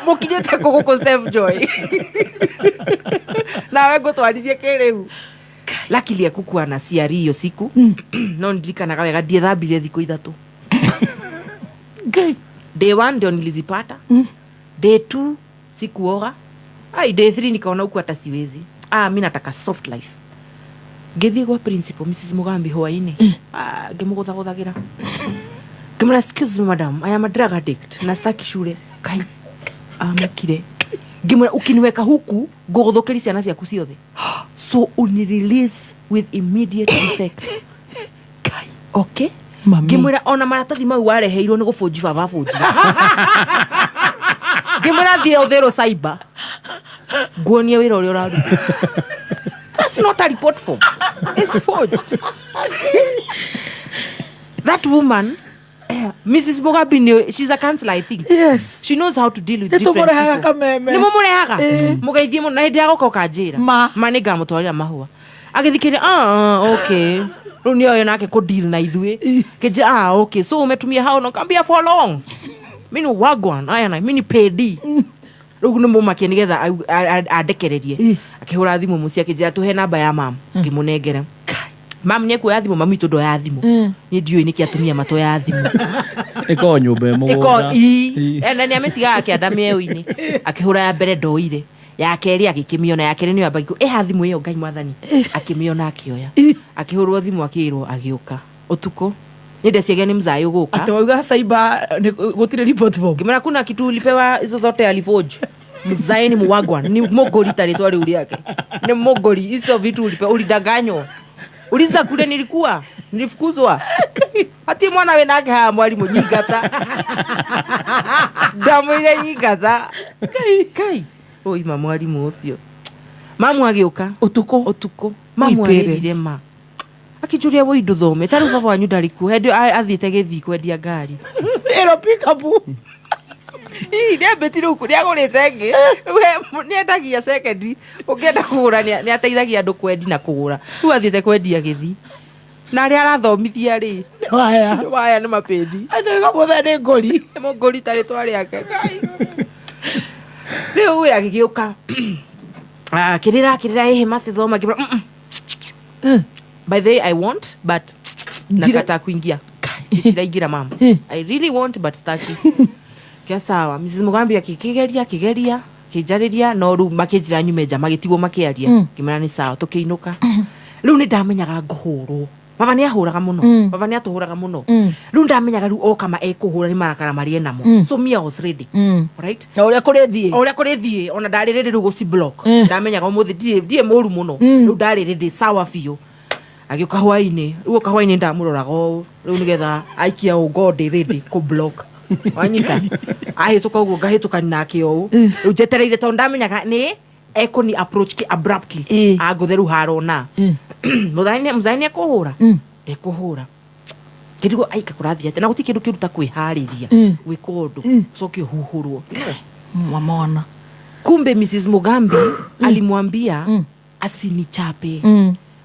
mũkinyĩte kũ gũkũ Steph Joy nawe ngũtwarithie kĩrĩu. Luckily akukua na ciari hiyo siku no ndirikanaga wega ndiethambire thikũ 3. Day 1 ndio nilizipata. Day 2 sikuoga. Ai, day 3 nikaona huku hata siwezi, ah, mi nataka soft life. Ngĩthiĩ gwa principal Mrs Mugambi hwainĩ. Ah, ngĩmũgũthagũthagĩra ngĩmwĩra, "Excuse me madam, I am a drug addict na sitaki shule." Kai amakire. Ngĩmwĩra, "Ukiniweka huku ngũgũthũkĩria ciana ciaku ciothe, so unirelease with immediate effect." Kai, okay. Ngĩmwĩra ona maratathi mau wareheirwo nĩ gũbũnji baba abũnjire. Ngĩmwĩra thiĩ ũthĩrwo cyber nguonie wĩra ũrĩa ũraruta. That's not a report form, it's forged. That woman Mrs. Mugabi she's a counselor, I think. Yes. She knows how to deal with Nĩ different tũmũrehaga people. kameme. Nĩ mũmũrehaga mũgeithie mũno na hĩndĩ ya gũka ũkanjĩra Ma. Ma nĩ ngamũtwarĩra mahũa. Agĩthikĩrĩria, "Ah, okay." Rĩu nĩoyo nake kũ deal na ithuĩ kĩnjĩra, "Ah, okay, so umetumia how?" Nikaambia, "For long mi ni wagwan aya na mi ni pedi." Rĩu nĩ mũmakie nĩgetha andekererie. Akĩhũra thimũ mũciĩ akĩnjĩra tũhe namba ya mam, ngĩmũnengera. Mam nĩ ekuoya thimũ, mami witũ ndoya thimũ. Niĩ ndiũĩ nĩkĩ atumia matoya thimũ. Ĩkoragwo nyũmba ĩ Ĩko mũgũnda. ii na nĩ amĩtigaga kĩanda mĩeũ-inĩ. Akĩhũra ya mbere ndoire, ya kerĩ agĩkĩmĩona, ya kerĩ nĩyo yambagia ĩha thimũ ĩyo Ngai mwathani akĩmĩona akĩoya. Akĩhũrwo thimũ akĩrwo agĩũka ũtukũ nĩ ndeciagia nĩ mzaĩ ũgũka. Atĩ wauga cyber gũtirĩ report form. Ngĩmwĩra kuna kitu ulipewa, hizo zote aliforge. Mzae ni muwagwa, ni mogori tarĩtwa rĩu rĩake nĩ mogori. Hizo vitu ulipewa ulidanganywa, uliza kule nilikuwa nilifukuzwa hati mwana we nake haya mwalimu nyingata ndamwĩre nyingata kai oima mwalimu ũcio. Mamu agĩũka ũtukũ ũtukũ mamu Oi, parents. arĩrire ma akĩnjũria woi ndũthome ta rĩu baba wanyu ndarĩ kuo hĩndĩ ĩyo athiĩte gĩthii kwendia ngari ĩro pick-up. Ii nĩ ambĩti rĩu nĩ agũrĩte ĩngĩ. Rĩu nĩ endagia sekendi ũngĩenda kũgũra nĩ ateithagia andũ kwendi na kũgũra. Rĩu athiĩte kwendia gĩthii na arĩa arathomithia rĩ waya nĩ waya nĩ mapĩndi. Acio mũthenya nĩ ngũri. Nĩ mũngũri ta rĩtwa rĩake. Kai. Rĩu we agĩgĩũka akĩrĩra akĩrĩra ĩhĩ macithoma ngĩmwĩra, By the way, I want but nakataa kuingia, ndiraingĩra mama. I really want but staki." Kia sawa. Mrs Mugambi akĩkĩgeria akĩgeria akĩnjarĩria no rĩu makĩnjĩra nyume nja magĩtigwo makĩaria. Ngĩmera nĩ sawa tũkĩinũka. Rĩu nĩ ndamenyaga ngũhũrwo. Baba nĩ ahũraga mũno. Baba nĩ atũhũraga mũno. Rĩu ndamenyaga rĩu oka ma ekũhũra nĩ marakara marĩa enamo. So me, I was ready. Right? Na ũrĩa kũrĩ thiĩ. O ũrĩa kũrĩ thiĩ, ona ndarĩ ready rĩu gũci block. Ndamenyaga ũmũthĩ ndirĩ mũru mũno. Rĩu ndarĩ ready sawa biũ. Agĩũka hwainĩ, rĩu oka hwainĩ ndamũroraga ũũ, rĩu nĩgetha aikia ũũ ngorwo ndĩ ready kũ block. Wanyita? Ahĩtũka ũguo ngahĩtũkani nake ũũ. Rĩu njetereire tondũ ndamenyaga nĩ ekũni approach ki abruptly. Angũthe rĩu harona. Mũthani nĩ ekũhũra? Ekũhũra. Kĩrigwo aika kũrathiĩ atĩa na gũtirĩ kĩndũ kĩũru ta kwĩharĩria gwĩka ũndũ ũcoke ũhuhũrwo. Mamona. Kumbe Mrs. Mugambi alimwambia asinichape.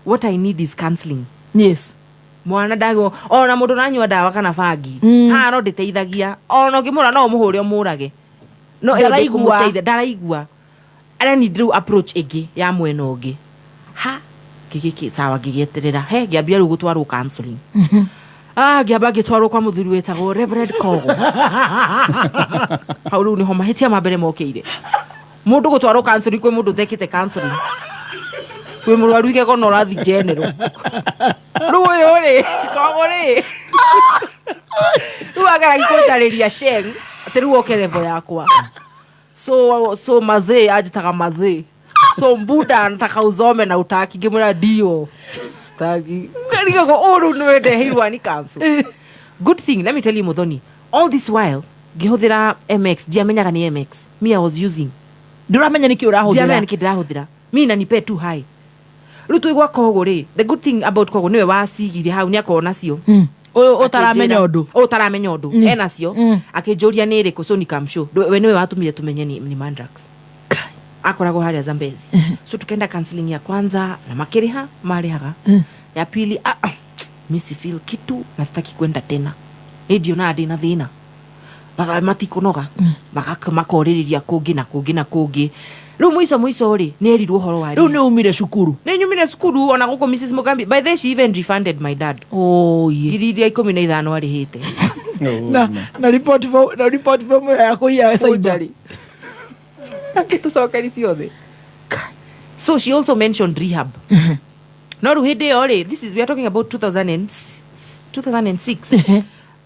What I need is counseling. Yes. Mwana ndago ona mũndũ nanyua ndawa kana bangi. Haha no ndĩteithagia. Ona ũngĩmũra no ũmũhũre ũmũrage. No ĩyo Ndaraigua. ndĩkũmũteithia, ndaraigua. Ara need rĩu approach ĩngĩ ya mwena ũngĩ. Ha ngĩgĩkĩ sawa ngĩgĩeterera. He ngĩambia rĩu gũtwarwo counseling. Ah, ngĩamba ngĩtwarwo kwa mũthuri wĩtagwo Reverend Kogo. Hau rĩu nĩho mahĩtia ma mbere mokĩire. Mũndũ gũtwarwo counseling kwĩ mũndũ ũtekĩte counseling. Kwĩ mũrwaru igego na ũrathiĩ general. Rĩu ũyũ rĩ, Kogo rĩ. Rĩu ageragia kũnjarĩria sheng atĩ rĩu oke level yakwa. So mazee anjĩtaga mazee. So mbuda nataka uzome na utaki ngĩmwĩra ndio. Sitaki. Ngarigagwo ũũ rĩu nĩwe ndeheirwo ni council. Good thing, let me tell you Muthoni, all this while ngĩhũthĩra MX, ndiamenyaga nĩ MX. Me I was using. Ndũramenya nĩkĩ ũrahũthĩra. Ndiamenya nĩkĩ ndĩrahũthĩra. Mi inanipe too high. Rĩu twĩ gwa Kogo rĩ, the good thing about Kogo nĩwe wacigire hau nĩ akorwo nacio. Ũyũ ũtaramenya ũndũ. Ũyũ ũtaramenya ũndũ. Enacio. Akĩnjũria nĩ ĩrĩkũ so nikamshow. We nĩwe watũmire tũmenye ni Mandrax. Akoragwo harĩa Zambezi. So tukaenda counseling ya kwanza na makĩrĩha, marĩhaga. Ya pili, mi si feel kitu na sitaki kwenda tena. Nĩ ndionaga ndĩna thĩna. Matikũnoga. Makorĩrĩria kũngĩ na kũngĩ na kũngĩ. Rĩu mũico mũico rĩ, nĩ erirwo ũhoro wa Rĩu nĩ umire cukuru. Nĩ nyumire cukuru ona gũkũ Mrs. Mugambi. By the way, she even refunded my dad. Oh, yeah. Ngiri iria 15 arĩhĩte. Na report form, na report form ya kũiya cyber. Akĩtũcokeri ciothe. So she also mentioned rehab. No rĩu hĩndĩ ĩyo rĩ, this is we are talking about 2006.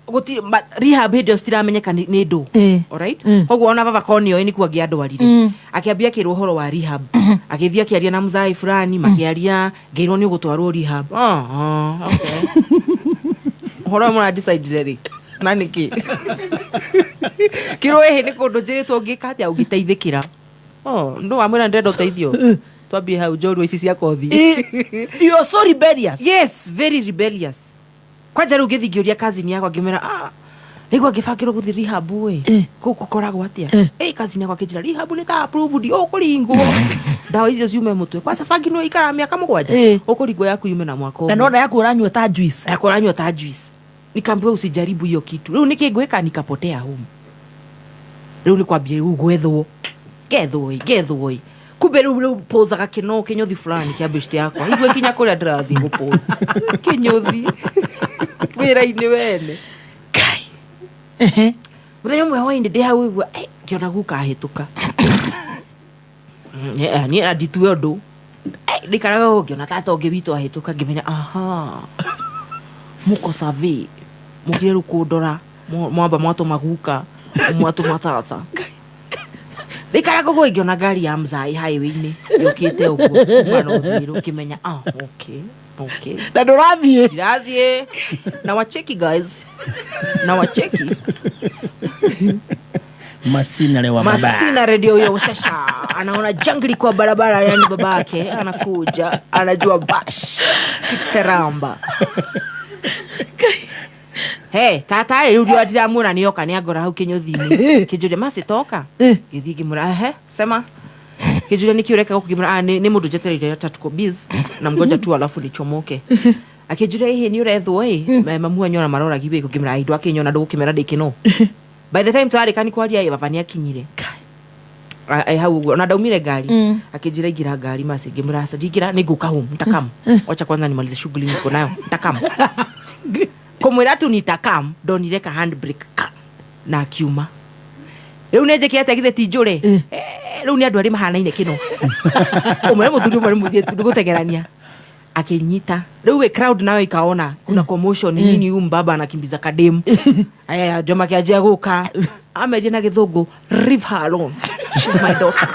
Gũtirĩ rehab hĩndĩ ĩyo citiramenyeka nĩ ndũ. Alright? Koguo ona baba korwo nĩoĩ nĩkuo angĩandwarire. Akĩambia akĩrwo ũhoro wa rehab. Agĩthiĩ akĩaria na mzai fulani, makĩaria, ngĩrwo nĩ ũgũtwarwo rehab. Okay. Ũhoro ũyũ mũra-decide rĩ? Na nĩkĩ? Kĩrwo ĩhĩ nĩ kũndũ njĩrĩtwo ũngĩka atĩa ũngĩteithĩkĩra. Oh, ndũ wamwĩra ndĩrenda ũteithio. Twambie hau njorua ici cia kothi. You are so rebellious. Yes, very rebellious. Kwanja rĩu ngĩthiĩ ngĩũria cousin yakwa ngĩmwĩra, nĩguo ngĩbangĩrwo gũthiĩ rehab ĩ. Kũu gũkoragwo atĩa? Cousin yakwa akĩnjĩra rehab nĩ ta approved, ũkũringwo. Ndawa icio ciume mũtwe. Kwanza bangi nĩ ũikaraga mĩaka 7. Ũkũringwo yaku yume na mwaka Na ũmwe. nona yaku ũranyua ta juice. Yaku ũranyua ta juice. Nikaambiwa usijaribu hiyo kitu. Rĩu nĩkĩ ngwĩka? Nikapotea home. Rĩu nĩ kwambia rĩu gwethwo. Ngethwo ĩ, ngethwo ĩ. Kumbe rĩu pozaga kĩno kĩnyũthi fulani kĩa beshte yakwa. Igue kinya kũrĩa ndĩrathiĩ gũpoza. Kĩnyũthi. Wĩra-inĩ wene. Kai. Mũthenya ũmwe hwainĩ ndĩ hau ũguo, ngĩona guka ahĩtũka. Niĩ nditue ũndũ. Ndikaraga ũguo ngĩona tata ũngĩ witũ ahĩtũka, ngĩmenya, aha. Mũko survey. Mũkire rĩu kũndora. Mwamba mwatũma guka, mwatũma tata. Ndikaraga ũguo ngĩona ngari ya mzai highway-inĩ yũkĩte ũguo kuma na ũthiĩrũ, ngĩmenya, okay, okay. Na ndũrathiĩ. Ndirathiĩ. Na wacheki guys. Na wacheki. Masina lewa baba. Masina radio yo shasha. Anaona jangli kwa barabara, yani babake anakuja, anajua bash. Kiteramba. Hey, tata rĩu ndio ndiramuona nĩoka nĩangora hau kĩnyũthi-inĩ. Kĩnjũria masi toka. Gĩthiĩ ngĩmwĩra, ehe, sema. Kĩnjũria nĩkĩ ũreka gũkũ, ngĩmwĩra, nĩ mũndũ njetereire tata tuko biz na mgoja tu alafu nichomoke. Akĩnjũria, ĩhĩ nĩ ũrethwo ĩ? Mamu anyona maroragi wĩkũ, ngĩmwĩra, ai ndwakĩnyona ndũgũkĩmera ndĩkĩno. By the time twarĩkani kwaria ĩ, baba nĩakinyire. Hau ũguo na ndaumire ngari. Akĩnjĩra ingĩra ngari masi, ngĩmwĩra aca ndingĩra, nĩngũka home, nitakam. Wacha kwanza nimalize shughuli niko nayo, nitakam. Kũmwĩra tu nitakam, ndonire ka handbrake ka na akiuma. Rĩu nĩ njĩke atĩa githĩ ti njũre? Rĩu nĩ andũ arĩa mahanaine kĩno. Ũmwe nĩ mũthuri, ũmwe nĩ mũirĩtu, ndũgũtengerania. Akinyita rĩu we crowd nayo ikaona kuna commotion, nini, huyu mbaba anakimbiza kademu. Aya, ndio makianjia gũka ameria na gĩthũngũ, "Leave her alone, she's my daughter."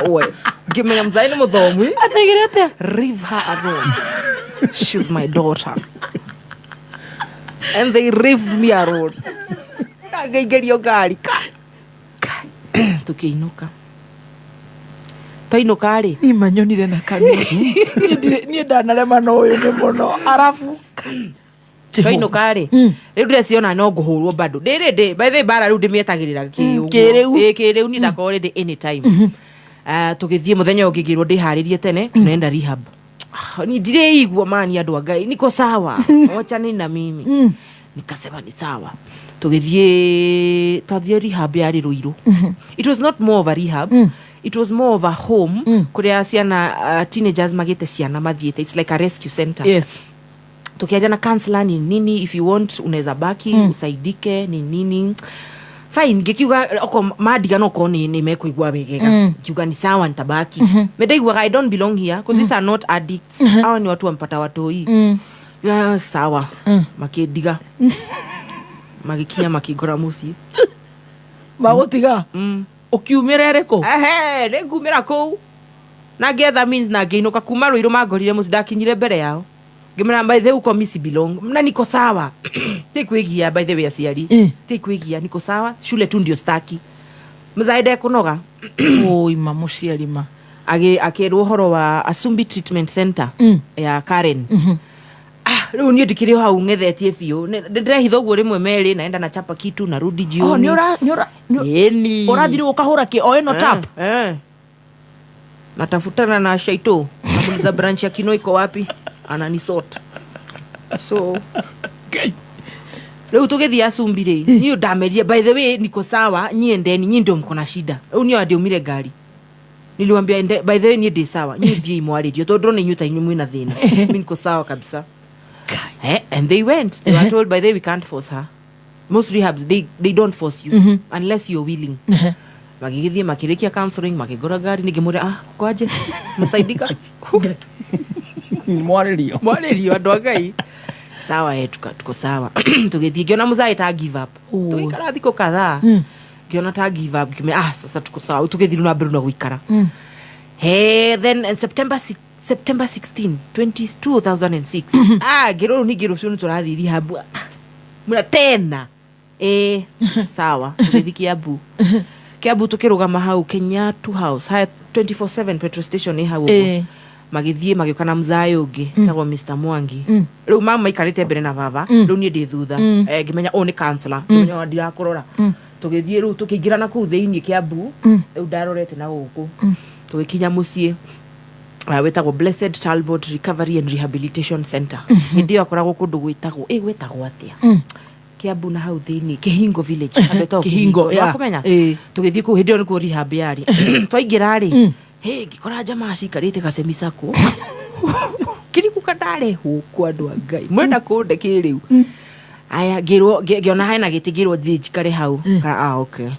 Wewe ngĩmenya mzai nĩ mũthomi. Ategire atia? "Leave her alone, she's my daughter," and they left me alone. Ngĩingĩrio ngari tũkĩinũka. Twainũka rĩ, Niĩ manyonire na kanua. Niĩ ndanarema na ũyũ nĩ mũno arabu. Twainũka rĩ, rĩu ndĩreciona no ngũhũrwo bado ndĩrĩ ndĩ by the way, bara rĩu ndĩmĩetagĩrĩra. Kĩrĩu. Ĩ kĩrĩu niĩ ndakorwo rĩndĩ anytime. Ah, tũgĩthiĩ mũthenya ũngĩ ngĩrwo ndĩharĩrie tene, tunaenda rehab. Ah, ni ndireigua mani, andũ a Ngai, niko sawa, wachani na mimi. Nikasema ni sawa. Tũgĩthiĩ, twathiĩ rehab yarĩ Rũirũ. It was not more of a rehab, it was more of a home kũrĩa ciana, teenagers magĩte ciana mathiĩte. It's like a rescue center. Tukiaria na counselor ni nini, if you want unaweza baki, usaidike ni nini. Fine, ngikiuga oko mandiga no korwo ni mekuigua wegega. Ngiuga ni sawa, nitabaki. Mendaiguaga I don't belong here because these are not addicts, hawa ni watu wampata watoi. Ya, sawa. Makindiga, magikinya makingora muciĩ. Magũtiga ũkiumĩra ĩrĩkũ? Ehe, nĩ ngumĩra kũu na ngetha means na ngĩinũka kuma Rũirũ. Mangorire mũciĩ, ndakinyire mbere yao ngĩmera, by the way, uko mi si belong na niko sawa, ti kwĩgia. By the way, aciari, ti kwĩgia, niko sawa, shule tu ndio staki. Mzae ndekũnoga. Oi, ma mũciari ma. Akĩrwo ũhoro wa Asumbi Treatment Center ya Karen. Ah, rĩu niĩ ndikĩrĩ o hau ng'ethetie biũ. Ndĩrehitha ũguo rĩmwe merĩ, naenda na chapa kitu, narudi jioni. Oh, nĩ ũra nĩ ũra Ĩni. Ũrathiĩ rĩu ũkahũra kĩ o ĩno tap? Eh. Natafutana na Shaito, namuuliza branch ya Kino iko wapi, ananisort. So rĩu tũgĩthiĩ Asumbi rĩ, niĩ ndameria, by the way, niko sawa, nyie ndeni, nyie ndio mko na shida. Rĩu niĩ ndiaumire ngari, niliwambia, by the way, niĩ ndĩ sawa, nyie thiĩi mwarĩrio tondũ ndĩrona inyuĩ ta inyuĩ mwĩna thĩna, mi niko sawa kabisa. And they went, they were told, by the way, we can't force her. Most rehabs, they don't force you unless you're willing. Magĩgĩthiĩ makĩrĩkia counseling, makĩgũra ngari. Ningĩmũra, ah, kwaje, msaidika. Mwarĩrio. Mwarĩrio, andũ a Ngai. Sawa, tuko sawa. Tũgĩthiĩ, ngĩona mũzaĩ ta give up. Tũgĩikara thikũ kadhaa, ngĩona ta give up, ngĩmenya, ah, sasa tuko sawa. Tũgĩthiĩ na mbere na gũikara. He, then in September September 16 20 2006, ah, ngĩrwo rĩu ningĩ rũciũ nĩ tũrathiĩ rehab. Ah, mura tena. Sawa, tũgĩthiĩ Kiambu. Kiambu tũkĩrũgama hau Kenyatta House haya 24/7 petrol station ĩ hau ũguo. Magĩthiĩ magĩũka na mzaĩ ũngĩ tagwo Mr Mwangi. Rĩu mama maikarĩte mbere na baba, rĩu niĩ ndĩ thutha. Ngĩmenya ũyũ nĩ counselor, ngĩmenya ona ndirakũrora. Tũgĩthiĩ rĩu tũkĩingĩra na kũu thĩinĩ Kiambu. Rĩu ndarorete na gũkũ. Tũgĩkinya mũciĩ wĩtagwo Blessed Talbot Recovery and Rehabilitation Center. Hĩndĩ ĩyo akoragwo kũndũ gwĩtagwo, ĩ gwĩtagwo atĩa, Kiambu na hau thĩinĩ Kihingo village, handũ hetagwo. Kĩhingo, yeah. Nĩwakũmenya? Tũgĩthiĩ kũu, hĩndĩ ĩyo nĩkuo rehab yarĩ. Twaingĩra rĩ, hĩ, ngĩkora jamaa cikarĩte gacemisako kĩrikuka ndarehwo ku. Andũ a Ngai, mwenda kũnde kĩrĩu aya. Ngĩrwo, ngĩona hena gĩtĩ, ngĩrwo thiĩ njikare hau. Ah, okay,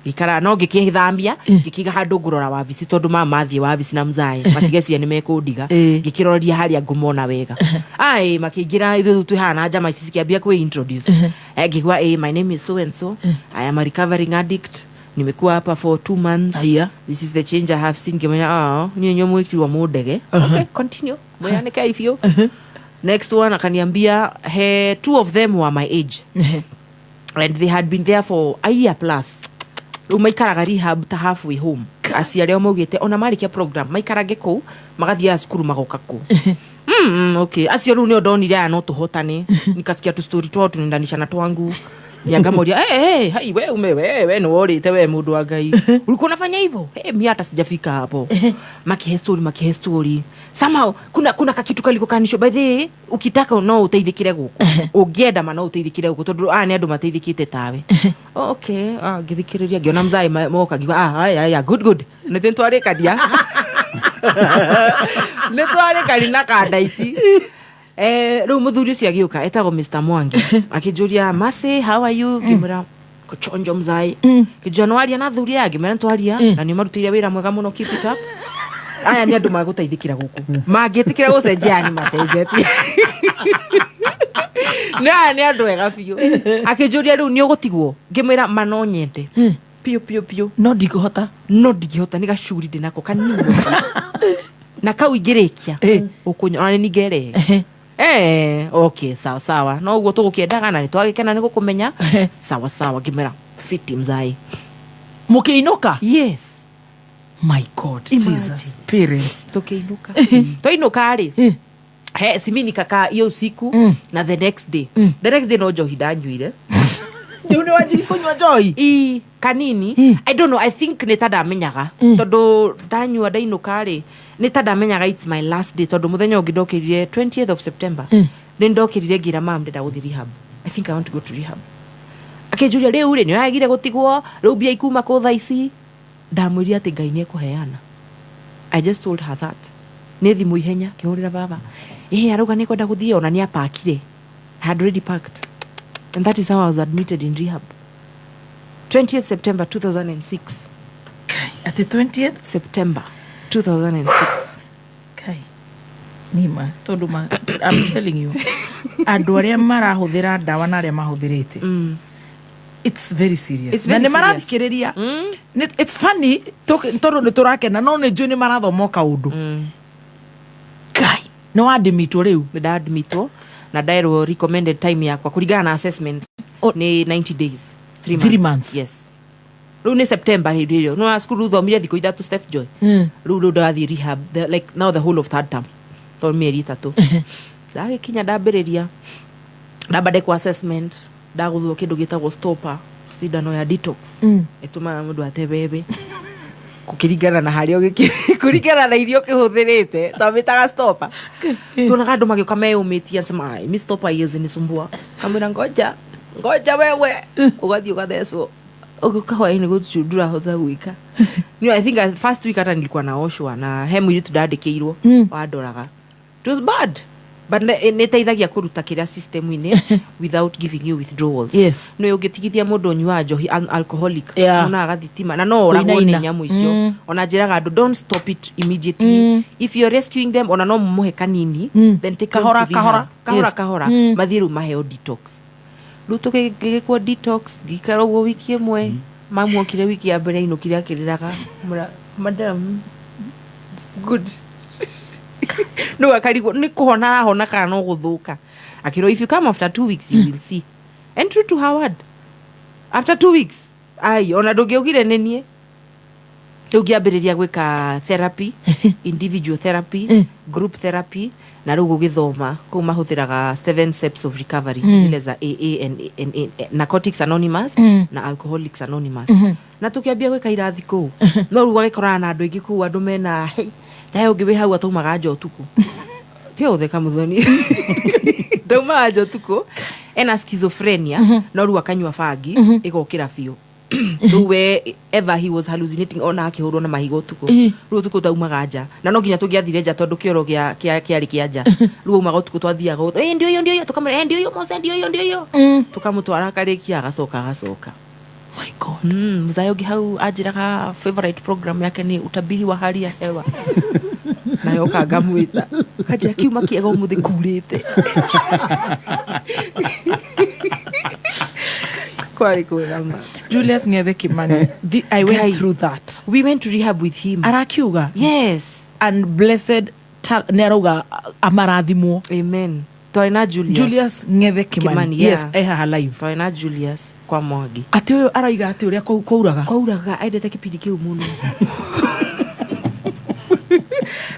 ngĩikara no ngĩkĩthamia, ngĩkĩiga handũ ngũrora wabici tondũ mama mathiĩ wabici na mzae matigecia nĩ mekũndiga. Ngĩkĩroria harĩa ngũmona wega. Ai, makĩingĩra, ithuĩ twĩ haha na njama ici cikĩambia kwĩ introduce. Ngĩigua, my name is so and so, I am a recovering addict, nimekuwa hapa for 2 months. Aya. This is the change I have seen. Ngĩmenya, ah, niĩ inyuĩ mwĩkirwo mũndege. Okay, continue, mweanĩke biũ. Next one akaniambia he, two of them were my age and they had been there for a year plus. Rĩu maikaraga rehab ta halfway home. Aciari ao maugĩte ona marĩkia program maikarage kũu, magathiaga cukuru, magoka kũu. Okay, acio rĩu nĩo ndonire aya no tũhotane. Nikasikia tu story twao tunaendanisha na twangu. Niangamoria, hey, hey, hai, we ume we nĩ worĩte, we mũndũ wa Ngai, ulikuwa unafanya hivyo? Hey, mi hata sijafika hapo. Makihe story, makihe story, somehow kuna kakitu kaliko kanisho, by the way, ukitaka no uteithĩkire gũkũ, ũngĩenda ma no ũteithĩkire gũkũ tondũ aya nĩ andũ mateithĩkĩte tawe. Oh, okay. Ah, ngĩthikĩrĩria, ngĩona mzae moka, ngiuga, ah, haya haya, good good, nĩ twarĩkania, nĩ twarĩkania na kanda ici. Rĩu mũthuri ũcio agĩũka etagwo Mr Mwangi, akĩnjũria, "Masi, how are you?" Ngĩmwĩra kuchonjo mzai. Kĩnjua nĩwaria na athuri aya? Ngĩmwĩra nĩtwaria na nĩ ũmarutĩire wĩra mwega mũno, keep it up. Aya nĩ andũ magũteithĩkĩra gũkũ. Mangĩtĩkĩra gũcenjia aya nĩ macenjetie. Nĩ aya nĩ andũ ega biũ. Akĩnjũria rĩu nĩ ũgũtigwo? Ngĩmwĩra ma no nyende. Piũ piũ piũ. No ndingĩhota. No ndingĩhota nĩ gacuri ndĩnako kanini. Na kau ingĩrĩkia ũkũnyona ona nĩ ngerehe. Okay, sawa sawa. No ũguo tũgũkĩendaga na nĩ twagĩkena nĩ gũkũmenya. Sawa sawa ngĩmwĩra fiti mzai. Mũkĩinũka? Yes. My God. Imagine. Jesus. Parents. Tukiinuka. Twainuka rĩ. He simi nikakaa hiyo usiku na the next day. The next day no njohi ndanyuire. Rĩu nĩ wanjiri kũnyua njohi? I kanini. I don't know, I think nĩ ta ndamenyaga. Tondũ ndanyua ndainũka rĩ, nĩ ta ndamenyaga it's my last day tondũ mũthenya ũngĩ ndokĩrire 20th of September. Nĩ ndokĩrire ngĩra mam ndĩrenda gũthiĩ rehab. I think I want to go to rehab. Akĩnjũria rĩu rĩ nĩ ũragire gũtigwo, rĩu mbia ikuma kũ thaa ici? Ndamwĩrire atĩ Ngai nĩ ekũheana. I just told her that. Nĩ thimũ ihenya ngĩhũrĩra baba. Ĩhĩ arauga nĩ kwenda gũthiĩ ona nĩ apakire. I had already packed. And that is how I was admitted in rehab. 20th September 2006. At the 20th? September 2006. Kai. Nima, tondũ ma, I'm telling you. Andũ arĩa marahũthĩra ndawa na arĩa mahũthĩrĩte. It's very serious. It's very Na nĩ serious. marathikĩrĩria. It's funny tondũ nĩ tũrakena no nĩ njũĩ nĩ marathoma o kaũndũ. Kai, nĩ wandĩmitwo rĩu? Nĩ ndadmitwo na ndaerwo recommended time yakwa kũringana na assessment nĩ 90 days. 3 months. 3 months. Yes. Rĩu nĩ September hĩndĩ ĩyo. No cukuru thomire thikũ ithatũ Steph Joy. Rĩu ndathiĩ rehab like now the whole of third term. Tondũ mĩeri ĩtatũ. Ndagĩkinya ndambĩrĩria. Ndamba ndekwo assessment. Ndagũthwo kĩndũ gĩtagwo stopper, cindano ya detox. Ĩtũmaga mũndũ ate bebe. Kũkĩringana na harĩa ũgĩki kũringana na irio ũkĩhũthĩrĩte twamĩtaga stopper. Tuonaga andũ magĩũka meyũmĩtie asema ai mi stopper haiwezi nisumbua. Kamwĩra ngoja ngoja wewe ũgathiĩ ũgathecwo. Ũgĩũka hwaĩ-inĩ gũtirĩ ndũrahota gwĩka. No, I think first week hata nilikuwa naoshwa na he mũirĩtu ndandĩkĩirwo wandoraga. It was bad. But nĩ ĩteithagia kũruta kĩrĩa system-inĩ without giving you withdrawals. Yes. Nĩ ũngĩtigithia mũndũ ũnyuaga njohi alcoholic Yeah. ona agathitima na no oragwo nĩ Kũinaina. nyamũ icio. Ona njĩraga andũ don't stop it immediately. If you're rescuing them ona no mũmũhe kanini then take them Kahora, to rehab. kahora. Kahora Yes. kahora mathiĩ rĩu maheo detox. Rĩu tũgĩkwo detox ngĩikara ũguo wiki ĩmwe mamu okire wiki ya mbere ainũkire akĩrĩraga. Madam good. No akarigwo nĩ kũhona arahona kana no gũthũka. Akĩrwo if you come after 2 weeks you will see. And true to her word. After 2 weeks ai ona ndũngĩaugire nĩ niĩ. Rĩu ngĩambĩrĩria gwĩka therapy, individual therapy, group therapy na rĩu gũgĩthoma kũu mahũthĩraga 7 steps of recovery zile za AA and Narcotics Anonymous na Alcoholics Anonymous. Na tũkĩambia gwĩka irathi kũu. No rĩu ũgagĩkorana na andũ aingĩ kũu andũ mena hey, ta he ũngĩ wĩ hau ataumaga nja ũtukũ. Ti ũtheka mũthoni. Ndaumaga nja ũtukũ. Ena schizophrenia no rĩu akanyua bangi ĩgokĩra biũ. Rĩu we ever he was hallucinating ona akĩhũrwo na mahiga ũtukũ. Rĩu ũtukũ taumaga nja. Na no nginya tũngĩathire nja tondũ kĩoro kĩarĩ kĩa nja. Rĩu aumaga ũtukũ twathiaga ndio hiyo ndio hiyo tukamwĩra ndio hiyo Mose ndio hiyo ndio hiyo. Tũkamũtwara akarĩkia agacoka agacoka. My God. Mzayo ũngĩ hau anjĩraga favorite program yake nĩ utabiri wa hali ya hewa. Nayo oka ngamwĩta. Kanjĩra kiuma kĩega ũmũthĩ kurĩte. Kwarĩ kwega ma. Julius Ngethe Kimani. I went Guy. through that. We went to rehab with him. Arakiuga? Yes. And blessed nĩ arauga amarathimwo. Amen. Twarĩ na Julius. Julius Ngethe Kimani. Kimani, Yes, yeah. e haha live. Twarĩ na Julius kwa Mwangi. Atĩ ũyũ arauga atĩ ũrĩa kwauraga. Kwauraga aendete kĩbindi kĩu mũno.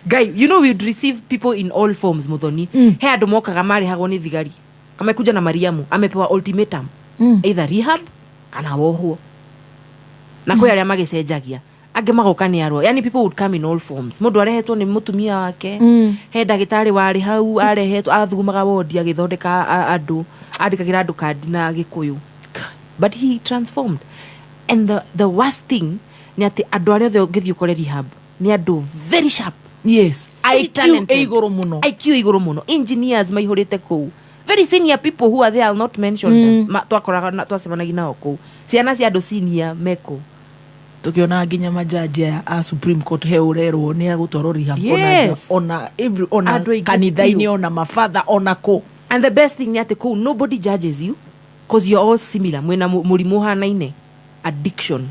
Guy, you know we'd receive people in all forms Muthoni. He andũ mokaga marĩhagwo nĩ thigari. Kamekuja na Mariamu, amepewa ultimatum. Either rehab kana wohwo. Na kwĩ arĩa magĩcenjagia. Angĩ magoka nĩ arũa. Yani people would come in all forms. Mũndũ arehetwo nĩ mũtumia wake. He ndagĩtarĩ warĩ hau arehetwo athugumaga wodi agĩthondeka andũ, andĩkagĩra andũ kandi na Gĩkũyũ. But he transformed. And the worst thing nĩ atĩ andũ arĩa othe ũngĩthiĩ ũkore rehab nĩ andũ very sharp. Yes. Very IQ talented. ĩ igũrũ mũno. IQ igũrũ mũno. Engineers maihũrĩte kũu. Very senior people who are there, I'll not mention them. Twakoraga na twacemanagia nao kũu. Ciana cia andũ senior me kũu. Tukiona nginya majaji aya a Supreme Court he urerwo ni agutwarwo rehab. Yes. Ona every ona Andũ aingĩ kanitha-inĩ, biũ. ona mafather, ona kũ. And the best thing nĩ atĩ kũu nobody judges you cause you're all similar, mwĩna mũrimũ ũhanaine, addiction.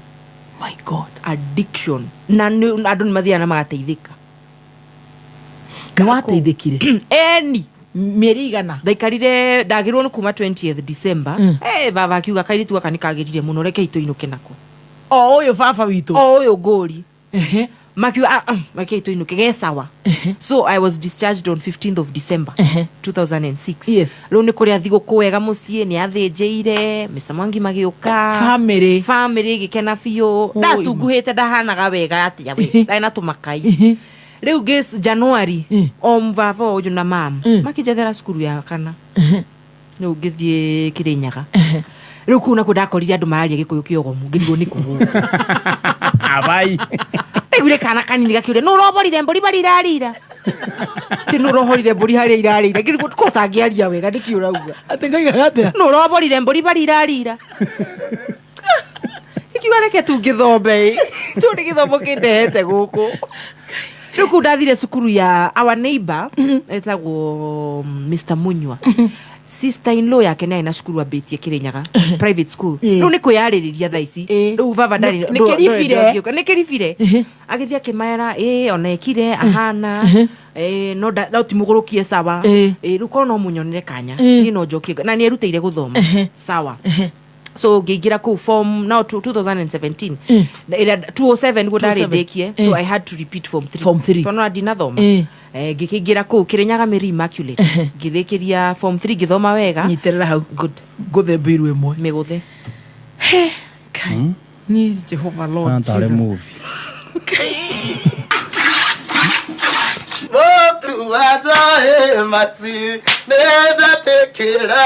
My God. Addiction, na andũ nĩ mathiaga na magateithĩka. Nĩ wateithĩkire? Eni. Mĩeri igana? Ndaikarire, ndagĩrwo nĩ kuma 20th December. Baba akiuga kairĩtu gaka nĩ kagĩrire mũno, reke itũinũke nako. O ũyũ baba witũ? O ũyũ ngũri. Makiuga, "Ah, ah, reke itũinũke ge sawa." So I was discharged on 15th of December 2006. Yes. Rĩu nĩ kũrĩa thigũkũ wega mũciĩ, nĩ athĩnjĩire Mr. Mwangi magĩũka. Family. Family ĩgĩkena biũ. Ndatunguhĩte, ndahanaga wega atĩa we, ndarĩ na tũmakai. Rĩu ngĩ January o baba ũyũ na mam makĩnjethera cukuru ya kana, rĩu ngĩthiĩ Kĩrĩnyaga. Rĩu kũu nakuo ndakorire andũ mararia Gĩkũyũ kĩogomu, ngĩrigwo nĩ kũũ. Abai. Ndaiguire kana kanini gakiuria, nũ ũroborire mbũri barĩa irarĩira? Ti nũ ũrohorire mbũri harĩa irarĩira? Ngĩrigwo ko ũtangĩaria wega nĩkĩ ũrauga. Atĩ ngaigaga atĩa? Nũ ũroborire mbũri barĩa irarĩira? Ikiuga reke tu ngĩthome ĩ, tũ nĩ gĩthomo kĩndehete gũkũ. Rĩu kũu ndathire cukuru ya our neighbor etagwo Mr. Munywa, sister in law yake nĩ arĩ na cukuru ambĩtie Kĩrĩnyaga, private school. Rĩu nĩ kwĩyarĩrĩria thaa ici, rĩu baba ndarĩ. Nĩ kĩribire. Nĩ kĩribire, agĩthiĩ akĩmera ĩ ona ekire ahana no no ti mũgũrũkie sawa. Rĩu korwo no mũnyonere kanya, niĩ no njokie na nĩ erutĩire gũthoma sawa. So ngĩingĩra kũu form now 2017 na ĩrĩa 207 nĩguo ndarĩ 207. ndĩkie, so I had to repeat form 3. Form 3. Tondũ ona ndinathoma. Ngĩkĩingĩra kũu Kĩrĩnyaga Mary Immaculate, ngĩthĩkĩria form 3, ngĩthoma wega. Nyitĩrĩra hau. Good. Ngũthe mbiru ĩmwe. Mĩgũthe. Ni Jehova Lord Tarĩ Jesus. Movie. Motu wajae mati nenda tekera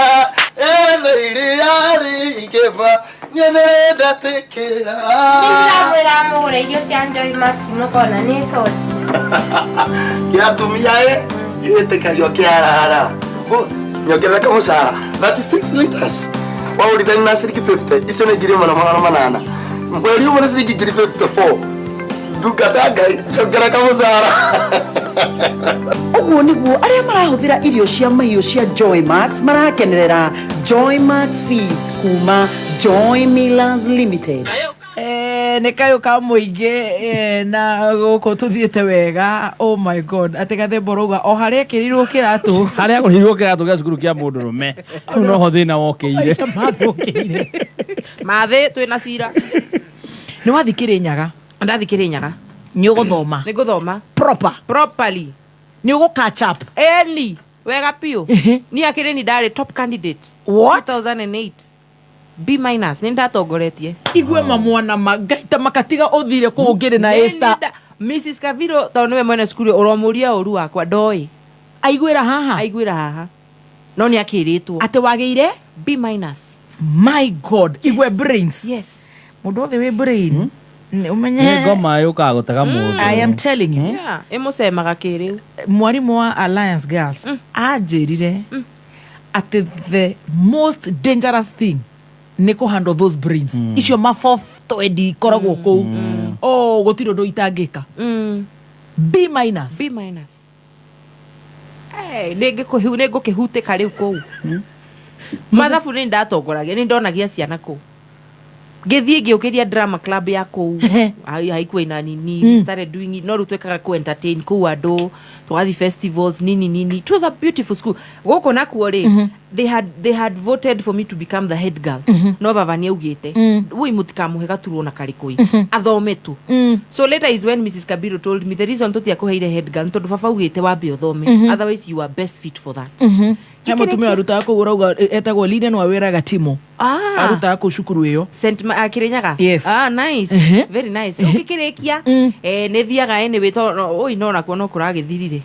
ene iria rĩingĩva niĩ nenda tekera. Ndĩramwĩra mũgũre irio cia Joy Max mũkona nĩ coti. Kĩa atumia ĩ gĩtĩkagio kĩarara. Boss, nyongerera kamũcara 36 liters waũrithani na ciringi 50, icio nĩ 1800 mweri ũmwe, nĩ ciringi ngiri 54. Ndungata Ngai, nyongerera kamũcara. Ũguo nĩguo arĩa marahũthĩra irio cia mahiũ cia Joy Max marakenerera Joy Max Feeds kuma Joy Millers Limited. Nĩ kayũ ka mũingĩ, na gũkũ tũthiĩte wega. Oh my God, atĩ gathemba ũrauga o harĩa ekĩrirwo kĩratũ. Harĩa agũrĩirwo kĩratũ gĩa cukuru kĩa mũndũ rũme, hau noho thĩna wokĩire. Maica mathũkĩire. Mathĩ twĩna cira. Nĩ wathi Kĩrĩnyaga? Ndathi Kĩrĩnyaga. Nĩ ũgũthoma? Nĩ ngũthoma. Proper? Properly. Nĩ ũgũ catch up? Eni wega biũ. Niĩ akĩrĩ ni ndarĩ top candidate. What? 2008 B minus, nĩ ndatongoretie. Igue mamwana ma Ngai ta makatiga ũthire kũu ũngĩrĩ na Nĩ A star. Mrs. Kaviro tondũ nĩwe mwene cukuru, ũromuria ũru wakwa ndoĩ. Aiguĩra haha? Aiguĩra haha, no nĩ akĩrĩtwo. Atĩ wagĩire? B minus. My God, igwe brains. Yes. Mũndũ wothe wĩ brain nĩ ũmenye. Nĩ ngoma yũkaga gũtega mũndũ. I am telling you. Yeah, ĩmũcemaga kĩrĩu. Mwarimũ wa Alliance Girls anjĩrire atĩ the most dangerous thing nĩ kũ handle those brains icio mabobtwendi ikoragwo kũu. Oh, gũtirĩ ũndũ itangĩka. B minus. B minus. Hey, nĩ ngũkĩhutĩka rĩu kũu mathabu nĩ ndatongoragia, nĩ ndonagia ciana kũu, ngĩthiĩ ngĩũkĩria drama club ya kũu haikuwa ina nini. We started doing it, no rĩu twekaga ku entertain kũu andũ, tũgathiĩ festivals, nini nini. It was a beautiful school. Gũkũ nakuo rĩ, they had voted for me to become the head girl, no baba nĩ augĩte, woi, mũtikamũhe gaturwo na karĩkũi, athome tu. So later is when Mrs. Kabiru told me the reason tũtiakũheire head girl nĩ tondũ baba augĩte wambe ũthome, otherwise you are best fit for that. He mũtumia warutaga kũu ũrauga etagwo Lilian Wawĩraga Timo. Ah. Arutaga kũu cukuru ĩyo. St. Kirinyaga. Yes. Ah, nice. Very nice. Ũgĩkĩrĩkia nĩ thiaga anyway to oi, no nakuo no kũragĩthirire.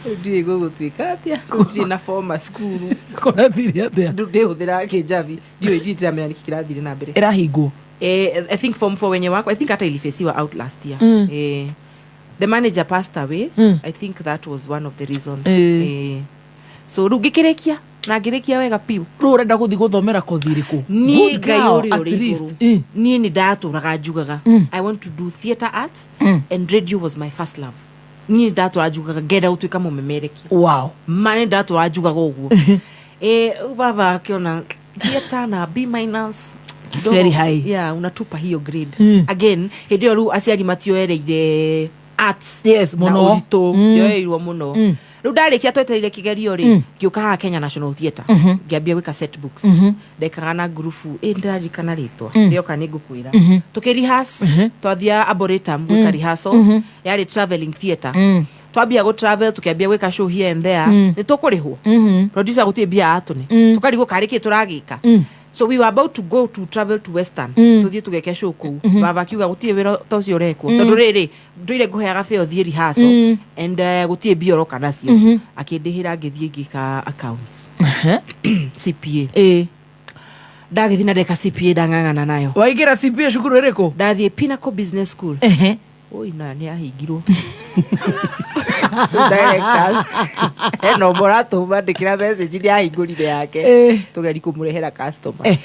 Ndiũĩ gũgũtuĩka atĩa, rĩu ndirĩ na former cukuru. Kũrathire atĩa? Ndĩhũthĩra kĩnjabi, ndiũĩ, ndirĩ ndĩramenya nĩkĩ kĩrathire na mbere. Ĩrahingwo? I think form 4 wenye wako, I think hata ilifesiwa out last year. The manager passed away. I think that was one of the reasons. So rĩu ngĩkĩrĩkia Na ngĩrĩkia wega piũ. Rĩu ũrenda gũthiĩ gũthomera kothi ĩrĩkũ? Niĩ Good Ngai girl, ũrĩ at ũrĩ least. igũrũ. Niĩ nĩ ndatũraga njugaga I want to do theatre arts and radio was my first love. Niĩ nĩ ndatũra njugaga ngenda gũtuĩka mũmemerekia. Wow. Ma nĩ ndatũra njugaga ũguo. Baba akĩona theatre na B minus It's very high. Yeah, unatupa hiyo grade. Again, hĩndĩ ĩyo rĩu aciari matioereire arts. Yes, na mũno. ũritũ ndioereirwo mũno. Rĩu ndarĩkia twetereire kĩgerio rĩ, ngĩũka haha Kenya National Theatre, ngĩambia gwĩka set books. Ndekaga na ngurubu ĩ ndĩraririkana rĩtwa, rĩoka nĩ ngũkwĩra. Tũkĩ rehearse, twathiaga Arboretum gwĩka rehearsals, yarĩ travelling theatre. Twambia gũ travel tukĩambia gwĩka show here and there, nĩ tũkũrĩhwo. Producer gũtirĩ mbia atũne. Tũkarigwo karĩ kĩ tũragĩka. So we were about to go to travel to Western. Tuthiĩ tũgeke show kũu. Baba akiuga gũtirĩ wĩra ta ũcio ũrekwo. Tondũ rĩrĩ ndũire ngũheaga fare ũthiĩ rehearsal and gũtirĩ mbia ũroka nacio. Akĩndĩhĩra ngĩthiĩ ngĩka accounts. CPA. Ndagĩthiĩ na ndeka CPA ndang'ang'ana nayo. Waingĩra CPA cukuru ĩrĩkũ? Ndathiĩ Pinnacle Business School. Oi nayo nĩ yahingirwo. Directors ena ũmwe ũratũmandĩkĩra message nĩ ahingũrire yake, tũgeri kũmũrehera customer.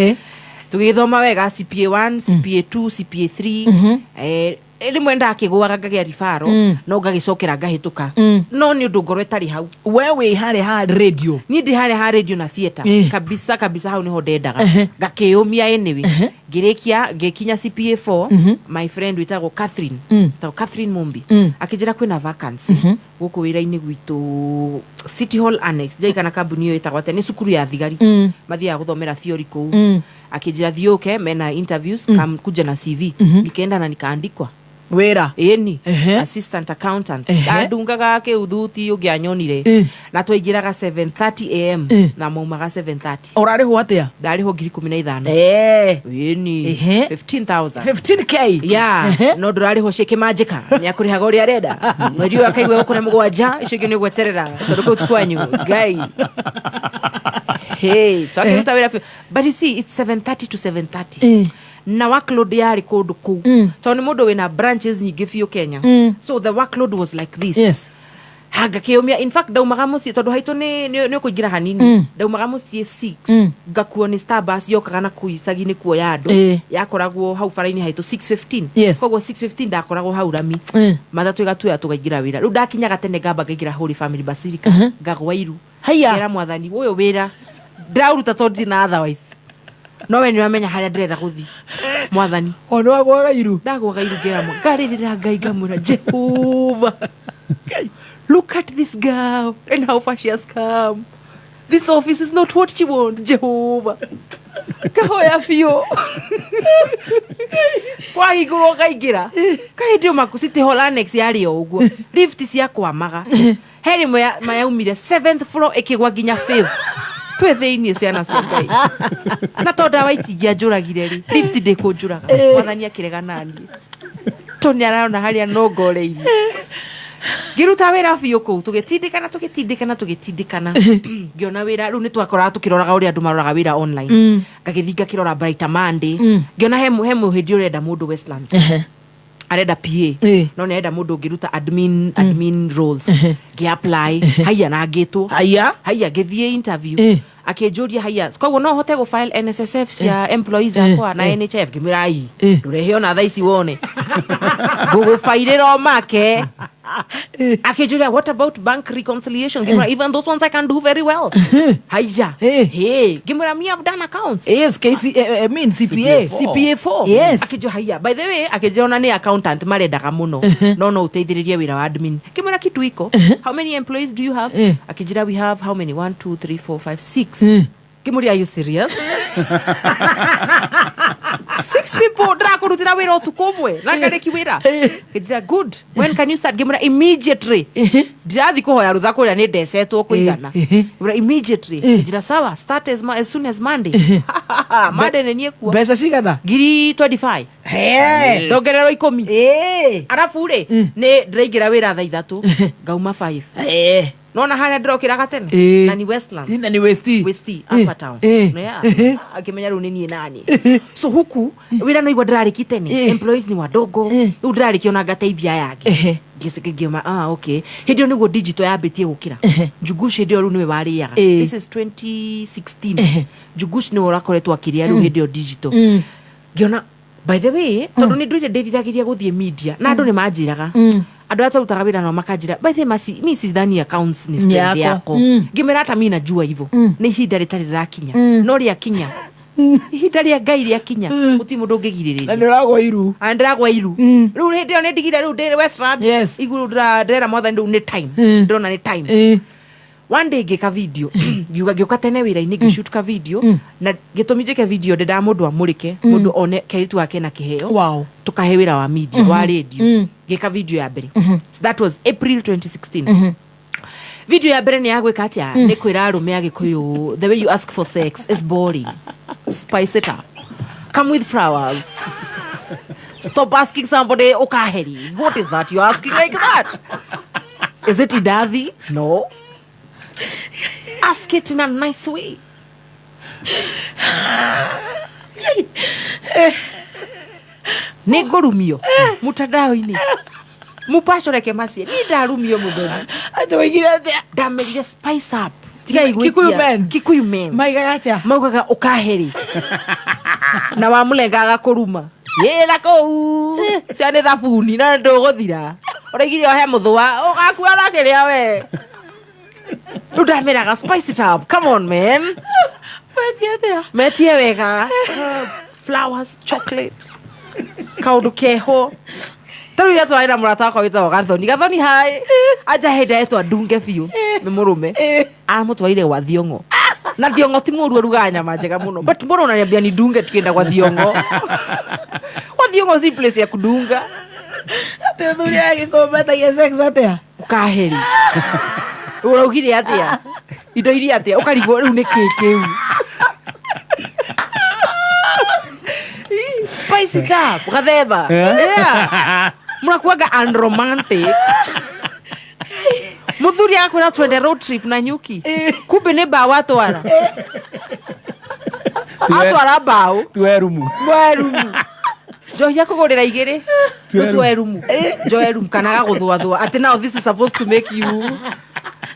Tũgĩthoma wega CPA 1, CPA 2, CPA 3. Rĩmwe ndakĩgũaga ngagĩa ribaro, no ngagĩcokera ngahĩtũka, no nĩ ũndũ ngoro ĩtarĩ hau. We wĩ harĩa ha radio? Niĩ ndĩ harĩa ha radio na theatre kabisa kabisa, hau nĩho ndendaga ngakĩyũmia. Anyway, ngĩrĩkia ngĩkinya CPA 4. My friend wĩtagwo Catherine, wĩtagwo Catherine Mumbi, akĩnjĩra kwĩna vacancy gũkũ wĩra-inĩ gwitũ City Hall Annex. Ndirikana kambuni ĩyo ĩtagwo atĩa, nĩ cukuru ya thigari, mathiaga gũthomera theory kũu. Akĩnjĩra thiĩ ũke mena interviews, kam kuja na CV. Nikaenda na nikaandikwa wĩra. Ĩni assistant accountant. Ndandungaga kĩuthuti ũngĩanyonire, na twaingĩraga 7:30 am na maumaga 7:30. Ũrarĩhwo atĩa? Ndarĩhwo 15,000. Ĩni 15,000. 15K. Yeah, no ndũrarĩhwo ciĩ kĩmanjĩka, nĩ akũrĩhaga ũrĩa arenda. Mweri ũyũ akaigua gũkũrĩa mũgwanja, icio ingĩ nĩ gweterera tondũ kũu ti kwanyu. Ngai, hey, twakĩruta wĩra biũ, but you see it's 7:30 to 7:30 na workload yarĩ kũndũ kũu tondũ nĩ mũndũ wĩna branches nyingĩ biũ Kenya. So the workload was like this. Ngakĩũmia. In fact, ndaumaga mũciĩ tondũ haitũ nĩ ũkũingĩra hanini, ndaumaga mũciĩ 6, ngakuo nĩ Starbus yokaga na kũu icagi-inĩ kuoya andũ, yakoragwo hau bara-inĩ haitũ 6:15. Koguo 6:15 ndakoragwo hau rami, matatũ ĩgatuoya tũkaingĩra wĩra. Rĩu ndakinyaga tene, ngamba ngaingĩra Holy Family Basilica, ngagwa iru. Haiya. Ngera mwathani ũyũ wĩra ndĩraũruta tondũ ndirĩ na otherwise, no we nĩ ũramenya harĩa ndĩrenda gũthiĩ, mwathani. Ona wagwaga iru? Ndagwaga iru, ngera ngarĩrĩra Ngai, ngamwĩra, "Jehova, look at this girl and how far she has come. This office is not what she wants, Jehova." Kahoya biũ, kwahingũrwo ngaingĩra kahĩndĩ ĩyo maku City Hall Annex yarĩ o ũguo, lift ciakwamaga, he rĩmwe mayaumire seventh floor ĩkĩgwa nginya fifth twĩ thĩiniĩ, ciana cia Ngai. Na to ndawa itingĩanjũragire rĩ, lift ndĩkũnjũraga. Mwathani akĩrega naniĩ to nĩ arona harĩa nongoreirie. Ngĩruta wĩra biũ kũu, tũgĩtindĩkana tũgĩtindĩkana tũgĩtindĩkana, ngĩona wĩra. Rĩu nĩ twakoraga tũkĩroraga ũrĩa andũ maroraga wĩra online. Ngagĩthiĩ ngakĩrora Brighter Monday, ngĩona he mũhĩndĩ ũrenda mũndũ Westlands, arenda PA, no nĩ arenda mũndũ ũngĩruta admin roles. Ngĩ-apply, haiya, na ngĩtwo. Haiya. Haiya, ngĩthiĩ interview, akĩnjũria, "Haiya, koguo no hote gũ file NSSF cia employees akwa na NHIF?" Ngĩmwĩra, "Ai, ndũrehe ona thaa ici wone ngũgũbairĩra o make." Akĩnjũria, "What about bank reconciliation?" Ngĩmwĩra, "Even those ones I can do very well." Haiya, hey, ngĩmwĩra, "Me, I've done accounts." Yes, KC, I mean CPA. CPA 4. Yes. Akĩnjũria, "Haiya, by the way," akĩnjĩra, "ona nĩ accountant marendaga mũno, no no ũteithĩrĩrie wĩra wa admin." Ngĩmwĩra, "Kitu iko. How many employees do you have?" Akĩnjĩra, "We have how many? 1 2 3 4 5 6." Ngĩmũria, "Are you serious? Six people ndĩrakũrutĩra wĩra ũtukũ ũmwe na ngarĩki wĩra?" Ngĩnjĩra, "Good, when can you start?" Ngĩmwĩra, "Immediately. Ndirathiĩ kũhoya rũtha kũrĩa nĩ ndecetwo kũigana." Ngĩmwĩra, "Immediately." Ngĩnjĩra, "Sawa, start as soon as Monday." Monday nĩ niĩ kuo. Mbeca cigana? 25,000. Ndongererwo 10. Arabu rĩ, nĩ ndĩraingĩra wĩra thaa 3, ngauma 5. Nona harĩa ndĩrokĩraga tene Ĩĩ. na ni Westlands Na ni West. West Upper Town. Yeah. Akĩmenya rĩu nĩ niĩ nani. So huku wĩra no igua ndĩrarĩki tene, employees ni wadogo, rĩu ndĩrarĩkia ona ngateithia aya angĩ. Ngĩma ah okay, hĩndĩ ĩyo nĩguo digital yambĩtie gũkĩra. Njugush hĩndĩ ĩyo rĩu nĩwe warĩaga. This is 2016. Njugush nĩwe ũrakoretwo akĩrĩa rĩu hĩndĩ ĩyo digital. Ngĩona by the way, tondũ nĩ ndũire ndĩriragĩria gũthiĩ media na andũ nĩ manjĩraga, andũ arĩa twarutaga wĩra nao makanjĩra, by the way, masi mi sidhani accounts ni strength Yako. yako. Ngĩmera hata mi najua hivyo, nĩ ihinda rĩtarĩ rĩrakinya, no rĩakinya, ihinda rĩa Ngai rĩakinya, gũtirĩ mũndũ ũngĩgirĩrĩria. Na nĩ ũragwa iru. Ah, ndĩragwa iru rĩu. Hĩndĩ ĩyo nĩ ndigire rĩu ndĩ Westland igũrũ, ndĩrera mwathani rĩu nĩ time, ndĩrona nĩ time. One day ngĩka video, ngiuga ngĩũka tene wĩra-inĩ, ngĩshoot ka video, na gĩtũmi njĩke video ndĩndaga mũndũ amũrĩke, mũndũ one kairĩtu gake na kĩheo. Tũkahe wĩra wa media, wa radio. Ngĩka video ya mbere. So that was April 2016. Video ya mbere nĩ ya gwĩka atĩa? Nĩ kwĩra arũme a Gĩkũyũ, the way you ask for sex is boring, spice it up, come with flowers, stop asking somebody ukaheri. What is that you're asking like that? Is it idathi? No, ask it in a nice way. Nĩ ngũrumio mutandao-inĩ, mupacoreke macie ni ndarumio mũthenya. Atĩ woigire atĩa? Ndamerire spice up. Tigai gwĩtia. Kikuyu men. Kikuyu men maigaga atĩa? Maugaga ũkaheri na wamũlenga agakũruma yĩra kũu cia nĩ thabuni na ndũgũthira ũraigire ohe mũthũa ũgakua nakĩrĩa we. Rĩu ndameraga spice it up, come on man. Metie atĩa? Metie wega, flowers, chocolate, kaũndũ keho. Ta rĩu ira twarĩ na mũrata wakwa wĩtagwo Gathoni. Gathoni hai anja hĩndĩ etwa ndunge biũ nĩ mũrũme amũtwarire gwa Thiong'o, na Thiong'o ti mũru, arugaga nyama njega mũno, but mbona unaniambia ni dunge tukienda kwa Thiong'o? Kwa Thiong'o si place ya kudunga. Atĩ thuri a Gĩkũyũ metagia sex atĩa? Ũkaheri ũraugire atĩa? Indo iria atĩa? Ũkarigwo rĩu nĩ kĩ kĩu. Spice it up, gathemba. Yeah. Mnakuwaga unromantic. Muthuri akwĩra twende road trip na nyuki, kumbe nĩ mbaũ atwara, atwara mbaũ. Twerumu. Mwerumu njohi akũgũrĩra igĩrĩ. Twerumu. Twerumu njoerumu kana agagũthũathũa atĩ now this is supposed to make you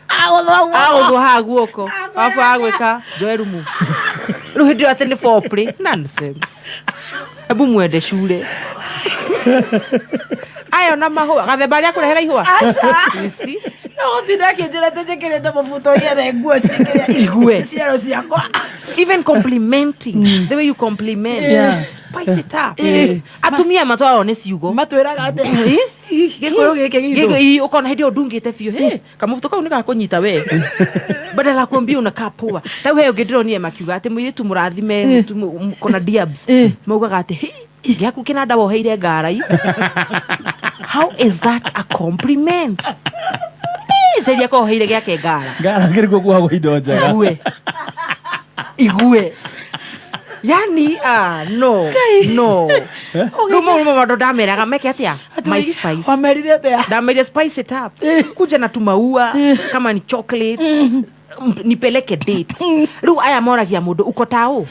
agũthũa haha guoko, arabu agwĩka njoerumu. Rĩu hĩndĩ ĩyo atĩ nĩ foreplay. Nonsense. Hebu mwende cure aya na mahũa gathemba arĩa akũrehera ihũa. Aca. You see? No gũtinda akĩnjĩra atĩ njĩkĩrĩte mũbuto iere nguo cikĩrĩa Igue. ciero ciakwa. Even complimenting, the way you compliment, spice it up. Atumia matwarwo nĩ ciugo. Matwĩraga atĩa? Gĩkũyũ gĩkĩ gitũ. Gĩkũ- ũkona hĩndĩ ĩyo ndungĩte biũ, hey, kamũbuto kau nĩ gakũnyita we, badala ya kuambia unakaa poa. Ta he ũngĩ ndĩronire makiuga atĩ mũirĩtu mũrathime kona diabs maugaga atĩ, "Hey, gĩaku kĩnanda woheire ngarai." How is that a compliment? Njeria ko woheire gĩake ngara. Ngara kĩrĩkũ kuohagwo indo njega. Igue igue, yani ah, no no, rĩu mau nĩmo maũndũ ndameraga meke atĩa, my spice. Wamerire atĩa? Ndamerire spice it up, kuja na tumaua, kama ni chocolate, nipeleke date. Rĩu aya moragia mũndũ uko tao,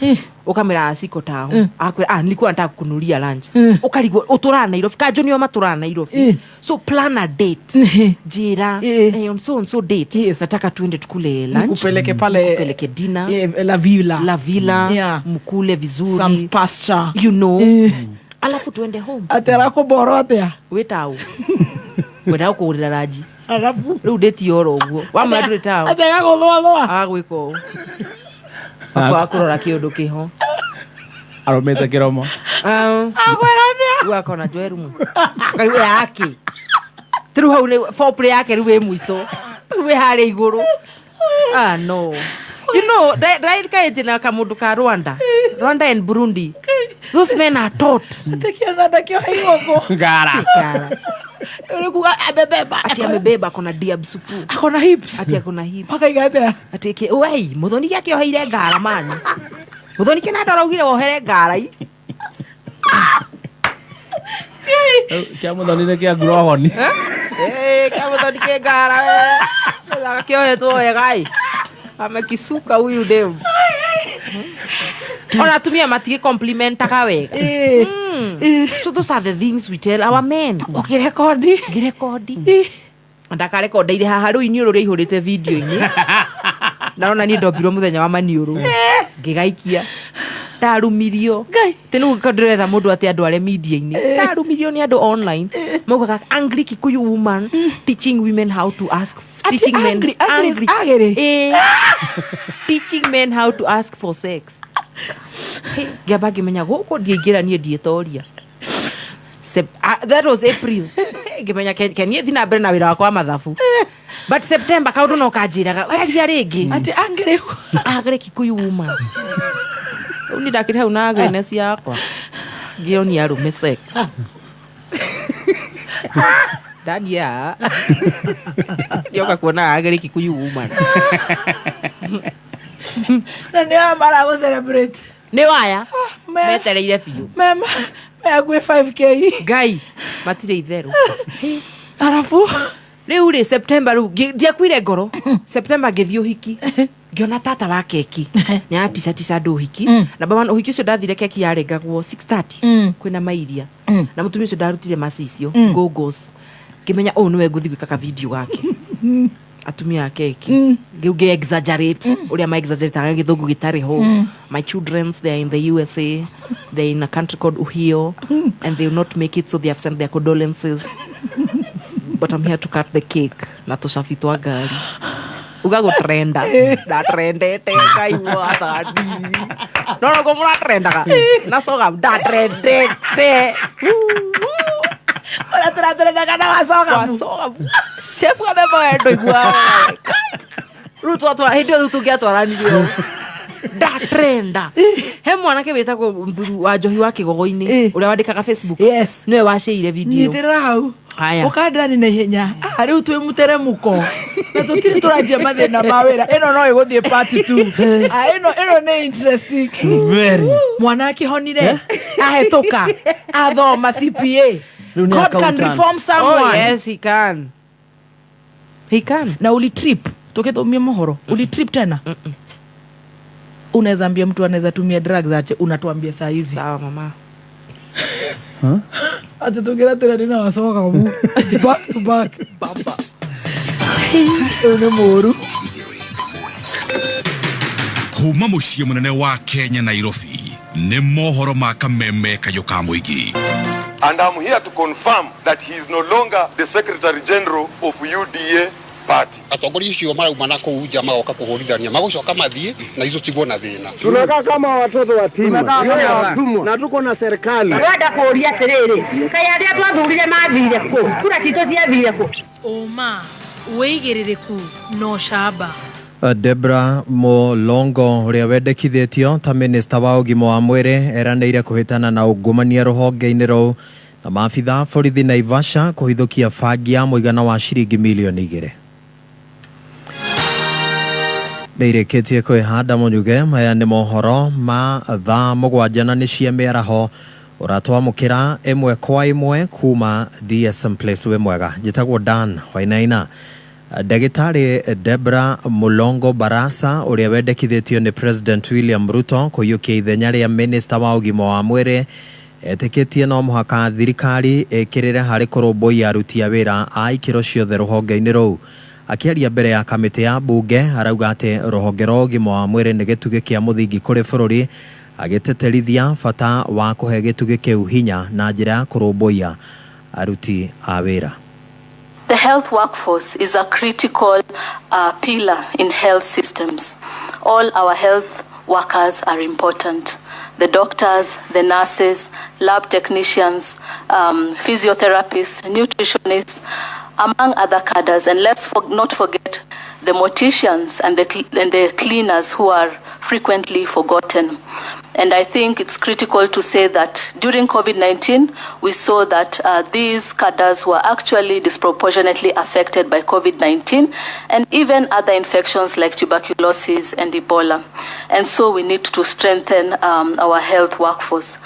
ukamera siko tao, akwĩra ah, nilikuwa nataka kukunulia lunch. Ukarigwo ũtũraga Nairobi kanjũ nĩo matũraga Nairobi, so plan a date, njĩra on so and so date nataka tuende tukule lunch. Nikupeleke pale- Nikupeleke dinner. La Villa. La Villa. Mkule vizuri. Some pasture. You know, alafu tuende home. Atĩ arakũmboro atĩa? Wĩ tao wendaga kũgũrĩra ranji. Arabu rĩu ndĩti oro ũguo wamwĩra ndũrĩ tao. Atĩ agagũthũathũa. Agagwĩka ũũ abu akũrora kĩũndũ kĩho. Arũmĩte kĩromo. Akwĩra atĩa? Rĩu akona njoerumu kariu yake rĩu hau nĩ foreplay yake rĩu ĩ mũico, rĩu ĩ harĩa igũrũ. Ah no, you know, ndaikaĩtie na kamũndũ ka Rwanda, Rwanda and Burundi, those men are taught. Atĩ kĩonanda kĩoheirwo kũ? Ngara. Rĩu kuga amebeba. Ati amebeba, akona diab supu. Akona hips. Ati akona hips. Makaiga atĩa? Ati ke wei muthoni gĩake oheire ngara mani, muthoni kĩnanda araugire wohere ngara i. Kĩa mũthoni nĩ kĩa ngurohoni. Eh, kĩa muthoni kĩ ngara we. Gakĩohetwo wega ĩ. Amekisuka huyu dem. Ona atumia matigĩ complimentaga wega. So those are the things we tell our men. Ũkĩrekondi? Ngĩrekondi. Ndakarekondeire haha rĩu iniũrũ rĩaihũrĩte video-inĩ. Ndarona niĩ ndombirwo mũthenya wa maniũrũ. Ngĩgaikia. Ndarumirio. Tĩ nĩguo ndĩretha mũndũ atĩ andũ arĩa media-inĩ. Ndarumirio nĩ andũ online. Maugaga angry Kikuyu woman teaching women how to ask, teaching men angry, angry. Teaching men how to ask for sex. Ngĩamba ngĩmenya gũkũ ndiaingĩra niĩ ndiĩtoria. That was April. Ngĩmenya ke niĩ thiĩ na mbere na wĩra wakwa wa mathabu. But September kaũndũ no kanjĩraga aria rĩngĩ. Atĩ angry. Angry Kikuyu woman. Rĩu niĩ ndakĩrĩ hau na agriness yakwa. Ngĩonia arũme sex. Ndania. Ndioka kuona angry Kikuyu woman. Na nĩ aya maragũ celebrate. Nĩ waya. Metereire biũ. Mema meagwĩ 5K. Ngai matirĩ itherũ. Arabu rĩu rĩ September rĩu ndiakuire ngoro. September ngĩthiĩ ũhiki. Ngĩona tata wa keki nĩ aticatica andũ ũhiki. Number one, ũhiki ũcio ndathire keki yarengagwo 6:30 kwĩna mairia na mũtumia ũcio ndarutire macicio gogos. Ngĩmenya ũyũ nĩwe ngũthiĩ gwĩka ka video gake atumia a keki. Ngĩu ngĩ exaggerate ũrĩa ma exaggerate gĩthũngũ gĩtarĩ ho. My childrens, they are in the USA, they're in a country called Ohio, and they will not make it, so they have sent their condolences, but I'm here to cut the cake na tũcabi twa ngari uga gũtrenda ndatrendete Ngai wathani no noguo mũratrendaga na coga ndatrendete. Ũrĩa tũratrendaga na wacoga. Wacoga chef gathemba wendo igua rĩu twatwara hĩndĩ ĩyo rĩu tũngĩatwaranirio ndatrenda. He mwanake wĩtagwo Mburu wa Njohi wa Kĩgogo-inĩ ũrĩa wandĩkaga Facebook. Yes. Nĩwe waceire video. Nyitĩrĩra hau. Haya. Ũkandani na ihenya. Rĩu twĩ mũteremũko na tũtirĩ tũranjia mathĩna ma wĩra. Ĩno no ĩgũthiĩ part 2. Ĩno nĩ interesting. Very. Mwana akĩhonire ahĩtũka athoma CPA. Rĩu nĩ God can accountant. reform someone. Oh, yes, he can. He can. Na uli trip tukithomia mohoro uli trip tena. Unaweza ambia mtu anaweza tumia drugs ache unatuambia saa hizi. Sawa mama. Ati tũngĩratĩra na wacoka mu back to back bamba. Ũyũ nĩ mũru. Kuma mũciĩ mũnene wa Kenya Nairobi nĩ mohoro ma kameme kayũ ka mũingĩ. And I'm here to confirm that he is no longer the Secretary General of UDA party. Atongoria icio marauma na kũu nja magoka kũhũrithania magũcoka mathiĩ na ithuĩ tigwo na thĩna. Tunakaa kama watoto wa tima na tuko na serikali. Ndĩrenda kũũria atĩrĩrĩ, kaĩ arĩa twathurire mathire kũ? Kura citũ ciathire kũ? Ũma wĩigĩrĩrĩku no camba. Debra Mulongo ũrĩa wendekithĩtio ta minista wa ũgima wa mwĩrĩ eranĩire kũhĩtana na ungumania rũhonge-inĩ rũu na maabitha a borithi Naivasha kũhithũkia bangi ya mũigana wa ciringi milioni 2. Nĩirĩkĩtie kwĩhanda Mũnyuge. Maya nĩ mohoro ma thaa 7 na nĩ cia mĩaraho ũratwamũkĩra ĩmwe kwa ĩmwe kuma DSM Place. Wĩ mwega, njĩtagwo Dan Wainaina. Ndagĩtarĩ Debra Mulongo Barasa ũrĩa wendekithĩtio nĩ President William Ruto kũiyũkia ithenya rĩa minista wa ũgima wa mwĩrĩ etĩkĩtie no mũhaka thirikari ĩkĩrĩre harĩ kũrũmbũiya aruti a wĩra a ikĩro ciothe rũhonge-inĩ rũu. Akĩaria mbere ya kamĩtĩ ya mbunge arauga atĩ rũhonge rwa ũgima wa mwĩrĩ nĩ gĩtugĩ kĩa mũthingi kũrĩ bũrũri, agĩtĩtĩrithia bata wa kũhe gĩtugĩ kĩu hinya na njĩra ya kũrũmbũiya aruti a wĩra. The health workforce is a critical pillar in health systems. All our health workers are important. The doctors, the nurses, lab technicians, physiotherapists, nutritionists, among other cadres. And let's not forget the morticians and the cleaners who are frequently forgotten. And I think it's critical to say that during COVID-19, we saw that these cadres were actually disproportionately affected by COVID-19 and even other infections like tuberculosis and Ebola. And so we need to strengthen our health workforce.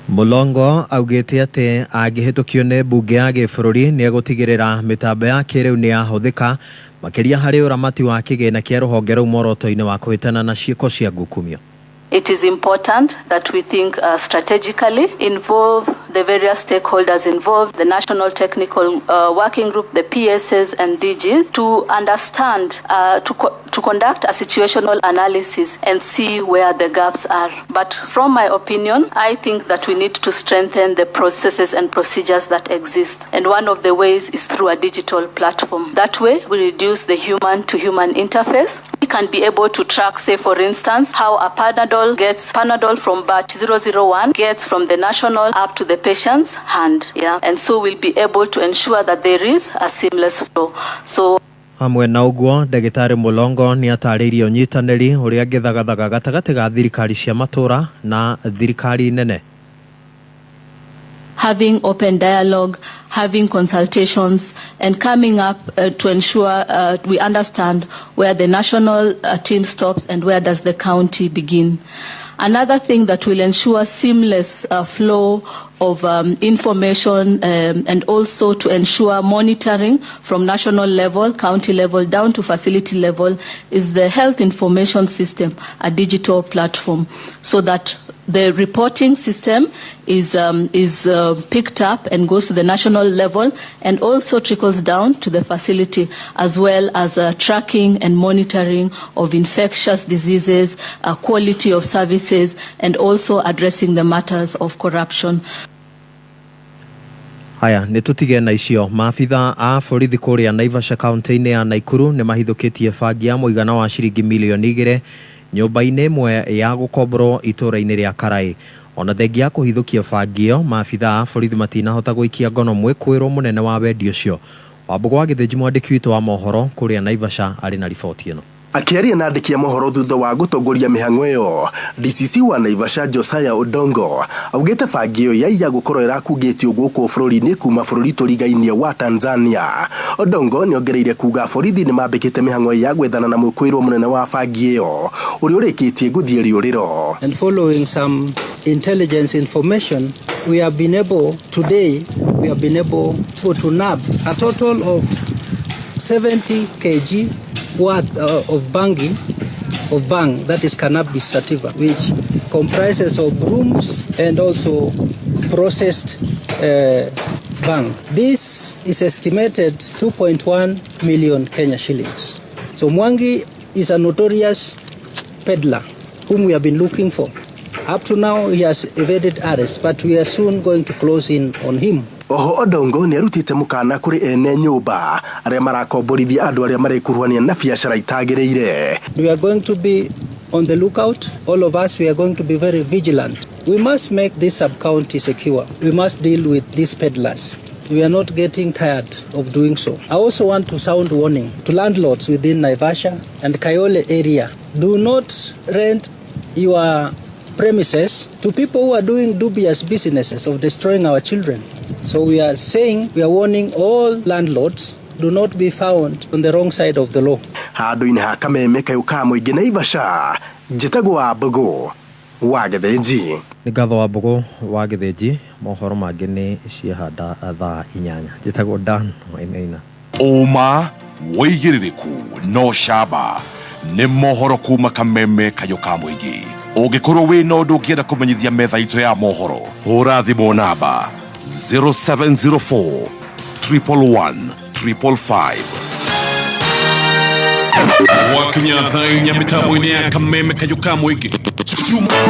Mulongo augĩte atĩ angĩhĩtũkio nĩ mbunge ya gĩbũrũri nĩ egũtigĩrĩra mĩtambo ya kĩrĩu nĩ yahũthĩka makĩria harĩ ũramati wa kĩgĩna kĩa rũhonge rũu muoroto-inĩ wa kũhĩtana na ciĩko cia ngukumio. It is important that we think strategically, involve the various stakeholders involved, the National Technical Working Group, the PSs and DGs, to understand, to conduct a situational analysis and see where the gaps are. But from my opinion, I think that we need to strengthen the processes and procedures that exist. And one of the ways is through a digital platform. That way, we reduce the human-to-human interface. We can be able to track, say, for instance, how a Panadol gets Panadol from batch 001 gets from the national up to the patient's hand. Yeah. And so we'll be able to ensure that there is a seamless flow. So hamwe na ũguo ndagĩtarĩ Mulongo nĩ atarĩirie ũnyitanĩri ũrĩa ngĩthagathaga gatagatĩ ga thirikari cia matũra na thirikari nene. Having open dialogue, having consultations, and coming up to ensure we understand where the national team stops and where does the county begin. Another thing that will ensure seamless flow of information and also to ensure monitoring from national level, county level, down to facility level is the health information system, a digital platform, so that the reporting system is picked up and goes to the national level and also trickles down to the facility, as well as tracking and monitoring of infectious diseases, quality of services, and also addressing the matters of corruption. Haya, nĩ tũtige na icio. Maabitha a borithi kũrĩa Naivasha kaunti-inĩ ya Naikuru nĩ mahithũkĩtie bangi ya mũigana wa ciringi milioni 2 nyũmba-inĩ ĩmwe ya gũkomborwo itũũra-inĩ rĩa Karai. Ona thengia ya kũhithũkia bangi ĩyo, maabitha a borithi matinahota gũikia ngono mwĩkũĩrwo mũnene wa wendi ũcio. Wambũgũ wa Gĩthĩnji, mwandĩki witũ wa mohoro kũrĩa Naivasha, arĩ na riboti ĩno. Akĩaria na andĩki a mohoro thutha wa gũtongoria mĩhang'o ĩyo, DCC wa Naivasha Josiah Odongo augĩte bangi ĩyo yaiya gũkorwo ĩrakungĩtio gũkũ bũrũri-inĩ kuma bũrũri tũrigainie wa Tanzania. Odongo nĩongereire kuga borithi nĩmambĩkĩte mĩhang'o ya gwethana na mwĩkũĩrwo mũnene wa bangi ĩyo ũrĩa ũrĩkĩtie gũthiĩ rĩũrĩro. And following some intelligence information, we have been able today, we have been able to nab a total of 70 kg worth of bang, that is cannabis sativa, which comprises of brooms and also processed bang. This is estimated 2.1 million Kenya shillings. So Mwangi is a notorious peddler whom we have been looking for. Up to now, he has evaded arrest, but we are soon going to close in on him. Oho Odongo nĩ arutĩte mũkana kũrĩ ene nyũmba arĩa marakomborithia andũ arĩa marekuruhania na biacara itagĩrĩire. We are going to be on the lookout. All of us, we are going to be very vigilant. We must make this sub-county secure. We must deal with these peddlers. We are not getting tired of doing so. I also want to sound warning to landlords within Naivasha and Kayole area. Do not rent your premises to people who are doing dubious businesses of destroying our children. So we are saying, we are warning all landlords, do not be found on the wrong side of the law. Handũ-inĩ ha kameme kayũ ka mũingĩ Naivasha, njĩtagwo Wambũgũ wa Gĩthĩnji. Nĩ ngatho Wambũgũ wa Gĩthĩnji. Mohoro mangĩ nĩ ciahanda thaa 8. Njĩtagwo Dan Wainaina. Ũma, wĩigĩrĩrĩku no camba nĩ mohoro kuma kameme kayũ ka mũingĩ. Ũngĩkorwo wĩna ũndũ ũngĩenda kũmenyithia metha itũ ya mohoro, hũra thimũ namba 0704 111 555. Wakinya thaa 4 mitambo-inĩ ya kameme kayũ ka mũingĩ.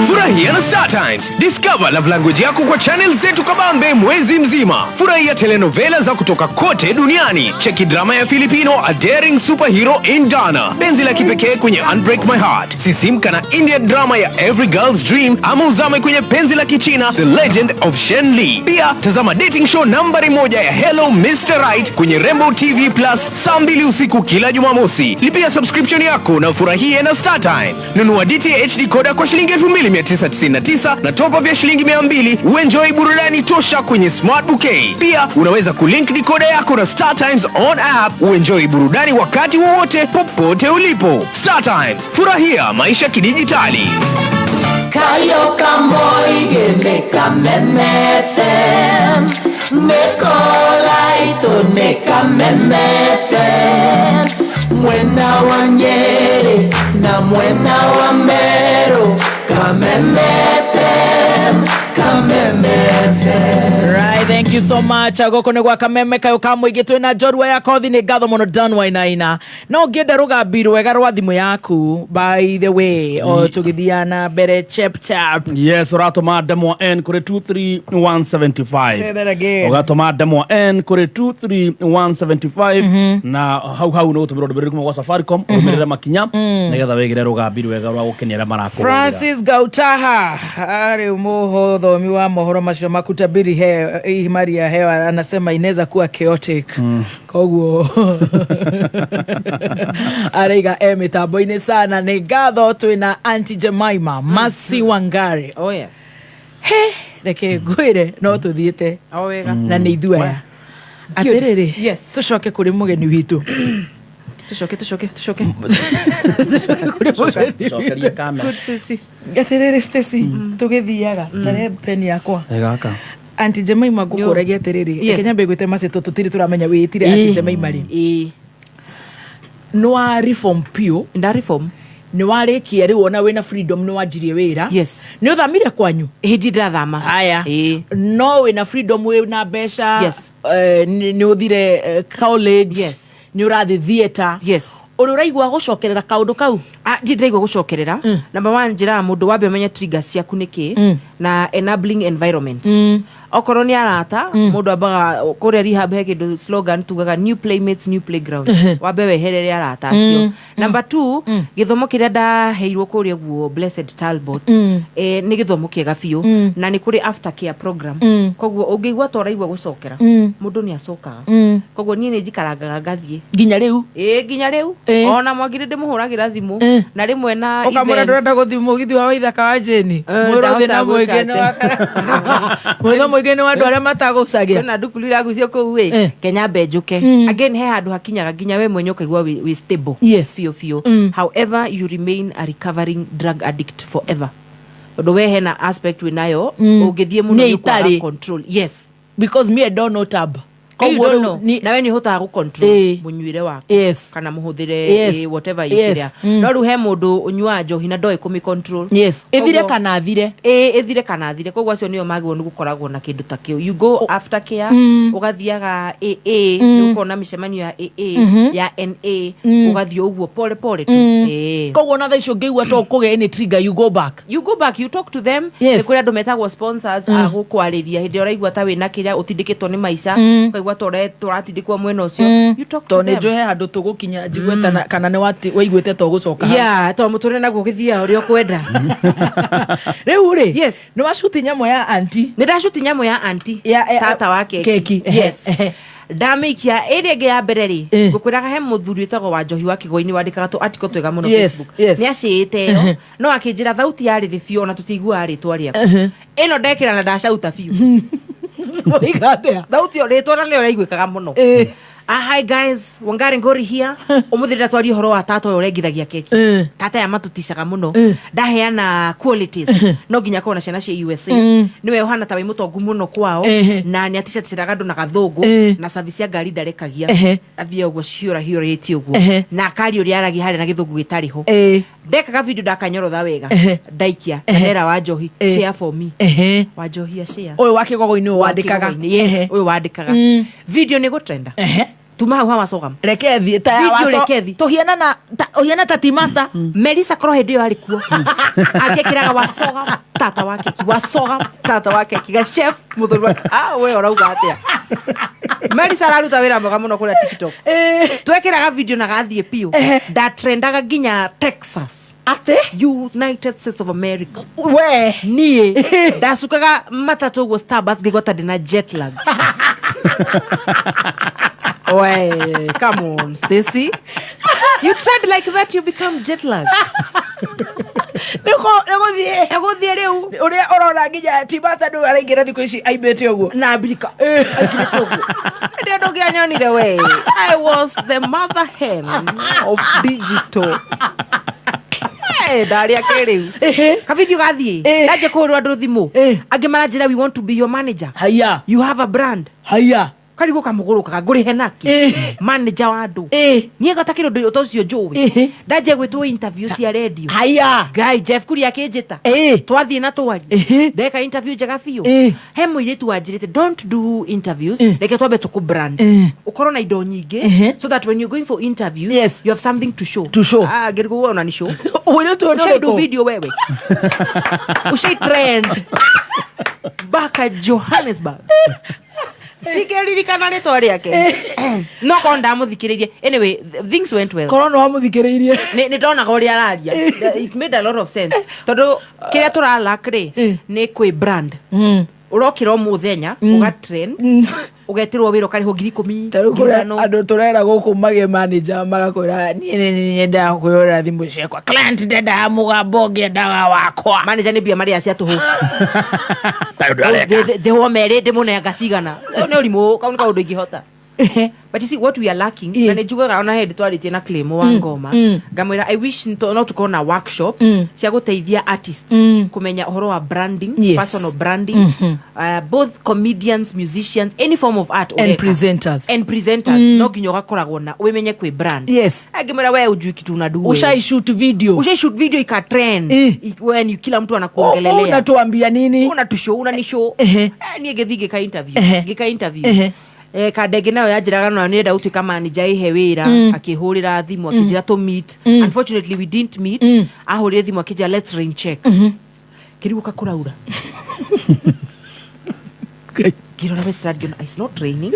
Furahia na Star Times. Discover love language yako kwa channel zetu kabambe mwezi mzima. Furahia telenovela za kutoka kote duniani. Cheki drama ya Filipino A Daring Superhero in Dana, penzi la kipekee kwenye Unbreak My Heart, sisimka na Indian drama ya Every Girl's Dream, ama uzame kwenye penzi la Kichina The Legend of Shen Li. Pia tazama dating show nambari 1 ya Hello Mr. Right kwenye Rainbow TV Plus saa 2 usiku kila Jumamosi. Lipia subscription yako na furahie na Star Times. Nunua DTH decoder kwa shilingi 2999 na top up ya shilingi 200 uenjoy burudani tosha kwenye Smart Bouquet. Pia unaweza kulink decoder yako na Star Times on app uenjoy burudani wakati wowote popote ulipo. Star Times, furahia maisha kidijitali. Kayo kamoige Kameme FM Nekolaito ne Kameme FM Mwena wa Nyeri na mwena wa Meru Kameme FM Kameme FM. Right, thank you so much. Gũkũ nĩ gwa Kameme kayũ ka mũingĩ twĩna njorua ya kothi nĩ ngatho mũno Dan Wainaina. No ũngĩenda rũgambi rwega rwa thimũ yaku, by the way, o tũgĩthiaga na mbere chap chap. Yes, ũratũma ndemwa N kũrĩ 23175. Say that again. Ũgatũma ndemwa N kũrĩ 23175 na hau hau nĩ gũtũmĩrwo ndũmĩrĩri kuma gwa Safaricom ũrũmĩrĩre makinya nĩgetha wĩgĩre rũgambi rwega rwa gũkenia arĩa marakũhũthĩra. Francis Gautaha arĩ mũthomi wa mohoro macio makutabiri hii mari ya hewa anasema inaweza kuwa chaotic. Koguo araiga mitambo-inĩ sana. Nĩ ngatho twĩna Auntie Jemima Masi Wangari. Oh yes. He, reke ngwĩre no tũthiĩte o wega na nĩ ithuĩ aya. Atĩrĩrĩ, tũcoke kũrĩ mũgeni witũ. Tũcoke tũcoke kũrĩ mũgeni Cokeria kamera. Good Stacy. Atĩrĩrĩ Stacy, tũgĩthiaga tarehe peni yakwa. Gaka. Auntie Jemima ngũkũragia atĩrĩrĩ, Yes. reke nyambe ngwĩte Mercy tondũ tũtirĩ tũramenya wĩĩtire Auntie Jemima rĩ. Nĩ wa reform piũ. Nda reform. Nĩ warĩkia rĩu ona wĩna freedom nĩ wanjirie wĩra. Yes. Nĩ ũthamire kwanyu? Hĩndĩ ndathama. Haya. No wĩna freedom wĩna mbeca. Yes. Nĩ ũthire college. Yes. Nĩ ũrathiĩ theatre. Yes. Ũrĩ ũraigua gũcokerera kaũndũ kau? Ndirĩ ndĩraigua gũcokerera. Number one, njĩraga mũndũ wambe ũmenye triggers ciaku nĩ kĩ na enabling environment. Okorwo nĩ arata mũndũ ambaga kũrĩa rehab he kĩndũ slogan tugaga new playmates new playground. Wambe weherere arata acio. Number two, gĩthomo kĩrĩa ndaheirwo kũrĩa guo Blessed Talbot nĩ gĩthomo kĩega biũ na nĩ kũrĩ after care program. Koguo ũngĩigua ta ũraigua gũcokera mũndũ nĩ acokaga. Koguo niĩ nĩ njikarangaga ngathiĩ nginya rĩu. Ĩĩ nginya rĩu. Ona Mwangiri ndĩmũhũragĩra thimũ na rĩmwe na Ũkamwĩra ndũrenda gũthiĩ mũgithi wa Waithaka wa Jane. Mwĩrwo thĩna mũingĩ nĩ wa Mwĩrwo mũingĩ nĩ wa andũ arĩa matagũcagia. Kwĩna ndukulu iragucio kũu ĩ Kenya mbe njũke. Again he handũ hakinyaga nginya we mwenye ũkaigua wĩ stable. Yes. Biũ biũ. However you remain a recovering drug addict forever. Tondũ we hena aspect wĩnayo ũngĩthiĩ mũno Niĩ nĩ ũkwaga itarĩ. control. Yes. Because me I don't know tab. Koguo Koguo rĩu rĩu nawe nĩ ũhotaga gũ-control mũnyuĩre waku Yes. kana mũhũthĩre Yes. whatever Yes. ĩkĩrĩa. No rĩu he mũndũ ũnyuaga njohi na ndoĩ kũmĩ control. Yes. Ĩthire kana athire. Ĩĩ ĩthire kana athire. Koguo acio nĩo magĩrĩirwo nĩ gũkoragwo na kĩndũ ta kĩu. You go after care ũgathiaga AA nĩ ũkona mĩcemanio ya AA ya NA ũgathiĩ ũguo pole pole tu. Ĩĩ. Koguo ona thaa icio ũngĩigua to kũgĩa any trigger you go back. You go back, you talk to them. Yes. Nĩ kũrĩ andũ metagwo sponsors a gũkwarĩria hĩndĩ ĩrĩa ũraigua ta wĩna kĩrĩa ũtindĩkĩtwo nĩ maica ũkaigua ta ũratindĩkwo mwena ũcio. You talk to Tondũ nĩ them. njũĩ he handũ tũgũkinya njigue kana nĩ waiguĩte to gũcoka hau. Yeah, to mũtũrĩre naguo ũgĩthiaga ũrĩa ũkwenda. Rĩu rĩ, Yes. nĩ wacuti nyamũ ya auntie. Nĩ ndacuti nyamũ ya auntie. Tata wa keki. Keki. Yes. Ndamĩikia ĩrĩa ĩngĩ ya mbere rĩ, ngũkwĩraga he mũthuri wĩtagwo wa Njohi wa Kĩgoi-inĩ wandĩkaga tũ article twega mũno Yes, Facebook. yes. Nĩ acĩĩte ĩyo no akĩnjĩra thauti yarĩ thĩ biũ ona tũtiiguaga rĩtwa rĩaku. Ĩno ndekĩra na ndacauta biũ. Woiga atĩa? Thauti ĩyo rĩtwa na nĩyo rĩaiguĩkaga mũno. Hi guys, Wangari Ngori here. Ũmũthĩ ndĩratwaria ũhoro wa tata ũyũ ũrengithagia keki. Tata aya matũticaga mũno. Ndaheana qualities. No nginya akorwo na ciana cia USA. Nĩwe ũhana ta wĩ mũtongu mũno kwao na nĩ aticatĩraga andũ na gathũngũ na service ya ngari ndarekagia. Athiĩ ũguo ciũrahiũrĩtie ũguo. Na akaria ũrĩa aragia harĩa na gĩthũngũ gĩtarĩ ho. Ndekaga video ndakanyorotha wega. Ndaikia na ndera wa Njohi share for me. Wa Njohi share. Ũyũ wa Kĩgogo-inĩ ũyũ wandĩkaga. Wa Kĩgogo-inĩ, yes, ũyũ wandĩkaga. Video nĩ gũtrenda. Tuma hau hawacoga. Reke thiĩ ta ya Video waco- reke thiĩ. Tũhiana na ta ũhiana ta Tea Master. Melissa korwo hĩndĩ ĩyo arĩ kuo. Angĩkĩraga wacoga tata wa keki, wacoga tata wa keki ga chef mũthuri wa we ũrauga atĩa? Melissa araruta wĩra mwega mũno kũrĩa TikTok. Twekĩraga video na gathiĩ biũ. Ndatrendaga nginya Texas. Atĩ? United States of America. We. Niĩ ndacukaga matatũ ũguo Starbucks ngĩigua ta ndĩna jet lag. We, come on, Stacy. You tried like that, you become jet lag. Nĩgũthiĩ. Nĩgũthiĩ rĩu. Ũrĩa ũrona nginya Tea Master ndũĩ araingĩra thikũ ici aimbĩte ũguo. Na Amerika. Aikĩrĩte ũguo. Ndĩ ũndũ ũngĩ anyonire we. I was the mother hen of digital. Ndaria kĩrĩu kavideo gathiĩ ndanjia kũhũrĩrwo andũ thimũ angĩ maranjĩra we want to be your manager. Haya. You have a brand. Haya. Karigå kamũgũrũkaga ngũrĩhe naki manager wa andũ niĩ gatakĩrĩ ũndũ ta ũcio njũĩ ndanjia gwĩtwo interview cia radio. Haya. Ngai Jeff Kuria akĩnjĩta twathiĩ na twaria ndeka interview njega biũ. He mũirĩtu wanjĩrĩte don't do interviews, reke twambe tũkũ brand ũkorwo na indo nyingĩ so that when you're going for interviews, yes, you have something to show. To show. Ah, ngĩrigwo wewe unani show. Mũirĩtu ũyũ nĩ Ushai do ũrĩkũ? video wewe. Ushai trend mpaka Johannesburg. Ndingĩririkana rĩtwa rĩake no korwo ndamũthikĩrĩirie. Anyway, things went well. Korwo nĩ wamũthikĩrĩirie. Nĩ ndonaga ũrĩa araria. It made a lot of sense tondũ kĩrĩa tũralak rĩ nĩ kwĩ brand. Ũrokĩra o mũthenya ũgatrend ũgetĩrwo wĩra ũkarĩhwo 10,000. Tarĩu kũrĩ 5,000. andũ tũrera gũkũ magĩe manager magakwĩra niĩ nĩ nyendaga kwĩhũrĩra thimũ ciakwa, client ndendaga mũgambo ũngĩ endaga wakwa. Manager nĩ mbia marĩa cia tũhũ. Ta ũndũ areka. Ndĩhwo merĩ ndĩmũnenga cigana nĩ ũrimũ kau nĩ kaũndũ ingĩhota. But you see what we are lacking, na nĩ njugaga ona hĩndĩ twarĩtie na Claymore wa ngoma ngamwĩra I wish no tũkorwo na workshop cia gũteithia artists kũmenya ũhoro wa branding. Yes. Personal branding, both comedians, musicians, any form of art And ũreka. presenters. And presenters, no nginya ũgakoragwo na wĩmenye kwĩ brand. Yes. Angĩmwĩra we ujui kitu unadu wewe. Ushai shoot video. Ushai shoot video ika trend. When you, kila mtu anakuongelelea. Unatuambia nini? Unatushow, unanishow. Niĩ ngĩthiĩ ngĩka interview. Ngĩka interview. Kandenge nayo yanjĩraga nayo nĩrenda gũtuĩka manager ĩhe wĩra. Akĩhũrĩra thimũ akĩnjĩra tũ meet. Unfortunately we didn't meet. Ahũrĩre thimũ akĩnjĩra let's rain check. Ngĩrigwo kakũraura ngĩrora Westland ngĩona it's not raining.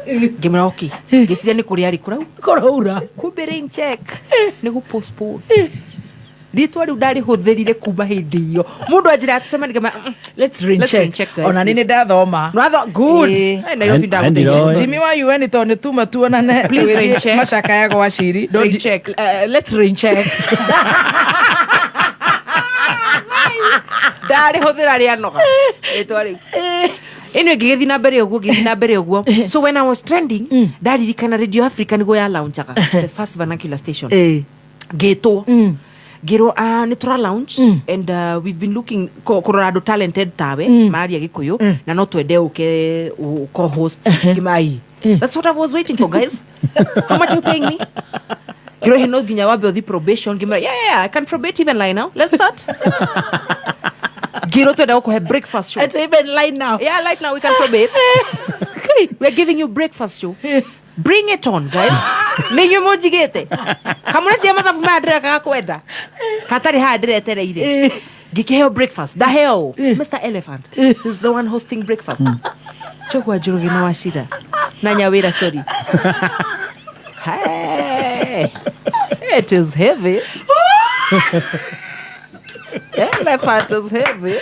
Ngĩmwĩra okay. Ngĩciria nĩ kũrĩa arĩ kũrau kũraura. Kumbe rain check nĩ gũ postpone. Rĩtwa rĩu ndarĩhũthĩrire kuma hĩndĩ ĩyo mũndũ anjĩra tũcemanie ngĩmwĩra, Let's rain Let's check. rain check, guys, Ona nĩ please. ndathoma. Nwatho good. Nairobi ndagũteithia. Jimmy wa UN tondũ nĩ tuma tuonane. Please rain check. Macakaya gwa ciri. Rain check. Let's rain check. Ndarĩhũthĩra rĩanoga rĩtwa rĩu. Anyway, ngĩgĩthiĩ na mbere ũguo, ngĩthiĩ na mbere ũguo. So when I was trending, ndaririkana Radio Africa nĩguo ya launchaga the first vernacular station. Ngĩtwo ngĩrwo nĩ tũra launch and we've been looking kũrora andũ talented tawe mararia Gĩkũyũ na no twende ũke co-host. Ngĩmai, that's what I was waiting for, guys. How much are you paying me? Ngĩrwo he no nginya wambe ũthiĩ probation. Ngĩmera yeah, yeah, I can probate even lie now, let's start. Ngĩrwo twenda gũkũhe breakfast show. At even lie now. Yeah, right now we can probate. We're giving you breakfast show. Bring it on, guys. Nĩ inyuĩ mũnjigĩte kamũra cia mathabu maya ndĩrekaga kwenda katarĩ haha ndĩretereire. Ngĩkĩheo breakfast ndaheo Mr Elephant is the one hosting breakfast. Chokwa Njoroge na Wachira na Nyawĩra, sorry. Hey, it is heavy. Elephant is heavy.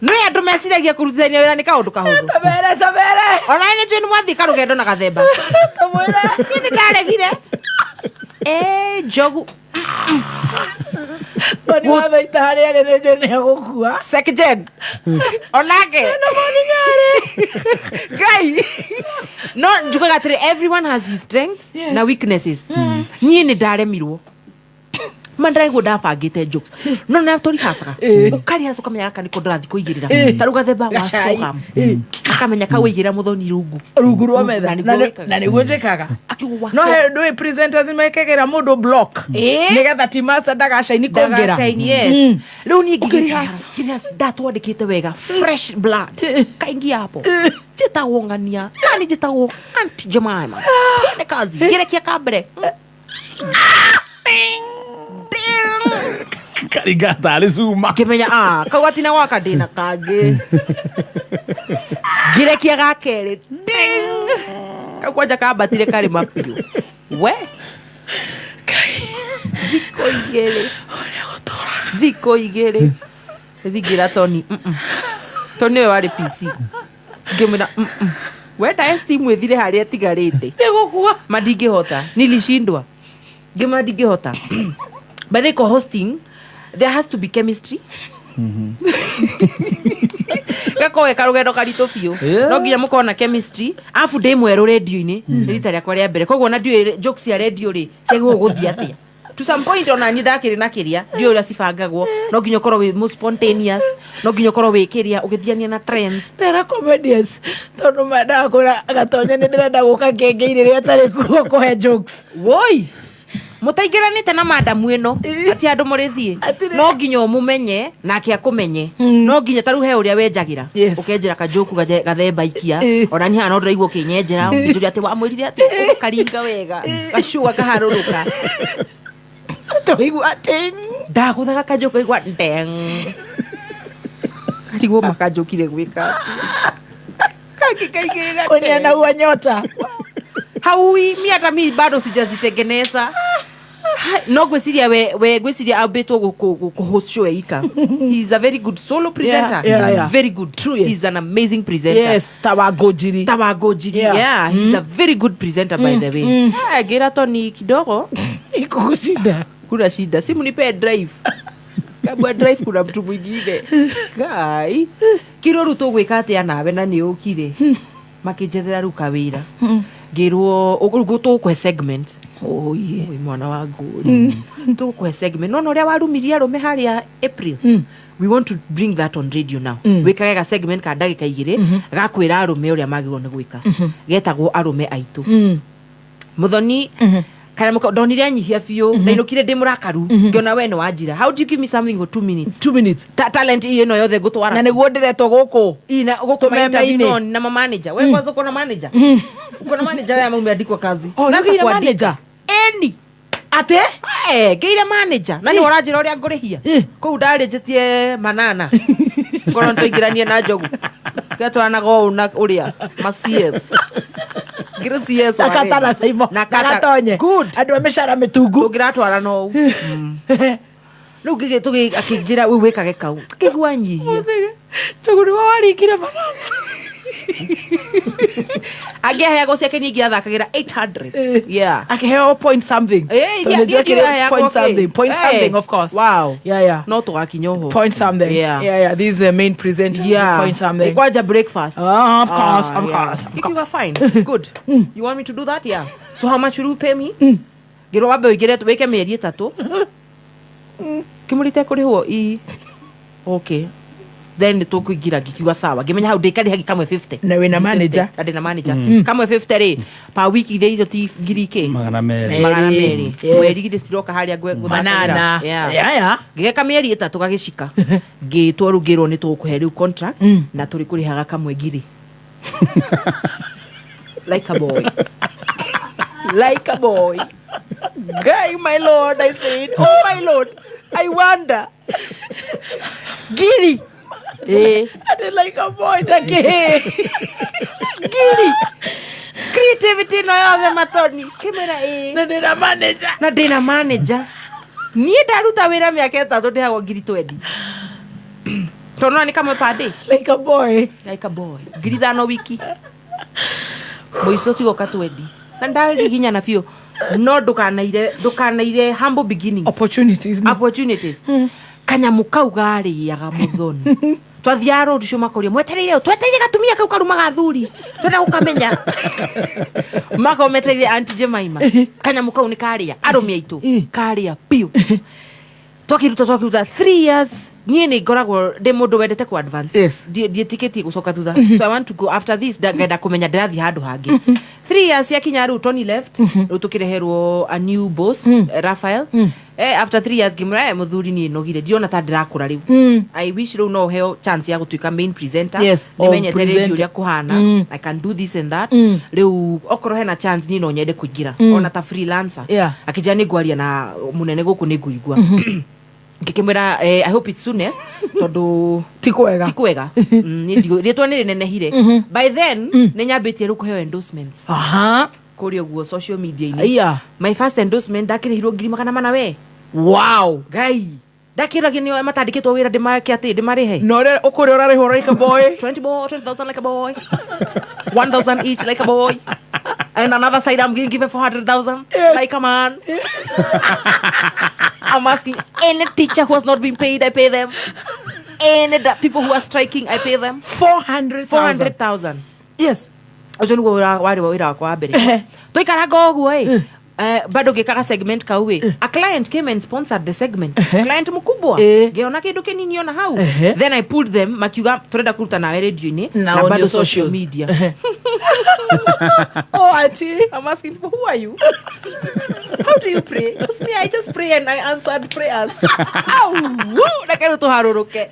Nĩ andũ meciragia kũrutithania wĩra nĩ kaũndũ kahũthũ. Tabere, tabere. Ona nĩ njũĩ nĩ mwathiĩ karũgendo na gathemba. Niĩ nĩ ndaregire. Njogu. Tondũ wathaita harĩa arĩ nĩ njũĩ nĩ egũkua. Second. Onake. Ngai. No njugaga atĩrĩ everyone has his strengths na weaknesses. Niĩ nĩ ndaremirwo. Ma ndĩraigua ndabangĩte jokes no na tũrihacaga ũkarihaca ũkamenya gaka nĩko ndĩrathiĩ kũigĩrĩra ta rĩu gathemba wa Gacai. sorghum akamenya kau waigĩrĩra mũthoni rungu Rungu rwa metha. Na nĩguo wĩkaga. Na nĩguo njĩkaga. Akiuga wa No sorghum. he ndũĩ presenters mekagĩra mũndũ block. Nĩgetha team master ndagacaini kũngĩra. Ndagacaini, yes. Rĩu niĩ ngĩrĩhaca ndatwandĩkĩte wega fresh blood kaingia hapo njĩtagwo ng'ania nani njĩtagwo Aunty Jemima twende kazi ngĩrekia ka mbere. Karinga tarĩ cuma. Ngĩmenya kau gatina gwaka ndĩna kangĩ ngĩrekia ga kerĩ ding kau kwanja kambatire karĩ mabiũ we thikũ igĩrĩ thikũ igĩrĩ thingĩra Tony Tony nĩwe warĩ PC ngĩmwĩra wenda esteem ĩthire harĩa ĩtigarĩte Nĩgũkua. Ma ndingĩhota nilishindwa ngĩmwĩra ndingĩhota. By the co-hosting there has to be chemistry. Gakorwo ge karũgendo karitũ biũ. No nginya mũkorwo na chemistry arabu ndĩ mwerũ rendio-inĩ nĩ rita rĩakwa rĩa mbere koguo ona ndiũĩ jokes cia rendio rĩ ciagĩrĩirwo gũthiĩ atĩa. To some point ona niĩ ndakĩrĩ na kĩrĩa ndiũĩ ũrĩa cibangagwo, no nginya ũkorwo wĩ mũ spontaneous, no nginya ũkorwo wĩ kĩrĩa ũgĩthiania na trends. Tera comedians tondũ mendaga kwĩra Gatonya nĩ ndĩrenda gũka ngenge-inĩ rĩrĩa atarĩ kuo kũhe jokes. Woi, mũtaingĩranĩte na madamu ĩno atĩ andũ mũrĩthiĩ, no nginya ũmũmenye nake akũmenye, no nginya ta rĩu he ũrĩa wenjagĩra, ũkenjera kajoku gathemba ikia, ona niĩ haha no ndĩraigua ũkĩnyenjera ũkĩnjũria atĩ wamwĩrire atĩ ũgũkaringa wega gacuga kaharũrũka. Tũigua atĩ ndagũthaga kajoku kaigua ndeng, karigwo makanjũkire gwĩka kangĩ kaigĩrĩra. Kũnyanaua nyota. Haui mi hata mi bado sijazitengeneza. No ngwĩciria we ngwĩciria ambĩtwo kũ-host show eika. He's a very good solo presenter. Yeah. Very good. True, yes. He's an amazing presenter. Yes, Tawangũnjiri. Tawangũnjiri. Yeah, he's a very good presenter, by the way. Ah, ngĩra Tony kidogo iko shida, kuna shida, simu nipe drive kabwa drive, kuna mtu mwingine kai kiro rĩu tũgwĩka atĩa nawe na nĩ ũkire makĩnjethera rĩu kawĩra ngĩrwo ũguo tũgũkũhe segment. Oh yeah. Oi mwana wa ngũri, tũgũkũhe segment nona ũrĩa warumirie arũme harĩa April, we want to bring that on radio now. Wĩkage ga segment ka ndagĩka 2 gakwĩra arũme ũrĩa magĩrĩirwo nĩ gwĩka, getagwo arũme aitũ. Muthoni kana mũka ndonire anyihia biũ, ndainũkire ndĩ mũrakaru ngĩona we nĩ wanjira, how do you give me something for 2 minutes? 2 minutes. Talent ĩno yothe ngũtwara na nĩguo ndĩretwo gũkũ ina gũkũ ma interview no na ma manager. We kwanza uko na manager, uko na manager wewe ama umeandikwa kazi? Oh, Na nĩũgĩire kuandika. manager? Eni Atĩ? Eh, ngĩire manager na nĩ ũranjĩra ũrĩa ngũrĩhia kũu ndarĩnjĩtie manana korwo nĩtwaingĩranie na njogu gatwaranaga ũũ na ũrĩa ma CS ngĩrĩ CS Na Katana Saimo. Na Na Gatonye. Good. Andũ a mĩcara mĩtungu. Tũngĩratwarana ũũ rĩu akĩnjĩra rĩu wĩkage kau ngĩigua nyihia. Njogu nĩwe waringire manana. Angĩaheagwo ciake niĩ ingĩathakagĩra 800. Yeah. Akĩheo point something. Eh, Tondũ yeah, nĩnjũĩ akĩrĩ yeah, point okay. something. Point Eh. something, of course. Wow. Yeah. No tũgakinya ũho. Point something. Yeah. Yeah. This is the main presenter. Yeah. Point something. Kwanja breakfast. Oh, of course, of yeah. course, of Ikiuga course. fine. Good. You want me to do that? Yeah. So how much will you pay me? Ngĩrwo wambe ũingĩre wĩke mĩeri 3. Kĩmũrĩte kũrĩhwo i. Okay. Then nĩ tũkũingĩra ngĩkiuga sawa ngĩmenya hau ndĩkarĩhagi kamwe 50 Na wĩna manager. Na ndĩna manager kamwe 50 rĩ per week ithe icio ti ngiri kĩ 200. 200. Yes. Mweri githĩ ciroka harĩa gũthakagĩra. Manana. Yeah. Yeah. Ngĩgeka mĩeri 3 gagĩcika ngĩtwo rĩu ngĩrwo nĩ tũgũkũhe rĩu contract na tũrĩ kũrĩhaga kamwe ngiri like a boy, like a boy. Guy, my lord, I said, oh my lord, I wonder ngiri. Eh. Ati like a boy takĩ. Ngiri creativity no yothe matoni kĩmera ĩ Na ndĩna manager. Na ndĩna manager niĩ ndaruta wĩra mĩaka 3 ndĩhagwo ngiri 20 tondũ nĩ kamwe per day. Like a boy. Like a boy ngiri 5 wiki mũico cigoka 20 na ndariginyana biũ no ndũkanaire humble beginnings. Opportunities. Opportunities. Kanyamũ kau garĩaga mũthoni twathiaga road show makoria mwetereire ũ? Twetereire gatumia kau karumaga athuri twenda gũkamenya mako metereire Aunty Jemima kanyamũ kau nĩ karĩa arũme aitũ karĩa biũ twakiruta 3 years niĩ nĩ ngoragwo ndĩ mũndũ wendete ku advance. Yes. Ndiĩtĩkĩtie gũcoka thutha, so I want to go after this ngenda kũmenya ndĩrathiĩ handũ hangĩ. 3 years yakinya rĩu Tony left, rĩu tũkĩreherwo a new boss, Raphael. After 3 years ngĩmwĩra mũthuri niĩ nogire ndiona ta ndĩrakũra rĩu, I wish rĩu no ũheo chance ya gũtuĩka main presenter. Yes, nĩmenyete o presenter. radio ũrĩa kũhana, I can do this and that. Rĩu okorwo hena chance niĩ no nyende kũingĩra ona ta freelancer. Yeah. Akĩnjĩra nĩ ngwaria na mũnene gũkũ nĩ ngũigua ngĩkĩmwĩra I hope it's soonest tondũ Ti kwega. Ti kwega. Rĩtwa nĩ rĩnenehire by then nĩ nyambĩtie rĩu kũheo endorsements. Aha. Kũrĩa ũguo social media-inĩ. Yeah. My first endorsement ndakĩrĩhirwo ngiri 400 we. Wow. Ngai ndakĩũragia nĩ matandĩkĩtwo wĩra ndĩmake atĩ ndĩmarĩhe. Na ũrĩa ũkũrĩa ũrarĩhwo like a boy. 20 boy, 20,000 like a boy. 1,000 each like a boy. And another side I'm being given 400,000 like a man. I'm asking any teacher who has not been paid, I pay them. Any people who are striking, I pay them. 400,000. 400,000. Yes. Ũcio nĩguo warĩ wĩra wakwa wa mbere. Tũikaranga ũguo ĩ. Bado ngĩkaga segment kau ĩ, a client came and sponsored the segment, client mkubwa. Ngĩona kĩndũ kĩnini ona hau. Then I pulled them, makiuga tũrenda kũruta nawe radio-inĩ Na na on bado your social socials. media. Oh, auntie. I'm asking people, who are you? How do you pray? Because me, I just pray and I answered prayers. Au, woo, reke rĩu tũharũrũke.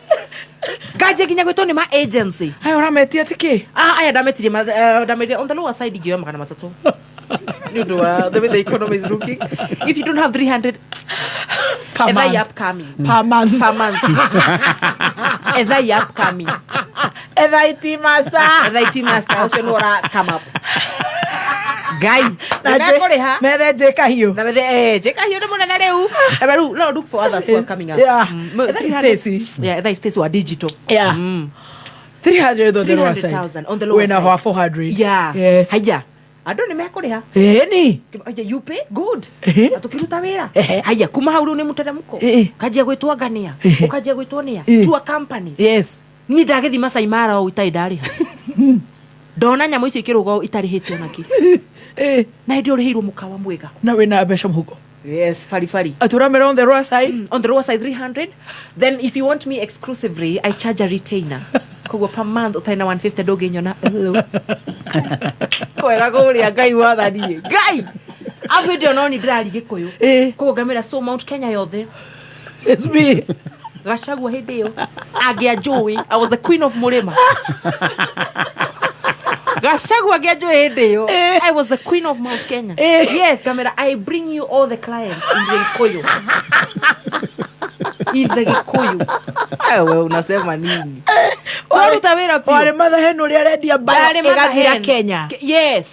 Nganjia nginya gwĩtwo nĩ ma agency. Aya ũrametia atĩ kĩ? Ah, aya ndametirie ndametirie on the lower side ingĩoya 300. Nĩ ũndũ wa the way the economy is looking. If you don't have 300 Per etha month. upcoming. Per month. Per month. Etha upcoming. Etha IT master. Etha IT master ũcio nĩ ũra come up. Ngai. Na Nĩmekũrĩha. Methe njĩka hiũ. Na methe njĩka hiũ nĩ mũnene rĩu. Na rĩu no look for others who are coming up. Yeah. 300 Etha Stacy. Yeah, etha Stacy wa digital. Yeah. 300 on the lower side. 300,000 on the lower Wĩna side. wa 400. Yeah. Yes. Haya. Andũ nĩ mekũrĩha. Ĩni. Haya, you pay good. Na tũkĩruta wĩra. Haya, kuma hau rĩu nĩ mũteremko. Ũkanjia gwĩtwo ngania. Ũkanjia gwĩtwo nĩa. Tour company. Yes. Niĩ ndagĩthiĩ Masai Mara ũũ itarĩ ndarĩha. Ndona nyamũ icio ikĩrũga ũũ itarĩhĩte ona kĩ. Na hĩndĩ ĩyo ũrĩhĩirwo mũkawa mwega. Na wĩna mbeca mũhuko. Yes, farifari. Atĩ ũramera on the lower side? On the lower side 300. Then if you want me exclusively, I charge a retainer. Koguo per month ũtarĩ na 150 ndũngĩnyona. Kwega kũrĩa Ngai wathanie. Ngai! Afu hĩndĩ ĩyo no niĩ ndĩraria Gĩkũyũ. Koguo ngamĩra so Mount Kenya yothe. It's me. Gachagua hĩndĩ ĩyo. Angĩanjũĩ. I was the queen of Mũrĩma. Gachagua angĩanjũĩ hĩndĩ ĩyo. I was the queen of Mount Kenya. Yes, ngamĩra I bring you all the clients in the Gĩkũyũ. In the Gĩkũyũ. Wewe unasema nini? Twaruta wĩra biũ. Warĩ Mother Hen ũrĩa arendia mbayo Ndarĩ Mother ĩgathira Hen. Kenya. Yes.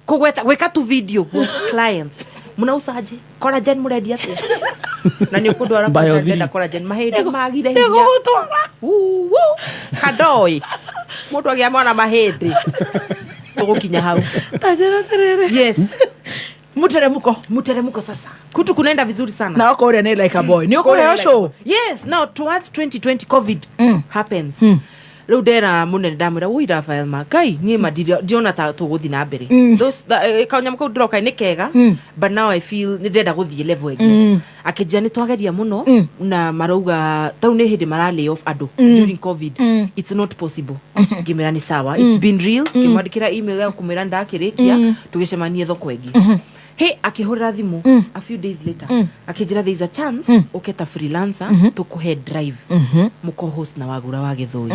Kũgweta gwĩka tu video guo clients. Mũnauca aje? Collagen mũrendia atĩa? Na nĩ ũkũndwara Bio kũndwara three. ndĩrenda collagen mahĩndĩ magire hinya. Nĩngũgũtwara. Wuu, wuu. Kandoĩ. Mũndũ agĩa mwana mahĩndĩ. Tũgũkinya hau. Ta njĩra atĩrĩrĩ. Yes. Mũteremko. Mũteremko sasa. Kutu kunaenda vizuri sana. Na okorwo ũrĩa nĩ like a boy. Nĩ ũkũheo show? Yes, now towards 2020 COVID happens. Rĩu ndera mũnene ndamwĩra wũi Rafael ma Ngai niĩ ma ndiona ta tũgũthiĩ na mbere. Kanyamũ kau ndĩroka nĩ kega, but now I feel nĩ ndĩrenda gũthiĩ level ĩngĩ. Akĩnjĩra nĩ twageria mũno na marauga tau nĩ hĩndĩ mara lay off andũ during COVID. It's not possible. Ngĩmĩra nĩ sawa. It's been real. Ngĩmwandĩkĩra email ya kũmwĩra ndakĩrĩkia tũgĩcemanie thoko ĩngĩ. He akĩhũrĩra thimũ a few days later, akĩnjĩra there is a chance ũke ta freelancer tũkũhe drive mũko-host na Wagura wa Gĩthũi.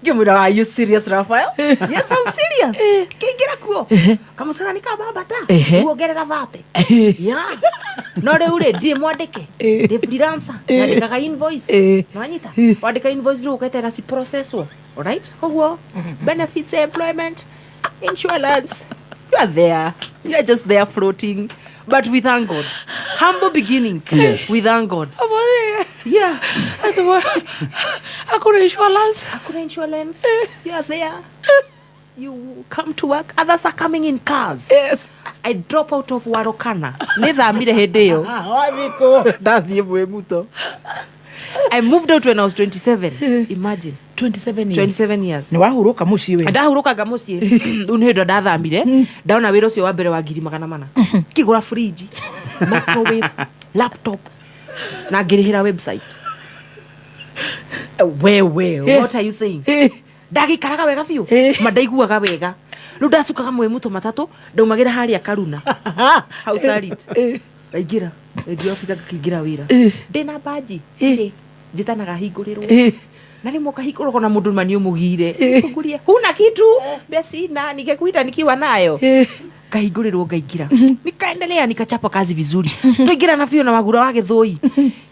Ngĩmwĩra are you serious Raphael? Yes, I'm serious. Kĩingĩra kuo kamũcara nĩ kambambata kuongerera vate. Yeah. No rĩu rĩ ndirĩ mwandĩke, ndĩ freelancer, nyandĩkaga invoice. Nĩwanyita wandĩka invoice rĩu ũketerera ci processwo. Alright, koguo benefits, employment insurance, you are there, you are just there floating, but we thank God. Humble beginnings. Yes. We thank God. Yeah. Hakuna insurance. Hakuna insurance. You are there. You come to work. Others are coming in cars. Yes. I drop out of Warokana. Nĩthamire hĩndĩ ĩyo. Ndathiĩ Mwĩmuto. I moved out when I was 27. Imagine. 27 years. 27 years. Nĩ wahurũka mũciĩ we. Ndahurũkanga mũciĩ. Rĩu nĩ hĩndĩ ndathamire. Ndona wĩra ũcio wa mbere wa 400,000. Ngĩgũra fridge, microwave, laptop na ngĩrĩhĩra website. Wewe, Yes. what are you saying? Ndagĩikaraga wega biũ. Ma ndaiguaga wega. Rĩu ndacukaga Mwĩmuto matatũ, ndaumagĩra harĩa Karuna. House Arid. Ndaingĩra Radio Africa ngakĩingĩra wĩra. Ndĩna baji. Njĩtanaga hingũrĩrwo. Na rĩmwe ũkahingũrwo na mũndũ ma nĩ ũmũgire. Hingũrie. Huna kitu. Mbia sina, ningekuita nikiwa nayo. Kahingũrĩrwo ngaingĩra. Nikaendelea nikachapa kazi vizuri. Twaingĩra na biũ na Wagura wa Gĩthũi.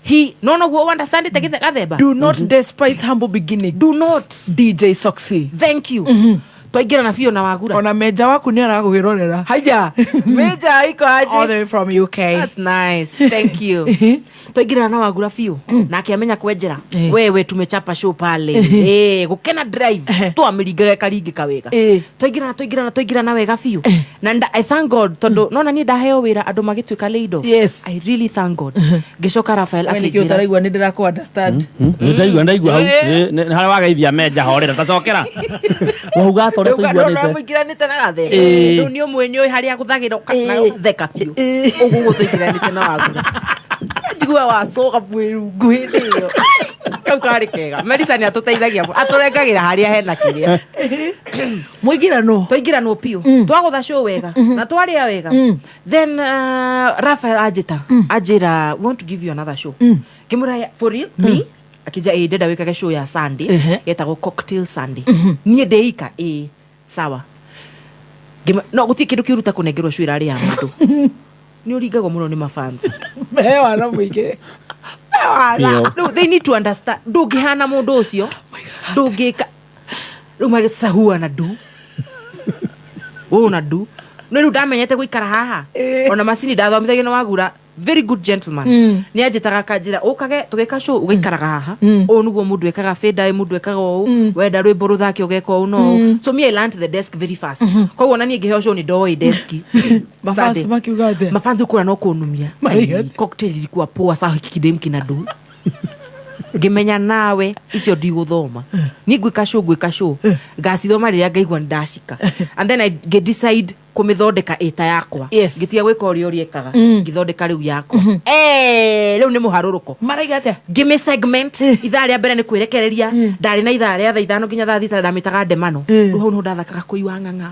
He no no guo understand it gathemba. Do not despise humble beginnings. Do not. DJ Soxy. Thank you. Twaingĩra na biũ na Wagura. Ona meja waku nĩ aragũgĩrorera. Haya. Meja iko aje? All the way from UK. That's nice. Thank you. Twaingĩrana na Wagura biũ na akĩamenya kwenjera. Wewe tumechapa show pale. Gũkena drive. Twamĩringaga ĩkaringĩka wega. Twaingĩrana wega biũ. Na I thank God tondũ nona niĩ ndaheo wĩra andũ magĩtuĩka laid off. Yes. I really thank God. Ngĩcoka Raphael We nĩkĩ akĩnjĩra. ũtaraigua nĩ ndĩrakũ understand. Nĩ ndaigua hau. Nĩ harĩa wageithia menja horera tacokera. Wauga atĩa ũrĩa tũiguanĩte. Mũingĩranĩte na gathe. Ĩĩ. Rĩu nĩ ũmwe nĩ ũĩ harĩa agũthagĩra ũgatheka biũ. Ũguo ũguo tũingĩranĩte na wagura. Njigua wacoga mwĩrungu hĩndĩ ĩyo. Kau karĩ kega. Melissa nĩ atũteithagia mũno. Atũrengagĩra harĩa hena kĩrĩa. Mũingĩranwo. Twaingĩranwo biũ. Twagũtha show wega. Na twarĩa wega. Then Raphael anjĩta. Anjĩra, we want to give you another show. Ngĩmwĩra, for real? Me? Akĩnja ĩĩ ndĩrenda wĩkage show ya Sunday. Yetagwo Cocktail Sunday. Niĩ ndĩika ĩĩ sawa. No gũtirĩ kĩndũ kĩũru ta kũnengerwo show ĩrarĩ ya mũndũ. Nĩ ũringagwo mũno nĩ mafans. Mewana mũingĩ. Mewana. No, they need to understand. Ndũngĩhana mũndũ ũcio. Ndũngĩka. Rĩu marĩ sahua na ndu. Ũũ na ndu. No rĩu ndamenyete gũikara haha. Ona macini ndathomithagio na wagura. Very good gentleman. Nĩ anjĩtaga akanjĩra ũkage tũgĩka show ũgaikaraga haha. Ũũ nĩguo mũndũ ekaga fade, mũndũ ekaga ũũ. Wenda rwĩmbo rũthake ũgeka ũũ no ũũ. So me I learned the desk very fast. Koguo ona niĩ ngĩheo show nĩ ndoĩ desk. Mafans Sunday. makiuga atĩa? Mafans ũkũra no kũnumia. Mariga. Cocktail ilikuwa poa sawa hiki kidem kina du. Ngĩmenya nawe icio ndigũthoma. Niĩ ngwĩka show ngwĩka show. Ngacithoma rĩrĩa ngaigua nĩ ndacika. And then I decide kũmĩthondeka ĩta yakwa. Yes. Ngĩtiga gwĩka ũrĩa ũrĩa ekaga. Ngĩthondeka rĩu yakwa. Rĩu nĩ mũharũrũko. Maraiga atĩa? Ngĩmĩ segment ithaa rĩa mbere nĩ kwĩrekereria. Ndarĩ na ithaa rĩa thaa 5 nginya thaa 6 ndamĩtaga ndemano. Rĩu hau nĩho ndathakaga kũigua ng'ang'a.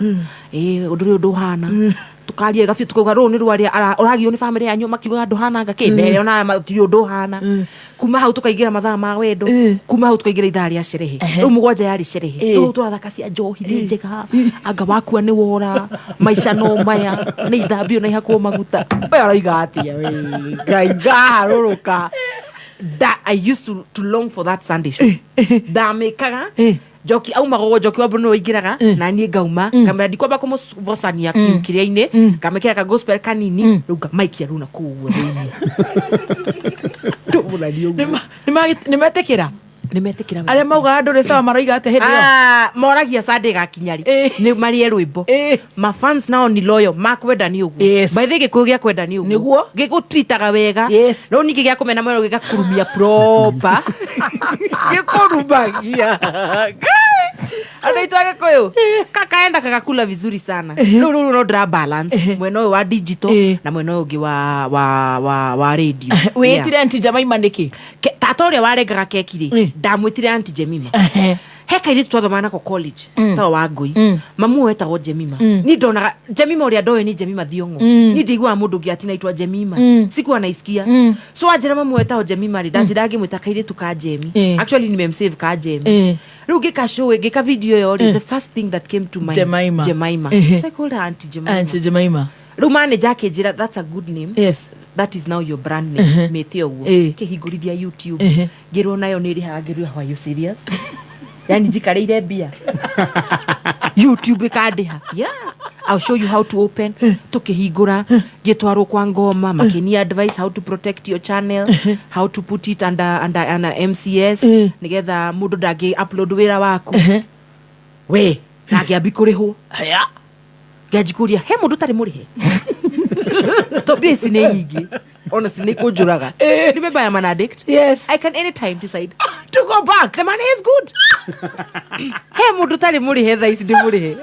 Ũndũ ũrĩa ũndũ ũhana. Tukaria gabiũ tukauga rũũ nĩ rwarĩa ũragio nĩ bamĩrĩ yanyu makiugaga ndũhananga kĩ mbere ona matirĩ ũndũ ũhana. Kuma hau tukaingĩra mathaa ma wendo. Kuma hau tukaingĩra ithaa rĩa sherehe. Rĩu 7 yarĩ sherehe. Rĩu tũrathaka cia njohi nĩ njega. Anga wakua nĩ wora. Maica no maya. Nĩ ithambio na ihakwo maguta. We ũrauga atĩa we? Ngai ngaharũrũka. I used to long for that Sunday show. Ndamĩkaga. Njoki aumaga ũguo Njoki wa Mbũrũ nĩwe ũingĩraga na niĩ ngauma ngamwĩra ndikwamba kũmũvocania kĩrĩa-inĩ ngamĩkĩra ka gospel kanini rĩu ngamaikia rĩu na kũu ũguo thĩinĩ. Tũmũranie ũguo. Nĩ metĩkĩra? Nĩ metĩkĩra. Arĩa maugaga ndũrĩ sawa maroiga atĩa hĩndĩ ĩyo? Moragia Sunday gakinya rĩ. Nĩ marĩe rwĩmbo. Mafans nao ni loyal makwenda nĩ ũguo. By the way gĩkũyũ gĩa kwenda nĩ ũguo. Nĩguo. Gĩgũtritaga wega. No ningĩ gĩa kũmena mwena gĩgakurumia proper. Gĩkũrumagia. Andũ aitũ a Gĩkũyũ kakaenda kagakula vizuri sana. Rĩu rĩu no ndĩra balance mwena ũyũ wa digital na mwena ũyũ ũngĩ wa radio. Wĩtire Aunty Jemima nĩkĩ? Tata ũrĩa warengaga keki rĩ ndamwĩtire Aunty Jemima. He kairĩtu twathomaga nako college tao wa Ngũi. Mamu ũyũ etagwo Jemima. Niĩ ndonaga Jemima ũrĩa ndoĩ nĩ Jemima Thiong'o. Niĩ ndiguaga mũndũ ũngĩ atinaitwa Jemima. Sikuwa naisikia. So anjĩra mamu ũyũ etagwo Jemima rĩ ndatindaga ngĩmwĩta kairĩtu ka Jemi. Actually nimemsave ka Jemi. Rĩu ngĩka show ngĩka video ĩyo rĩ the first thing that came to mind Jemima. Jemima. So I called her Aunty Jemima. Aunty Jemima. Rĩu manager akĩnjĩra that's a good name. Yes. That is now your brand name. Mĩte ũguo. Kĩhingũrithia YouTube. Ngĩrwo nayo nĩ ĩrĩhaga ngĩrwo are you serious? Yani njikarĩire mbia. YouTube ĩkandĩha. Yeah. I'll show you how to open. Tukĩhingũra ngĩtwarwo kwa ngoma makĩni advice how to protect your channel, how to put it under MCS nĩgetha mũndũ ndangĩ upload wĩra waku. We na ngĩambi kũrĩhwo. Ngĩanjikũria he mũndũ ũtarĩ mũrĩhe. Tondũ ici nĩ nyingĩ. Honestly, nĩ kũnjũraga. Remember I'm an addict. Yes. I can anytime decide to go back. The money is good. He mũndũ ũtarĩ mũrĩhe thaa ici ndĩmũrĩhe.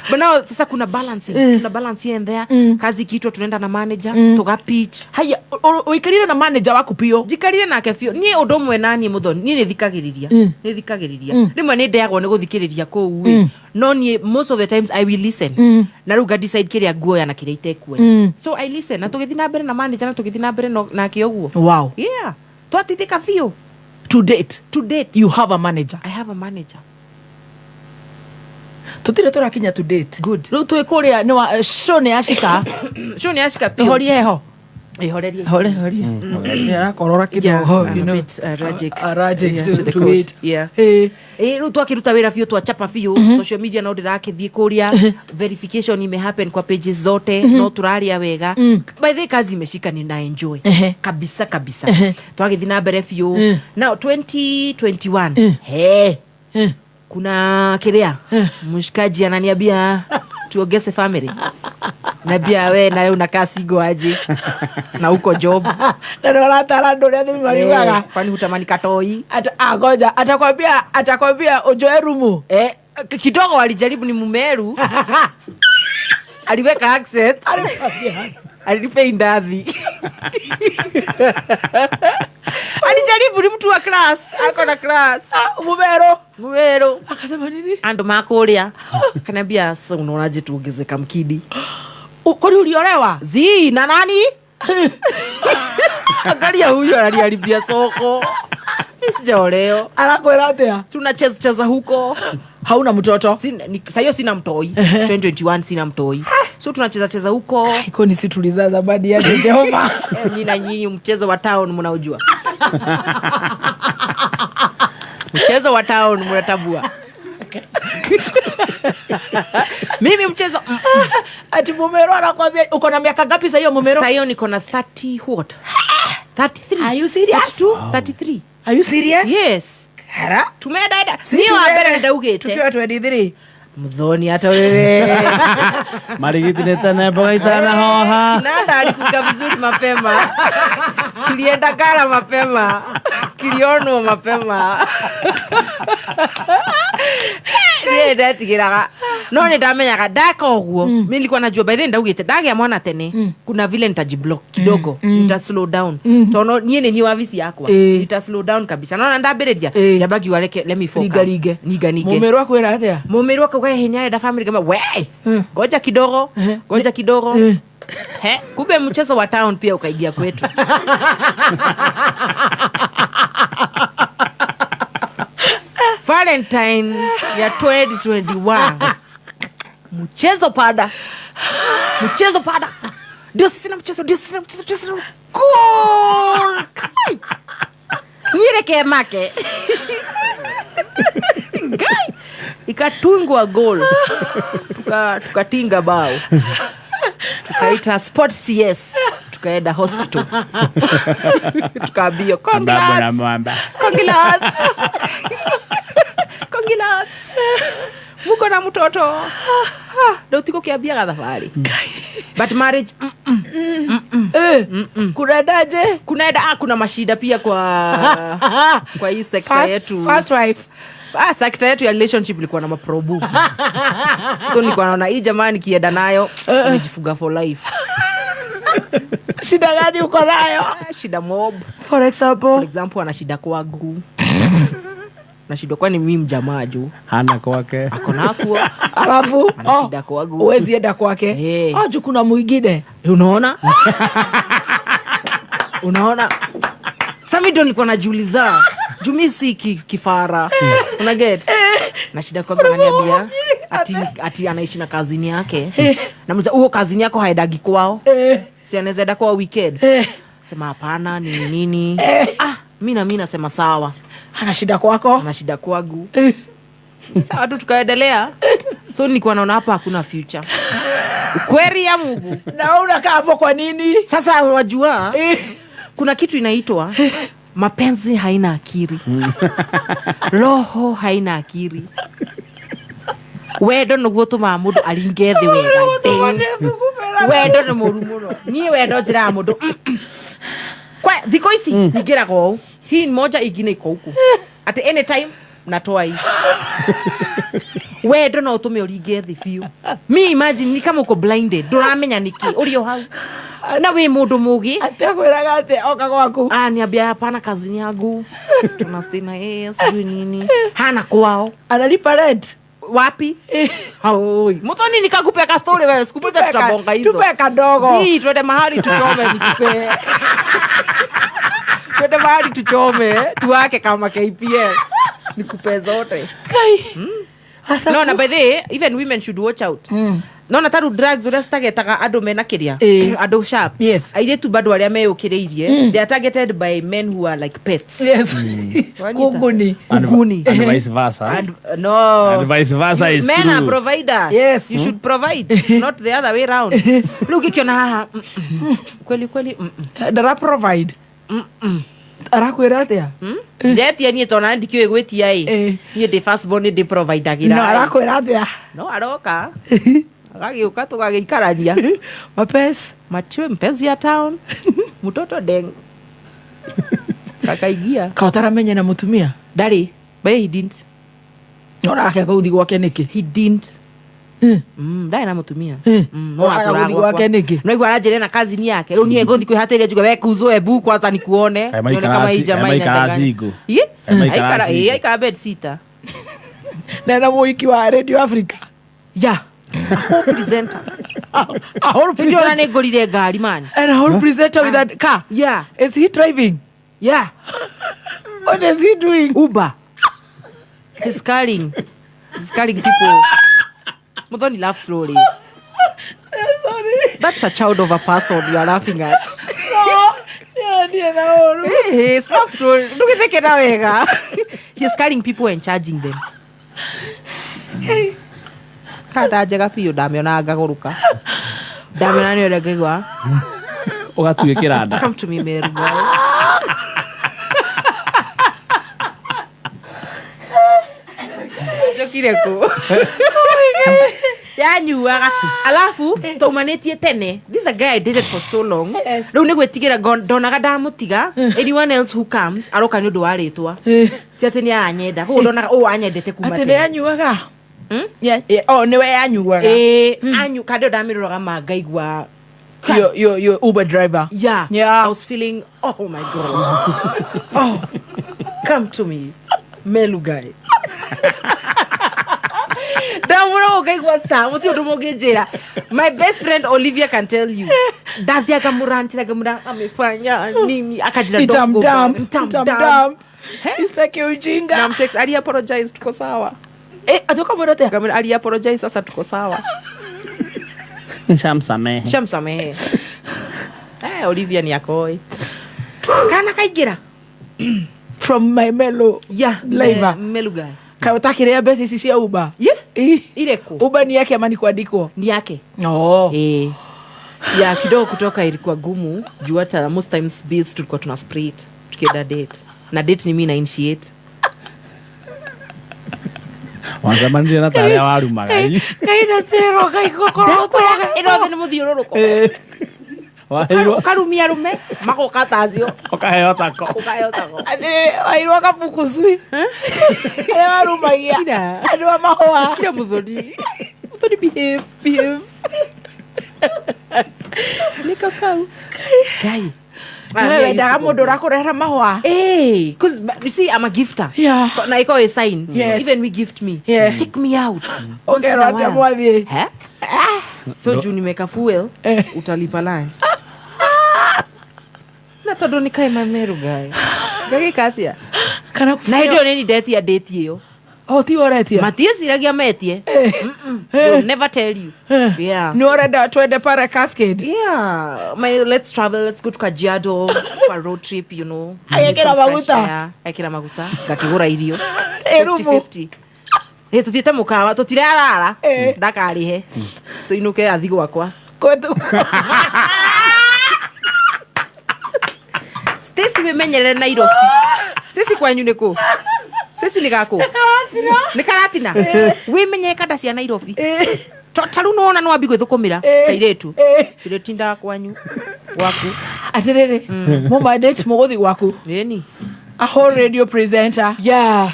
But now sasa kuna balancing. Tuna balance here and there. Kazi ikiitwa tunaenda na manager, tuga pitch. Haya, ũikarire na manager waku biũ? Njikarire nake biũ. Niĩ ũndũ ũmwe naniĩ Mũthoni, niĩ nĩthikagĩrĩria. Nĩthikagĩrĩria. Rĩmwe nĩ ndeagwo nĩ gũthikĩrĩria kũu ĩ. No niĩ most of the times I will listen. Na rĩu nga decide kĩrĩa nguoya na kĩrĩa itekuoya. So I listen na tũgĩthiĩ na mbere na manager na tũgĩthiĩ na mbere nake ũguo. Wow. Yeah. Twatithĩka biũ. To date. To date. You have a manager. I have a manager. Tutire tũrakinya to date. Good. Rĩu twĩ kũrĩa nĩ wa show nĩ yacika. Show nĩ yacika biũ. Tũhorie heho. Ihorerie. Hore horie. Nĩ arakorora kidogo. Yeah, I'm a bit allergic. Allergic Yeah, to the to cold. it. Yeah. Rĩu twakĩruta wĩra biũ twachapa biũ social media no ndĩrakĩthiĩ kũrĩa verification ime happen kwa pages zote no tũraria wega. By the way, kazi imeshika nina enjoy kabisa kabisa. Twagĩthiĩ na mbere biũ. Now 2021 he kuna kiria mshikaji ananiambia tuongeze family. Nabia we nawe unakaa single aje na uko job. Na ndio aratara andũ ũrĩa thĩinĩ mariugaga. Kwani hutamani katoi? Ata, ngoja atakwambia ujoe rumu. Kidogo alijaribu, ni Mumeru. Aliweka accent. Alinipe indathi. Alijaribu, ni mtu wa class. Ako na class. Mumero. Mumero. Akasema nini? Ando makuria. Akaniambia sasa unaonaje tuongeze kamkidi? Kwani uliolewa? Zi, na nani? Angalia huyu ananiharibia soko. Mimi sijaolewa. Anakwenda atia? Tunacheza cheza huko. Hauna mtoto? Sasa hiyo sina mtoi. 2021 sina mtoi. So tunacheza cheza huko. Iko ni situliza zabadi ya Jehova. Nyinyi na nyinyi mchezo wa town mnaujua. Mchezo wa town mnatabua. Mimi mchezo ati Mumero anakuambia uko na miaka ngapi sasa hiyo Mumero? Sasa hiyo niko na 30 what? 33. Are you serious? 32, 33. Are you serious? Yes. Hara? Tumeenda. Ni wa mbere ndaugite. Tukiwa 23. Mthoni hata wewe. Marigiti neta mboga itana hoha. Nanda alifunga vizuri mapema. Kilienda gara mapema. Kilionwa mapema. Niĩ ndetigĩraga no nĩ ndamenyaga ndaka ũguo mi nilikuwa najua by then ndaugĩte ndagĩa mwana tene kuna vile nitajiblock kidogo, nita slow down tono niĩ nĩ niĩ wabici yakwa, nita slow down kabisa. Nona ndambĩrĩria nyambagiuga reke let me focus. Niganige. Niganige. Mũmĩrũ akwĩra atĩa? Mũmĩrũ akauga he nĩarenda family kama we ngoja kidogo, ngoja kidogo. He, kumbe mchezo wa town pia ukaingia kwetu. Valentine ya 2021. Mchezo pada. Mchezo pada. Ndio sisi na mchezo, ndio sisi na mchezo, ndio sisi na goal. Kai. Nyereke make. Guy. Ikatungwa goal. Tukatinga bao. Tukaita Sport CS. Tukaenda hospital. Tukaambia congrats. Congrats. Congrats. Muko na mtoto. Ndio tiko kiambia thabarĩ. But marriage Kunaendaje? Kunaenda kuna mashida pia kwa hii sekta yetu. First wife. Sekta yetu ya relationship ilikuwa na maprobu. So nilikuwa naona hii jamani nikienda nayo nimejifuga for life. Shida gani uko nayo? Shida mob. For example ana shida kwangu. Na shida kwani mimi mjamaa juu. Hana kwake. Ako nakuo. Alafu ana shida kwangu. Huwezi enda kwake. Hey. Juu kuna mwingine. Unaona? Unaona? Sasa mimi ndo nilikuwa najiuliza. Juu mimi si kifara. Una get? Na shida kwangu ananiambia ati anaishi na kazini yake. Na mza huo kazini yako haendagi kwao. Si anaweza enda kwa weekend. Sema hapana ni nini? Mimi nasema sawa. Ana shida kwako? Ana shida kwangu. Sawa tu tukaendelea. So nilikuwa naona hapa hakuna future. Ukweli ya Mungu. Na unakaa hapo kwa nini? Sasa wajua kuna kitu inaitwa mapenzi haina akili. Roho haina akili. Wendo niguo tumaga mundu aringe thi wega. Wendo ni mũru mũno. Niĩ wendo njĩraga mũndũ kwa thikũ ici ingĩraga ũũ. Hii moja ingine iko huku. At any time natoa hii. Wendo no utume uringe thi biũ. Mi imagine ni kama uko blinded. Ndũramenya niki ũrĩ o hau. Na we mundu mugi. Atekwĩraga atĩ oka gwaku. Niambia hapana kazini yangu. Tuna stay na yeye sijui nini. Hana kwao. Analipa rent. Wapi? Oi. Muthoni nikakupea ka story wewe, siku moja tutabonga hizo. Tupe kadogo. Si, twende mahali tuchome nikupe. Twende mahali tuchome, tuwake kama KPS. Nikupe zote. Kai. No, na by the way, even women should watch out. No, na taru drugs uria citagetaga andu mena kiria. Andu sharp. Yes. Airĩtu bado aria meyũkĩrĩirie, they are targeted by men who are like pets. Yes. Kuguni. Kuguni. And vice versa. And, no. And vice versa is men true. Are providers. Yes. You should provide, not the other way round. Look ikiona haha. Kweli kweli. Ndara provide. Arakwĩra atĩa? Ndetia niĩ tondũ ndikĩũĩ gwĩtia ĩ. Niĩ ndĩ first born ndĩ providagĩra. No arakwĩra atĩa? No aroka. Agagĩũka tũgagĩikarania. Mapesi. Machwe mpezi ya town. Mtoto deng. Kakaingia. Ka ũtaramenya na mũtumia? Ndarĩ. But he didn't. Ũrake gũthiĩ gwake nĩkĩ? He didn't. Ndarĩ na mũtumia. No Ũraga atũraga gũthiĩ gwake gwakwa. nĩkĩ? No igua aranjĩra na cousin yake. Rĩu niĩ ngũthiĩ kwĩhatĩrĩria njuge we kuzo ebu kwanza nikuone. Kaĩ Nione kama hii jamaa maikara inadanganya. single. Ye? Kaĩ maikara Aikara single. eh aikara bed sitter. Na na mũhiki wa Radio Africa. Yeah. A whole presenter. A whole Ndio presenter. nĩ ngũrire ngari man. And a whole presenter with that car. Yeah. Is he driving? Yeah. What is he doing? Uber. He's carrying. He's carrying people. Muthoni, laugh slowly. Sorry. That's a child of a person you are laughing at. No. Yeah, na ũru. Hey, laugh slowly. Ndũgĩtheke na wega. He's carrying people and charging them. Kanda njega biũ ndamĩonaga ngagũrũka. Ndamĩona nĩ ũrĩa ngaigua. Ũgatuĩkĩra nda. Come to me, Mary boy. Njokire kũ? Yanyuaga alafu twaumanĩtie tene. This is a guy I dated for so long. Rĩu nĩ gwĩtigĩra ndonaga ndamũtiga. Anyone else who comes aroka nĩ ũndũ wa rĩtwa, ti atĩ nĩ aranyenda. Koguo ndonaga ũũ anyendete kuma Atĩ nĩ tene. anyuaga? Yeah, yeah. Oh, nĩwe anyuaga. Ĩĩ, anyu kandĩ ndamĩroraga ma ngaigua. Your Uber driver. Yeah. Yeah. I was feeling, oh my God. Oh, come to me. Melu guy. Ndamũra ũkaigua sa mũtirĩ ũndũ mũngĩnjĩra. My best friend Olivia can tell you. Ndathiaga mũrantĩra ngamũra amefanya nini akanjĩra don't go back. Nitamdump. Nitamdump. Nitamdump. Isitaki ujinga. Namtext ali apologize tuko sawa. Eh, atoka mwĩra atĩa? Ngamwĩra ali apologize sasa tuko sawa. Nishamsamehe. Shamsamehe. Eh, Olivia ni akoi. Kana kaingĩra. From my mellow Yeah, driver. Melu guy. Kaĩ ũtakĩrĩa mbeca ici cia Uber? Yeah. Ĩ. Ireku. Uber ni yake ama ni kuandikwo? Ni yake. Oh. Eh. Ya kidogo kutoka ilikuwa gumu juu hata most times bills tulikuwa tuna split tukienda date. Na date ni mimi na initiate. Wacemanirie na tarĩa warumaga. Kaĩ na cero kaĩ gũkorwo Ĩno thĩ nĩ mũthiũrũrũko. Waheirwo Ũkarumia arũme magoka tacio. ũkaheo tako. Ũkaheo tako. Atĩrĩrĩ, wairwo kabukucui arĩa warumagia Kira. andũ a mahũa. Kira Muthoni. Muthoni behave, behave. Nĩko kau. Ngai. Wewe wendaga mũndũ ũrakũrehera mahũa. Hey, because you see, I'm a gifter. Yeah. Na iko a sign. Yes. Even we gift me. Yeah. Take me out. Once in Ũkerwo a atĩa while. mwathiĩ? He? So juu nimeka fuel, utalipa lunch. Na tondũ nĩ kaĩ mameru guy. Ngagĩka atĩa? Kana Na hĩndĩ ĩyo nĩ ndetia date ĩyo. Oh, ti ũretia? Matiĩciragia metie. They'll never tell you. Yeah. Nĩ ũrenda twende pare Cascade? Yeah. My, let's travel, let's go to Kajiado for a road trip, you know. Agekĩra Some fresh maguta. air. Ekĩra maguta. Ngakĩgũra irio. Ĩ, rumu. 50-50. Ĩ, tũthiĩte mũkawa tũtirarara ndakarĩhe tũinũke athi gwakwa. Kwetu. Stacy wĩmenyerere Nairobi. Stacy kwanyu nĩ kũ? Stacy nĩ gakũ? Nĩ Karatina. Wĩmenyere kanda cia Nairobi. Ta rĩu nĩwona nĩwambi gwĩthũkũmĩra kairĩtu. Cirĩtindaga kwanyu gwaku. Atĩrĩrĩ, mũma date mũgũthiĩ gwaku. Ĩni. A whole radio presenter. Yeah.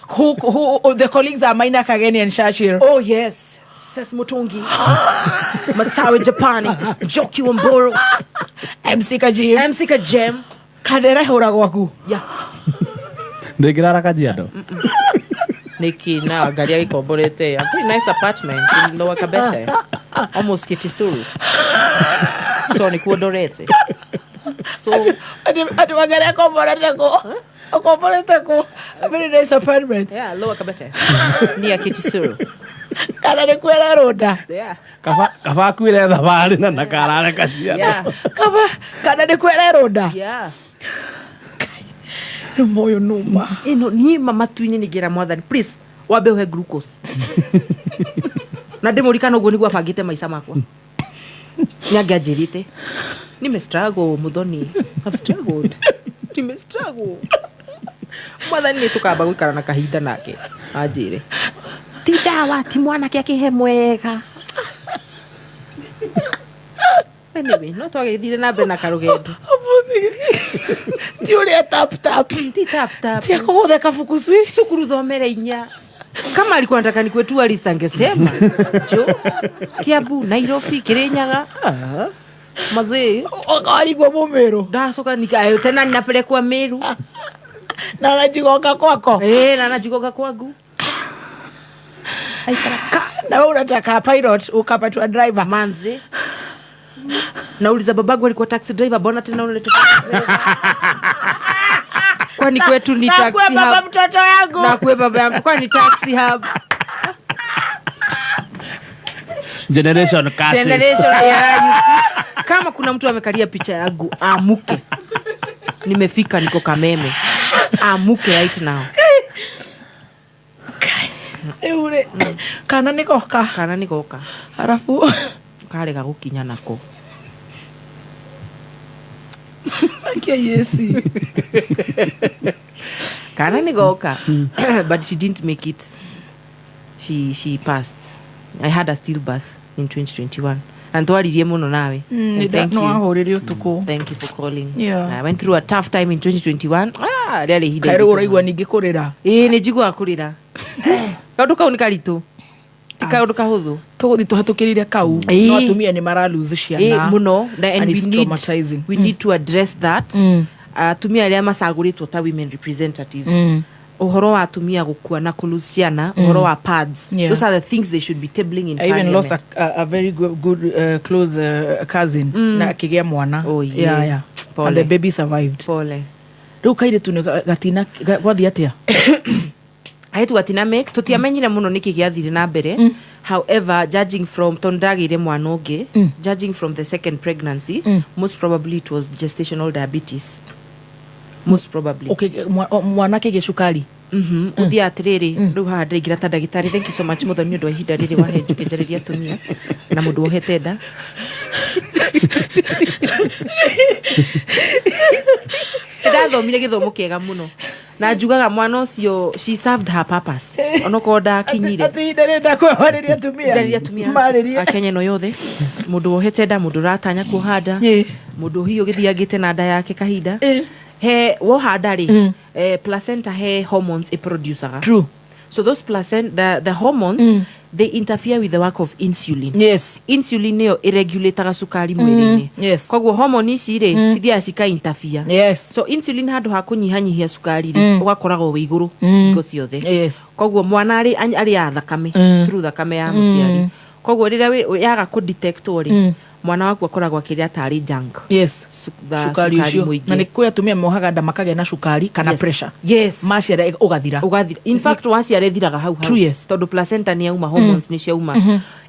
Who the colleagues are Maina Kageni and Shashir. Oh yes. Ses Mutungi. Masawe Japani. Njoki Wamboro. MC Kajim. MC Kajem. Kandera hũra gwaku. Yeah. Ndĩngĩrara Kajiado. Niki na ngari agĩkomborete a very nice apartment in Lower Kabete. Almost Kitisuru. So nĩkuo ndorete. So Atĩ wangari akomborete kũ? Akomborete kũ? A very nice apartment. Yeah, Lower Kabete. Near Kitisuru. Kana nĩ kwĩra rũnda. Yeah. Kaba akuire thabarĩ na ndakarare Kajiado. Yeah. Kaba kana nĩ kwĩra rũnda. Yeah. Rĩu moyo numa. Ĩno niĩ mama matu-inĩ nĩ ngĩra mwathani please wambe ũhe glucose. Na ndĩmũririkana ũguo nĩguo abangĩte maica makwa. Nĩangĩanjĩrĩte. Nime struggle Muthoni. I've struggled. Nime struggle. Mwathani nĩ tũkamba gũikara na kahinda nake anjĩre. Ti ndawa ti mwanake akĩhe mwega. Anyway, no twagĩthire na mbere na karũgendo. Ti ũrĩa tap tap. Ti tap tap. Ti akũgũthe kabukucui. Cukuru thomere inya. Kama alikuwa anataka nikuwe tourist angesema. Jo. Kiambu, Nairobi, Kirinyaga. Ah. Mazee. Ukarigwo Mumiru. Ndacoka nika tena ninapelekwa Meru. Na anajigonga kwako. Eh, na anajigonga kwangu. Na wewe unataka pilot ukapatwa driver. Manze. Nauliza babangu alikuwa taxi driver, mbona tena unaleta taxi driver? Kwani kwetu ni Na taxi kuwe baba hub. mtoto yangu. Na kuwe baba yangu, kwani taxi hub. Generation curses. Generation, yeah, you see. Kama kuna mtu amekalia picha yangu, amuke. Nimefika niko Kameme. Amuke right now. Rĩu rĩ, kana nĩ goka. Kana nĩ goka. Arabu karega gũkinya nako. Akia yesi. Kana nĩ goka. But she didn't make it. She passed. I had a stillbirth in 2021. And twaririe muno nawe. And thank no you. Ahũrĩre ũtukũ. Thank you for calling. Yeah. I went through a tough time in 2021. Ah, rĩarĩ ihinda Kaĩ rĩu iritũ ũraigua mũno. Ningĩ kũrĩra. Ĩĩ, nĩ njiguaga kũrĩra. Kaũndũ kau nĩ karitũ. Ti kaũndũ kahũthũ. Tũgũthiĩ tũhetũkĩrire kau. Ĩĩ. No atumia nĩ mara lose ciana. Ĩĩ, mũno. And And it's we need, traumatizing. we need to address that. Atumia arĩa macagũrĩtwo ta women representatives. Ũhoro wa atumia gũkua na kũ ciana, ũhoro wa pads. Yeah. Those are the things they should be tabling in I even lost parliament. a very good close cousin na akĩgĩa mwana. Oh, yeah. Yeah. Pole. And the baby survived. Pole. Rĩu kairĩtu nĩ gatina gwathiĩ atĩa? Ahetu gatina make tũtiamenyire mũno nĩkĩ gĩathire na mbere. However, judging from tondũ ndagĩire mwana ũngĩ, judging from the second pregnancy, most probably it was gestational diabetes, most probably. Okay, mwana akĩgĩa cukari. Ũthiaga atĩrĩrĩ, rĩu haha ndĩraingĩra ta ndagĩtarĩ. Thank you so much, Mũthoni, nĩ ũndũ wa ihinda rĩrĩ wahe njuke njarĩrie atumia na mũndũ wohete nda. Ndathomire gĩthomo kĩega mũno na njugaga mwana ũcio, she served her purpose onokorwo ndakinyire. Atĩ ihinda rĩrĩ ndakwewarĩria atumia. Njarĩrie atumia Marĩrie. Akenya ĩno yothe, mũndũ wohete nda, mũndũ ũratanya kuoha nda, mũndũ hihi ũgĩthiangĩte na nda yake kahinda he woha nda rĩ, placenta he hormones ĩproducaga. True. So those placenta, the hormones, they interfere with the work of insulin. Insulin nĩyo ĩregulataga cukari mwĩrĩ-inĩ. Koguo hormone ici rĩ, cithiaga cika interfere. So insulin handũ ha kũnyihanyihia cukari rĩ, ũgakoragwo wĩ igũrũ hingo ciothe. Koguo mwana arĩ arĩaga thakame through thakame ya mũciari. Koguo rĩrĩa yaga kũdetectwo rĩ, mwana waku akoragwo akĩrĩa tarĩ junk. Cukari ũcio. Mũingĩ. Na nĩ kwĩ atumia mohaga nda makagĩa na cukari kana pressure. Maciara ũgathira. Ũgathira. In fact, waciara ĩthiraga hau hau. True, yes. Tondũ placenta nĩ yauma, hormones nĩ ciauma.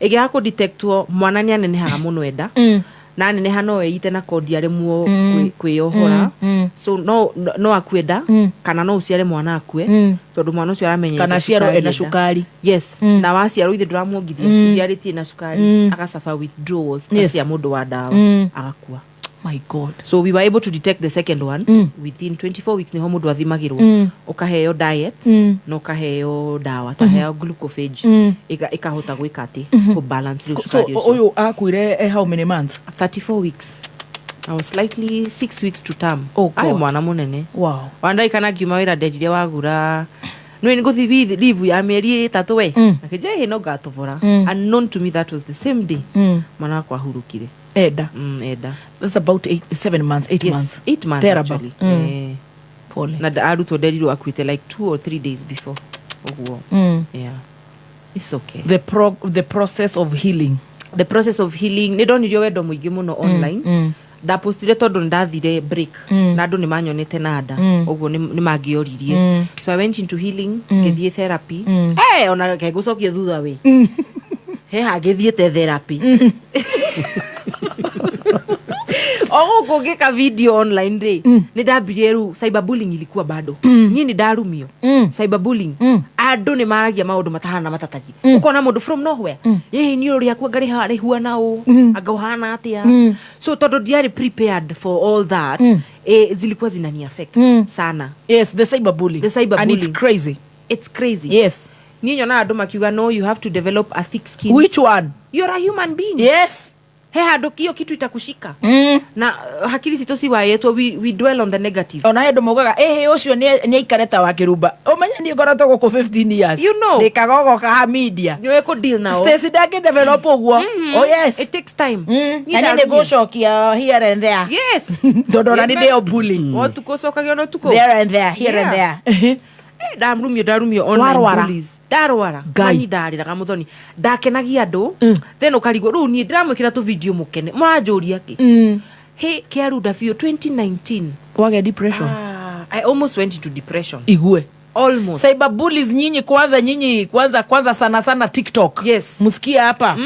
Ĩngĩaga kũdetectwo, mwana nĩ anenehaga mũno enda, na aneneha no eite na kondi aremwo kwĩyohora. So no akue nda kana no ũciare mwana akue, tondũ mwana ũcio aramenyerete Kana aciarwo cukari ena enda. Cukari. Yes, na waciarwo ithe ndũramuongithia, ũciarĩtie na cukari, agacaba withdrawals ta cia mũndũ wa ndawa, agakua. My God. So we were able to detect the second one within 24 weeks. Niho mũndũ athimagĩrwo, ũkaheo diet na ũkaheo ndawa ta heo glucophage, ĩkahota gwĩka atĩ kũbalance rĩu So cukari ũcio. ũyũ akuire how many months? 34 weeks. I was slightly 6 weeks to term. Oh, God. Arĩ mwana mũnene. Wow. Wandaikana ngiuma wĩra, ndenjire wagura nĩ ngũthi leave ya mĩeri 3 we, akĩnjĩra ĩ no ngatobora. Unknown to me, that was the same day mwana wakwa ahurũkire. Enda. Enda. That's about 8, 7 months, 8 Yes, months. 8 months Thereabout. actually. Eh. Pole. Na arutwo nderirwo akuĩte like 2 or 3 days before ũguo. Yeah, it's okay. The process of healing. The process of healing, nĩ ndonirio wendo mũingĩ mũno online. Ndapostire tondũ nĩ ndathire break na andũ nĩ manyonete na nda, ũguo nĩ mangĩoririe. So I went into healing, ngĩthiĩ therapy. Eh, ona reke ngũcokie thutha wĩ he hangĩthiĩte therapy o gũkũ ngĩka video online rĩ, nĩ ndambirie rĩu cyberbullying ilikuwa bado. Niĩ nĩ ndarumio cyberbullying, andũ nĩ maragia maũndũ matahana matatariĩ. Ũkona mũndũ from nowhere, ĩ niĩ ũrĩa anga rĩhuana ũ, anga ũhana atĩa. So tondũ ndiarĩ prepared for all that, zilikuwa zinani affect sana. Yes, the cyberbullying. The cyberbullying. And it's crazy. It's crazy. Niĩ nyonaga andũ makiuga, no, you have to develop a thick skin. Which one? You're a human being. Yes. He handå hiyo kitu itakushika na hakiri citå ciwayetwo, we dwell on the negative. Ona hä ndå maugaga ĩhĩ ũcio nĩ aikare ta wa kĩrumba ũmenye niĩ ngoretwo gũkũ 15 years. You know. Ndĩ kagogo ka media. Nĩ kå deal nao. Stacy ndangĩ develop ũguo. Oh yes. It takes time. Na niĩ nĩ ngũcokia here and there. Yes. Tondũ ona nĩ ndĩo bullying. Otukå cokagio na ũtukũ. There and there, here and there. Ndarumio, ndarumio online. Warwara? Bullies. Ndarwara. Ngai. Mani ndarĩraga mũthoni, ndakenagia andũ, then ũkarigwo rĩu niĩ ndĩramwĩkĩra tũ video mũkene mũranjũria kĩ he kĩarunda biũ 2019. Wage depression. Ah, I almost went into depression. Igue. Almost. Cyber bullies, nyinyi kwanza, nyinyi kwanza, kwanza sana sana TikTok. Yes. Msikie hapa.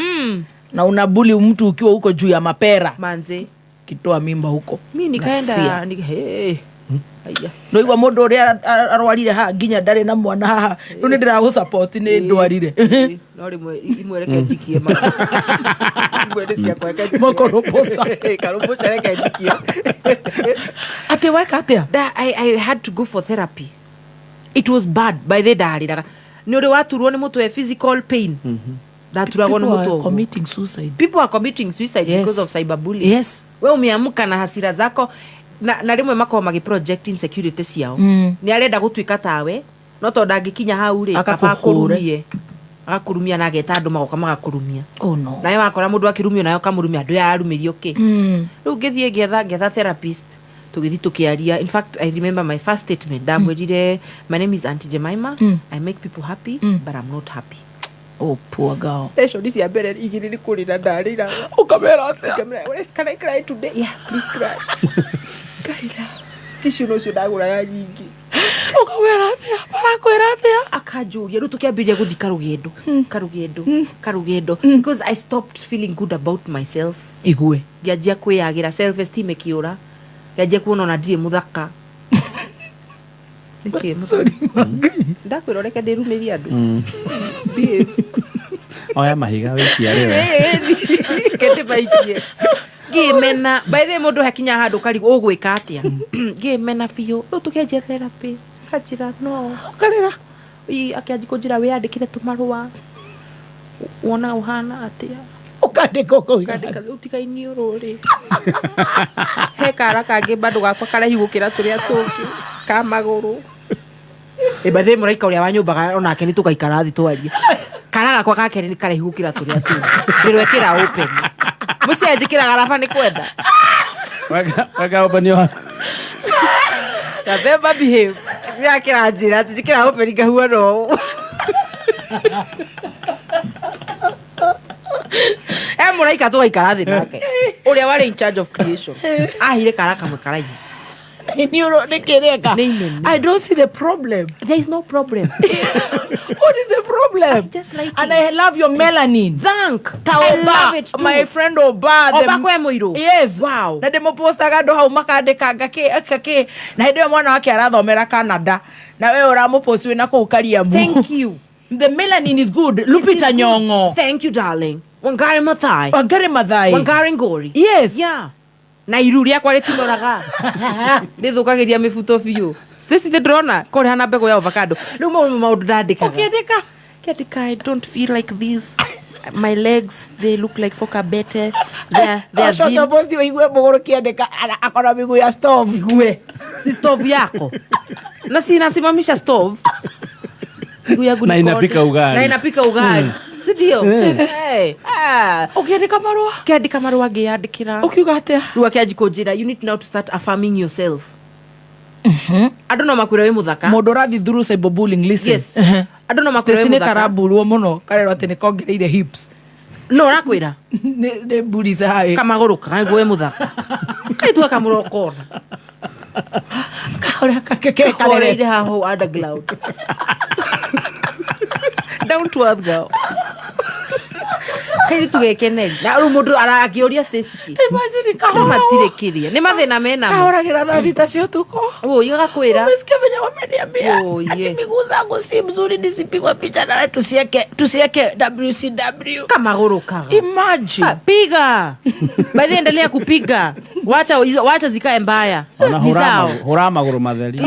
Na unabully mtu ukiwa huko juu ya mapera. Manze. Kitoa mimba huko. Mi nikaenda Nasia. Hey. Aya. No igua mundu uria arwarire haha nginya ndarĩ na mwana haha rĩu nĩ ndĩragũ nĩ ndwarire. No rĩmwe imwe reke njikie imwe nĩ ciakwa reke njikie. Makoroboca. Karũmbũca reke njikie. Atĩ weka atĩa? I had to go for therapy. It was bad. By the ndarĩraga nĩ ũrĩ waturwo nĩ mũtwe, physical pain, ndaturagwo nĩ People are mũtwe ũguo. committing suicide. People are committing suicide Yes. because of cyberbullying. Yes. We umeamka na hasira zako na rĩmwe makoragwo magĩ project insecurity ciao. Nĩ arenda gũtuĩka tawe no tondũ ndangĩkinya hau rĩ, kaba Agakũhũre. akũrumie, agakũrumia na ageta andũ magoka magakũrumia. Oh no. Nawe wakora mũndũ akĩrumio nawe ũkamũrumia, andũ aya arumĩrio kĩ? Rĩu ngĩthiĩ ngĩetha therapist, tũgĩthiĩ tũkĩaria. In fact, I remember my first statement ndamwĩrire, "My name is Auntie Jemima. I make people happy, but I'm not happy." Oh, poor girl. Session cia mbere igĩrĩ nĩ kũrĩra ndarĩraga. Ũkamera atĩa? Ngamera, "Well, can I cry today?" "Yeah, please cry." Ngarĩra tissue no ũcio ndagũraga nyingĩ. Ũkamera atĩa? Marakwĩra atĩa? Akanjũria rĩu tũkĩambĩrĩria gũthiĩ karũgendo karũgendo karũgendo because I stopped feeling good about myself. Igue. Ngĩanjia kwĩyagĩra, self esteem ĩkĩũra, ngĩanjia kuona ona ndirĩ mũthaka. Nĩkĩ mũthaka? Ndakwĩra ũreke ndĩrumĩrie andũ. Behave. Oya mahiga wĩkia rĩwe. Kete maikie ngĩmena. By the way, mũndũ hakinya handũ karigwo ũgwĩka atĩa, ngĩmena biũ. Rĩu tũkĩanjia therapy, kanjĩra no ũkarĩra. Akĩanjia kũnjĩra wĩyandĩkĩre tũmarũa wona ũhana atĩa. Ũkandĩka ũkauga. Ũkandĩka rĩu tiga iniũrũ rĩ, he kara kangĩ bado gakwa karaihu gũkĩra tũrĩa tũngĩ ka magũrũ. Ĩ, by the way, mũraika ũrĩa wa nyũmba onake nĩ tũgaikara thĩ twarie. Kara gakwa ga kerĩ nĩ karaihu gũkĩra tũrĩa tũngĩ, ndĩrwekĩra open, mũciĩ njĩkĩraga raba nĩ kwenda. Weka open your Gathemba behave. Nĩakĩra njĩra atĩ njĩkĩra open ngahuana ũũ. He mũraika tũgaikara thĩ nake ũrĩa warĩ in charge of creation ahire kara kamwe karaihu. Iniũrũ nĩ kĩreka. Nĩ inene. I don't see the problem. There is no problem. What is the problem? Just lighting. And I love your melanin. Thank. Ta I Oba, love it too. my friend Oba. Oba kwe mũirũ. Yes. Wow. Na ndĩmũpostaga andũ hau makandĩkanga kĩ kĩ na hĩndĩ ĩyo mwana wake arathomera Canada na we ũramũpost wĩna kũu Kariamu. Thank you. The melanin is good. Lupita Nyong'o. Thank you, darling. Wangari Maathai. Wangari Maathai. Wangari Ngori. Yes. Yeah. Na iru rĩakwa rĩtinoraga rĩthũkagĩria mĩbuto biũ. Stacy nĩ ndĩrona kũrĩ hana mbegũ ya avocado rĩu mau nĩmo maũndũ ndandĩkaga. Ũkĩandĩka? Ngĩandĩka, "I don't feel like this, my legs, they look like fokabete, they are Acoke thin." post ũigue mũgũrũ kĩandĩka akona mĩguu ya stove. Igue si stove yako na si inasimamisha stove, miguu yangu Na ni inapika konde. ugali. Na inapika ugali, si ndio? Hey. Ah. Ũkĩandĩka marũa? Ngĩandĩka marũa ngĩyandĩkĩra. Ũkiuga atĩa? Rĩu akĩanji kũnjĩra, "You need now to start affirming yourself." Andũ no makwĩra wĩ mũthaka. Mũndũ ũrathiĩ through cyberbullying, listen. Yes. Andũ no makwĩra Stacy wĩ nĩ mũthaka. karamburwo mũno karerwo atĩ nĩ kongereire hips. No ũrakwĩra. Nĩ bullies haĩ. Kamagũrũ kaiguo wĩ mũthaka kaitua kamũrokona. Kaũrĩa kake kahoreire haha ũũ underground, down to earth girl, kairitu gekeneri na rĩu mũndũ akĩũria Stacy kĩ. Imagine Andũ kahora. matirĩ kĩrĩa nĩ mathĩna menamo. Kahoragĩra thaa thita cia ũtukũ. Ũũ agakwĩra. Umesikia venye wameniambia? Oh, Ati yes. miguu zangu si mzuri nisipigwe picha na tusieke WCW. Kamagũrũ kaga. Imagine. Ah, piga by the way, endelea kupiga. Wacha wacha zikae mbaya. Ona Ni zao. hura maguru matheri.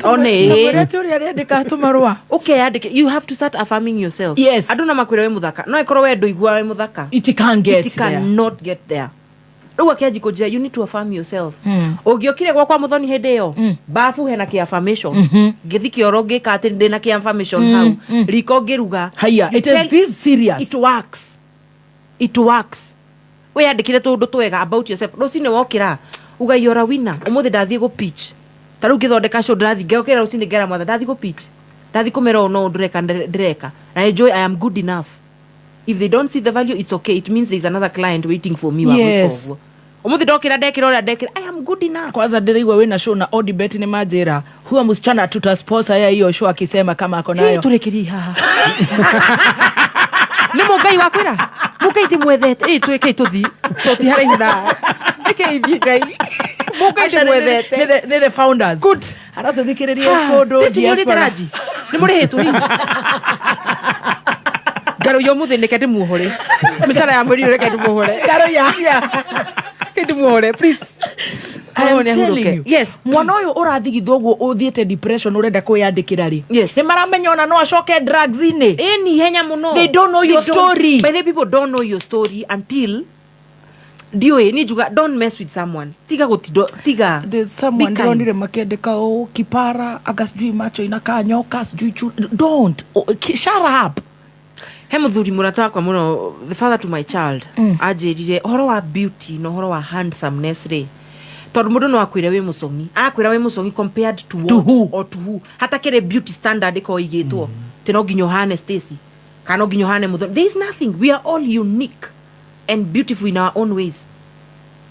One. Tũmwĩre ũrĩa arĩandĩka tũmarũa. Ukeyandĩke, you have to start affirming yourself. Yes. Andũ no makwĩre wĩ mũthaka, no ĩkorwo we ndũiguaga wĩ mũthaka. It can get It cannot get there. Rĩu akĩanji kũnjĩra, you need to affirm yourself. Ũngĩokire gwakwa Mũthoni hĩndĩ ĩyo, bafu hena kĩ affirmation, ngĩthi kĩoro ngĩka atĩ ndĩna kĩ affirmation hau, riko ngĩruga. Haya, You it is this serious. It works, it works. Wĩyandĩkĩre tũũndũ twega about yourself. Rũcinĩ wokĩra uga you're a winner. Ũmũthĩ ndathiĩ gũ pitch, ta rĩu ngĩthondeka show, ndĩrathiĩ ngĩokĩra rũcinĩ ngera mwatha ndathiĩ gũ pitch, ndathiĩ kũmera ũũ no ndĩreka ndĩreka na enjoy. I am good enough. If they don't see the value, it's okay. It means there's another client waiting for me wa gwĩka. Ũguo ũmũthĩ ndokĩra ndekĩra ũrĩa ndekĩra, I am good enough. Kwanza ndĩraigua wĩna show na Odibet nĩ manjĩra huyo msichana tutasponsor ya hiyo show akisema kama ako nayo. Tũrĩkĩrie haha nĩ mũngai wakwĩra mũngai ndĩmwethete ĩ twĩkei tũthi tũti haraihu na ĩkei thiĩ ngai mũngai ndĩmwethete. Nĩ the founders. Good. Aratũthikĩrĩria kũndũ Stacy, nĩ ũrĩte diaspora. ranji nĩ mũrĩhĩtwo hihi ngarũia ũmũthĩ nĩke ndĩmuohore mĩcara ya mweri ũyũ, reke ndĩmuohore. Ngarũiya. Reke ndĩmuohore, please. I am Ũyũ nĩ telling ahurũke. you. Yes. Mwana ũyũ ũrathigithwo ũguo ũthiĩte depression ũrenda kwĩyandĩkĩra rĩ, Yes. nĩ maramenya ona no acoke drugs-inĩ. Ĩni ihenya mũno. They don't know They your don't- story. By the way, people don't know your story until ndiũĩ ni njuga don't mess with someone, tiga gũtindo tiga. There's someone Be kind. ndĩronire makĩandĩka ũũ kipara anga sijui macho inakaa nyoka sijui chu don't. Oh, shut up. He mũthuri mũrata wakwa mũno, the father to my child, anjĩrire ũhoro wa beauty na ũhoro wa handsomeness rĩ, tondũ mũndũ no akwĩre wĩ mũcong'i, akwĩra wĩ mũcong'i compared to what? To who? Or to who? Hatakĩrĩ beauty standard ĩkorwo ĩigĩtwo tĩ no nginya ũhane Stacy kana no nginya ũhane Mũthoni. There is nothing. We are all unique and beautiful in our own ways.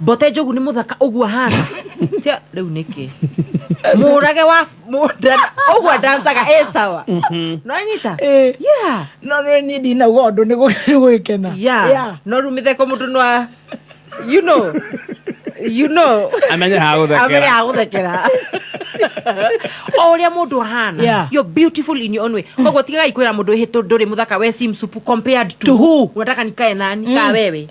Mbote Njogu nĩ mũthaka ũguo ahana. Tia, rĩu nĩkĩ mũrage wa ũguo adancaga e sawa no anyita. Yeah. No no niĩ ndinauga ũndũ nĩ gwĩkena. Yeah. No rĩu mĩtheko mũndũ no you know you know Amenye ha gũthekera. Amenye ha gũthekera o ũrĩa mũndũ ahana. You're beautiful in your own way. Koguo tigagai kwĩra mũndũ ĩhĩ ndũrĩ mũthaka, we si msupu compared to, To who? Unataka nikae nani ka wewe?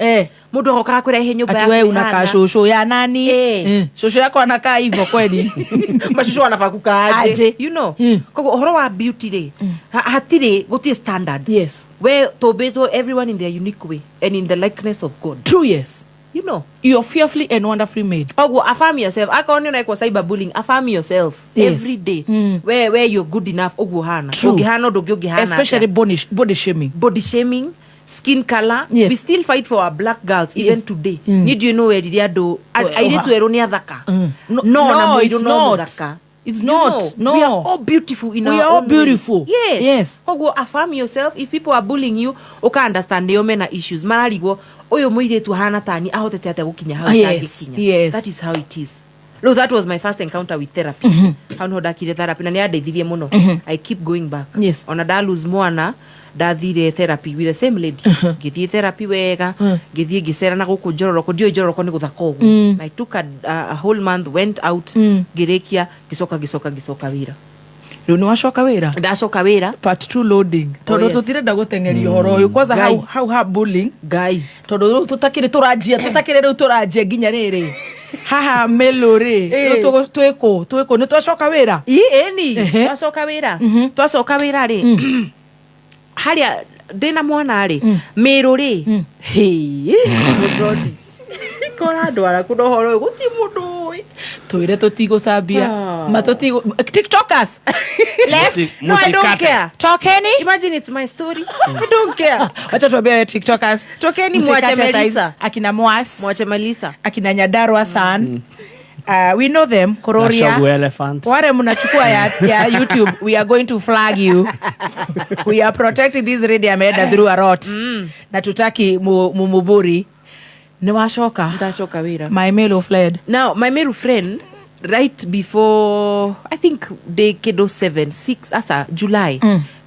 Mũndũ agoka akwĩra ĩhĩ nyũmba Ati yaku we unakaa ĩhana. shosho ya nani? Shosho yako anakaa hivyo kweli? Mashusho wanafaa kukaa aje? Aje. You know, koguo ũhoro wa beauty rĩ, hatirĩ gũtirĩ standard. Yes. We tũmbĩtwo everyone in their unique way and in the likeness of God. True, yes. You know, you're fearfully and wonderfully made. Koguo affirm yourself. Akorwo nĩ ũrekwo cyberbullying, affirm yourself. Every day we you're good enough ũguo ũhana. True. Ũngĩhana ũndũ ũngĩ ũngĩhana Especially atĩa. body shaming. Body shaming, skin color. Yes. We still fight for our black girls even today. Niĩ ndiũĩ no werire andũ airĩtu erũ nĩ athaka. No, no, na no, mũirũ it's no not. mũthaka. It's You not. know, No. we are all beautiful in We our are all own ways. beautiful. Yes. Yes. Koguo affirm yourself. If people are bullying you, uka understand nĩo mena issues. Mararigwo ũyũ mũirĩtu ahana tani ahotete atĩa gũkinya hau Ah, yes, itangĩkinya. yes. That is how it is. Rĩu that was my first encounter with therapy. Hau niho ndakire therapy na nĩ yandeithirie mũno. I keep going back. Yes. Ona nda lose mwana ndathire therapy with the same lady. Ngĩthiĩ therapy wega, ngĩthiĩ ngĩcera na gũkũ Njororoko, ndiũĩ Njororoko nĩ gũthaka ũguo. I took a whole month, went out, ngĩrĩkia, ngĩcoka ngĩcoka ngĩcoka wĩra. Rĩu nĩ wacoka wĩra? Ndacoka wĩra. Part 2 loading. Tondũ yes. tũtirenda gũteng'eria ũhoro ũyũ kwanza. Ngai. Hau ha bullying. Ngai. Tondũ rĩu tũtakĩrĩ tũranjia tũtakĩrĩ rĩu tũranjia nginya rĩrĩ haha melo rĩ. Rĩu twĩkũ twĩkũ nĩ twacoka wĩra. Ĩni. Ehe. Twacoka wĩra. Twacoka wĩra rĩ, harĩa ndĩna mwana rĩ, Mĩrũ rĩ, hĩ mũthoni kora ndwara kuna ũhoro ũyũ gũtirĩ mũndũ ũĩ. Twĩre tũtigũcambia. Ah. Ma tũtigũ tiktokers Left. No, I don't care. Tokeni. Imagine, it's my story. I don't care. Wacha tuambie we tiktokers. Tokeni mwache Msikate size. Melissa. Akina Mwas. Mwache Melissa. Akina Nyadarwa san. We know them. Kororia. Gashogu elephant. Wale mnachukua ya YouTube, we are going to flag you. We are protecting this lady ameenda through a lot. Na tutaki mumuburi. Nĩ wacoka? Ndacoka wĩra. My male fled. Now, my male friend, right before, I think, day kedo 7, 6, asa, July,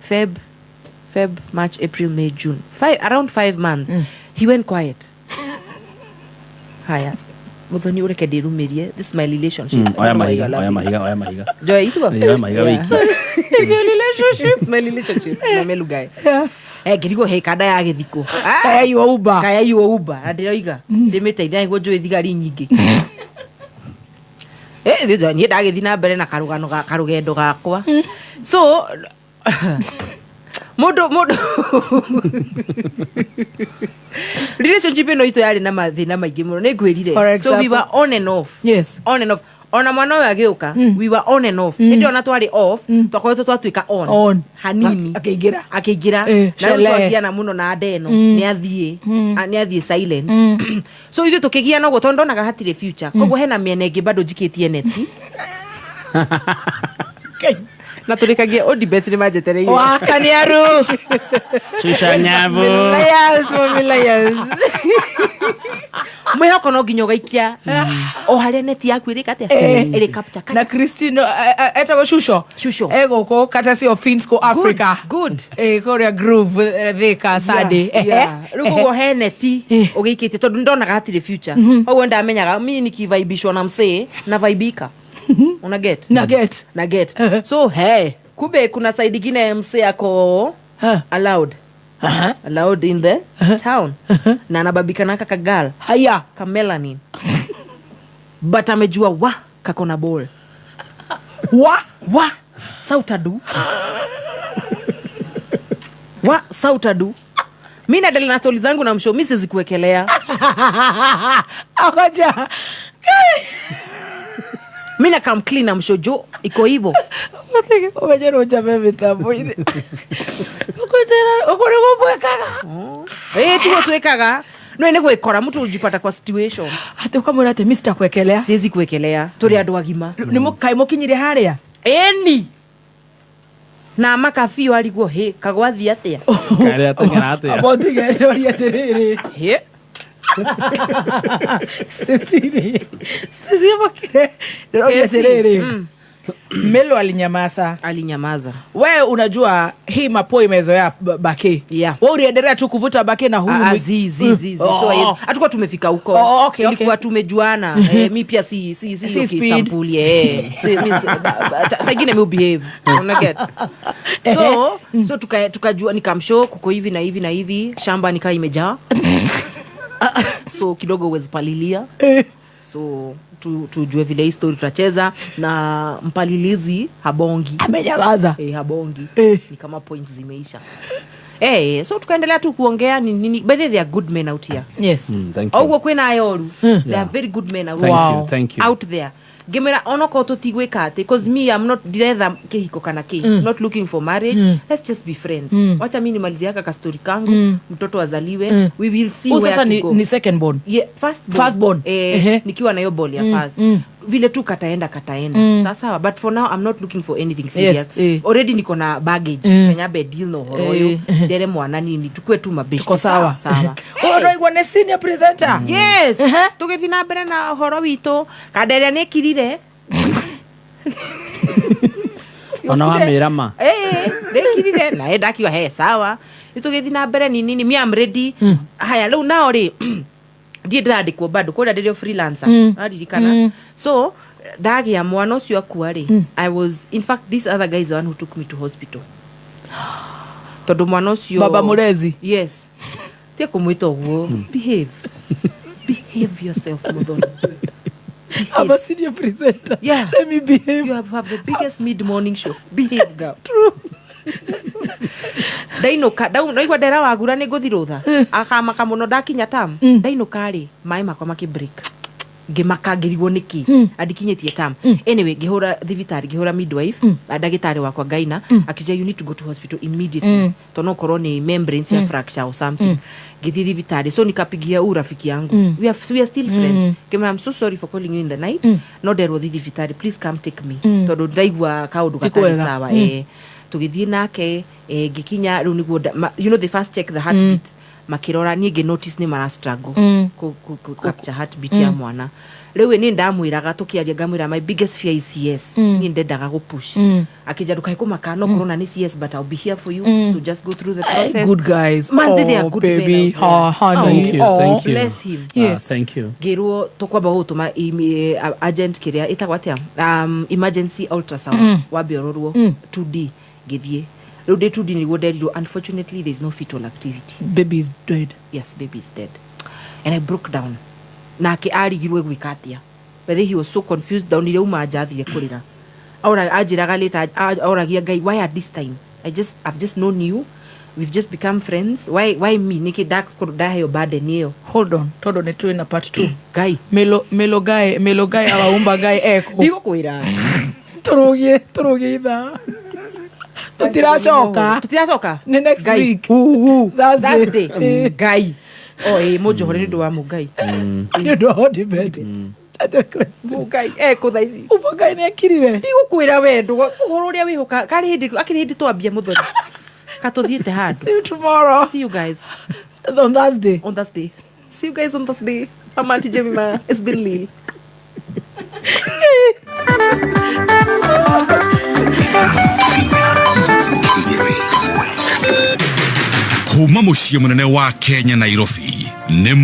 Feb, March, April, May, June, five, around 5 months, he went quiet. Haya. Muthoni ureke ndirumirie. This is my relationship. I Oya don't know why mahiga, you're oya laughing. mahiga, oya mahiga. Joy, itugo? Oya mahiga Yeah. wiki. It's your relationship. It's my relationship. My male guy. Eh, ngĩrigwo he kanda ya gĩthiko. Kayaiwa Uber. Kayaiwa Uber. Na ndĩroiga ndĩmĩteithia nĩguo njũĩ thigari nyingĩ. Niĩ ndagĩthiĩ na mbere na karũgano ga karũgendo gakwa. So mũndũ relationship ĩno itũ yarĩ na mathĩna maingĩ mũno, nĩ ngwĩrire. For So we example? were on and off. Yes. On and off. Ona mwana ũyũ agĩũka, we were on and off. Hĩndĩ ona twarĩ off, twakoretwo twatuĩka on. On. Hanini. Akĩingĩra. Akĩingĩra. Na rĩu Sherehe. twagiana mũno na ndeno. Nĩ athiĩ. Nĩ athiĩ silent. So ithuĩ tũkĩgiana ũguo tondũ ndonaga hatirĩ future. Koguo hena mĩena ĩngĩ bado njikĩtie neti. Na tũrĩkagie Odibet nĩ manjetereire. Wakaniaru. Shusha nyavu. Liars, mami liars. Mwĩhoko no nginya ũgaikia o harĩa neti yaku ĩrĩka atĩa? Ĩrĩ capture. Na Christine etagwo Shusho. Shusho. Egũkũ Courtesy of Finsco Africa. Good. Kũrĩa Groove Thika Sunday. Rĩu koguo he neti ũgĩikĩtie tondũ ndonaga hatirĩ future. Koguo ndamenyaga mi nikivaibishwa na msee na vaibika. Una get? Na get. Na get. So hey, kumbe kuna side ingine msee ako allowed. Allowed in the town. Na anababika na kaka girl. Haya. Ka melanin. But amejua wa kako na ball. Wa wa sautadu. Wa sautadu. Mi nadali na stori zangu na msho, mi siwezi kuwekelea. Akoja. Mi na come clean na msho jo iko hivyo. Umejera uchape mitambo-inĩ. Ũguo nĩguo mwĩkaga? Tuguo twĩkaga. No nĩ gwĩkora mtu ujipata kwa situation. Atĩ ũkamwĩra atĩ mi sitakuwekelea. Siwezi kuwekelea. Tũrĩ andũ agima. Nĩ kaĩ mũkinyire harĩa? Ĩni. Na makabio arigwo hĩ kagwathi atĩa? Karĩa ateng'era atĩa? Amba ũtige ndũrie atĩrĩrĩ. Hĩ. Cecily. Cecily Makire. Ndĩroria Ceci. atĩrĩrĩ. Melo alinyamaza. Alinyamaza. We unajua hii mapo imezoea bake. Yeah. We uliendelea tu kuvuta bake na huyu. Zi zi zi zi. So hatukuwa tumefika huko. Oh, okay, Ilikuwa okay. tumejuana. Mi pia si si si Si okay, speed. sampuli Si mi saa ingine mi behave. Una get? So so tukajua nikamshow kuko hivi na hivi na hivi, shamba nikaa imejaa. So kidogo huwezi palilia. So tujue vile hii story tutacheza na mpalilizi habongi. Amenyamaza. Habongi. Ni kama points zimeisha. So tukaendelea tu kuongea ni nini. By the way, they are good men out here. Yes. Thank you. Oguo kwina ayoru. They are Yeah. very good men out Thank there. you, thank you. Out there. Ngĩmwĩra onokorwo tũtigwĩka atĩ, cause me I'm not ndiretha kĩhiko kana kĩ. Not looking for marriage. Let's just be friends. Wacha mi nimalizie haka kastori kangu, mtoto azaliwe. We will see Huyu where sasa to go. ni second born. Yeah, first born. First born. Nikiwa na hiyo ball ya first. Vile tu kataenda. Sasa but for now I'm not looking for anything serious. Yes, Already niko na baggage. Kenya be deal no horoyo. Ndere mwana nini tukue tu mabeshte. Tuko sawa. Sawa. Ũyũ ũraigua nĩ senior presenter. Yes. Tũgĩthiĩ na mbere na ũhoro witũ. Kanderia nĩ kirire. Ona wamĩra ma. Nĩkirire na ĩ ndakiuga he sawa. Nĩ tũgĩthiĩ na mbere ni nini, mi am ready. Haya rĩu nao rĩ ndiĩ ndĩrandĩkwo bado kũrĩa ndĩrĩ o freelancer. Ũraririkana? So ndagĩa mwana ũcio akua rĩ, I was in fact this other guy is the one who took me to hospital. Tondũ mwana ũcio Baba mũrezi. Yes. Tie kũmwĩta ũguo. Behave. Behave yourself, Muthoni. I'm a senior presenter. Yeah. Let me behave. You have the biggest mid-morning show. Behave, girl. True. Ndainũka, ndaigua ndera wagura nĩ ngũthi rũtha. Akamaka mũno ndakinya tam. Ndainũka rĩ, maĩ makwa makĩ break. Ngĩmaka ngĩrigwo nĩkĩ. Andikinyĩtie tam. Anyway, ngĩhũra thibitarĩ, ngĩhũra midwife, ndagĩtarĩ wakwa Gaina, akĩnjĩra you need to go to hospital immediately. Tondũ no ũkorwo nĩ membranes ya fracture or something. Ngĩthiĩ thibitarĩ, so nikapigia huu rafiki yangu. We are still friends. Ngĩmwĩra, I'm so sorry for calling you in the night. No nderwo thiĩ thibitarĩ, please come take me. Tondũ ndaigua kaũndũ Ti gatarĩ kwega. sawa. Tũgĩthiĩ nake, ngĩkinya rĩu nĩguo you know they first check the heartbeat. Makĩrora niĩ ngĩ notice nĩ mara struggle ku capture heartbeat ya mwana. Rĩu niĩ ndamwĩraga tũkĩaria ngamwĩra my biggest fear is CS. Niĩ ndendaga gũ push. Akĩnjĩra ndũkae kũmaka no corona nĩ CS but I'll be here for you. So just go through the process. Good guys. Manzi, they are Oh, good baby. men out there. Oh, honey. Thank you, thank you. Bless him. Yes. Thank you. Ngĩrwo tũkwamba gũtũma agent kĩrĩa ĩtagwo atĩa, emergency ultrasound wambe ũrorwo 2D. Ngĩthiĩ rĩu ndĩ 2D nĩguo nderirwo unfortunately there is no fetal activity. Baby is dead. Yes, baby is dead. And I broke down. Nake arigirwo gwĩka atĩa. But he was so confused, ndaonire uma nja athire kũrĩra. Aora anjĩraga later, oragia Ngai, why at this time? I've just known you, we've just become friends, why me? Nĩkĩ ndakorwo ndaheo burden ĩyo? Hold on, tondũ nĩ twĩ na part 2. Ngai. Melo melo guy, melo guy awaumba guy eko. Ndigũkwĩra. Tũrũgie, tũrũgie ithaa. Tũtiracoka. Tũtiracoka. Nĩ next Ngai. week. Thursday. Thursday. Ngai o ĩ mũnjohore nĩ ũndũ wa mũngai. Nĩ ũndũ wa Odibet. Mũngai ekũ thaa ici? Mũngai nĩ ekirire. Ndigũkwĩra we ũhoro ũrĩa wĩhoka karĩ hĩndĩ akĩrĩ hĩndĩ twambia mũthoni katũthiĩte handũ. See you tomorrow. See you guys on Thursday. On Thursday. See you guys on Thursday. I'm Auntie Jemima. It's been Lil. Kuma muciĩ mũnene wa Kenya, Nairobi, nĩ